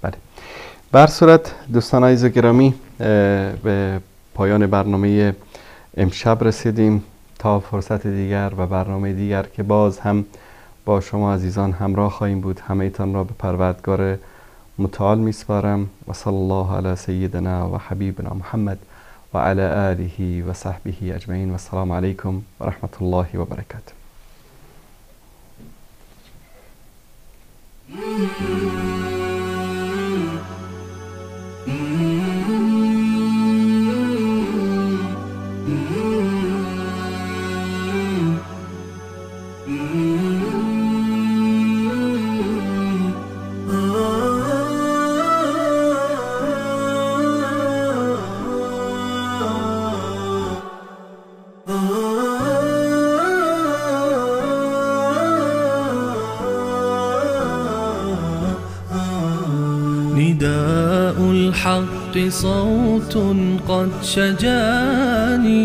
[SPEAKER 3] بله، به هر صورت دوستان عزیز و گرامی، به پایان برنامه امشب رسیدیم. تا فرصت دیگر و برنامه دیگر که باز هم با شما عزیزان همراه خواهیم بود. همه تان را به پروردگار متعال میسپارم. و صلی الله علی سیدنا و حبیبنا محمد و علی آله و صحبه اجمعین. و السلام علیکم و رحمت الله و برکاته.
[SPEAKER 2] نداء الحق صوت قد شجاني.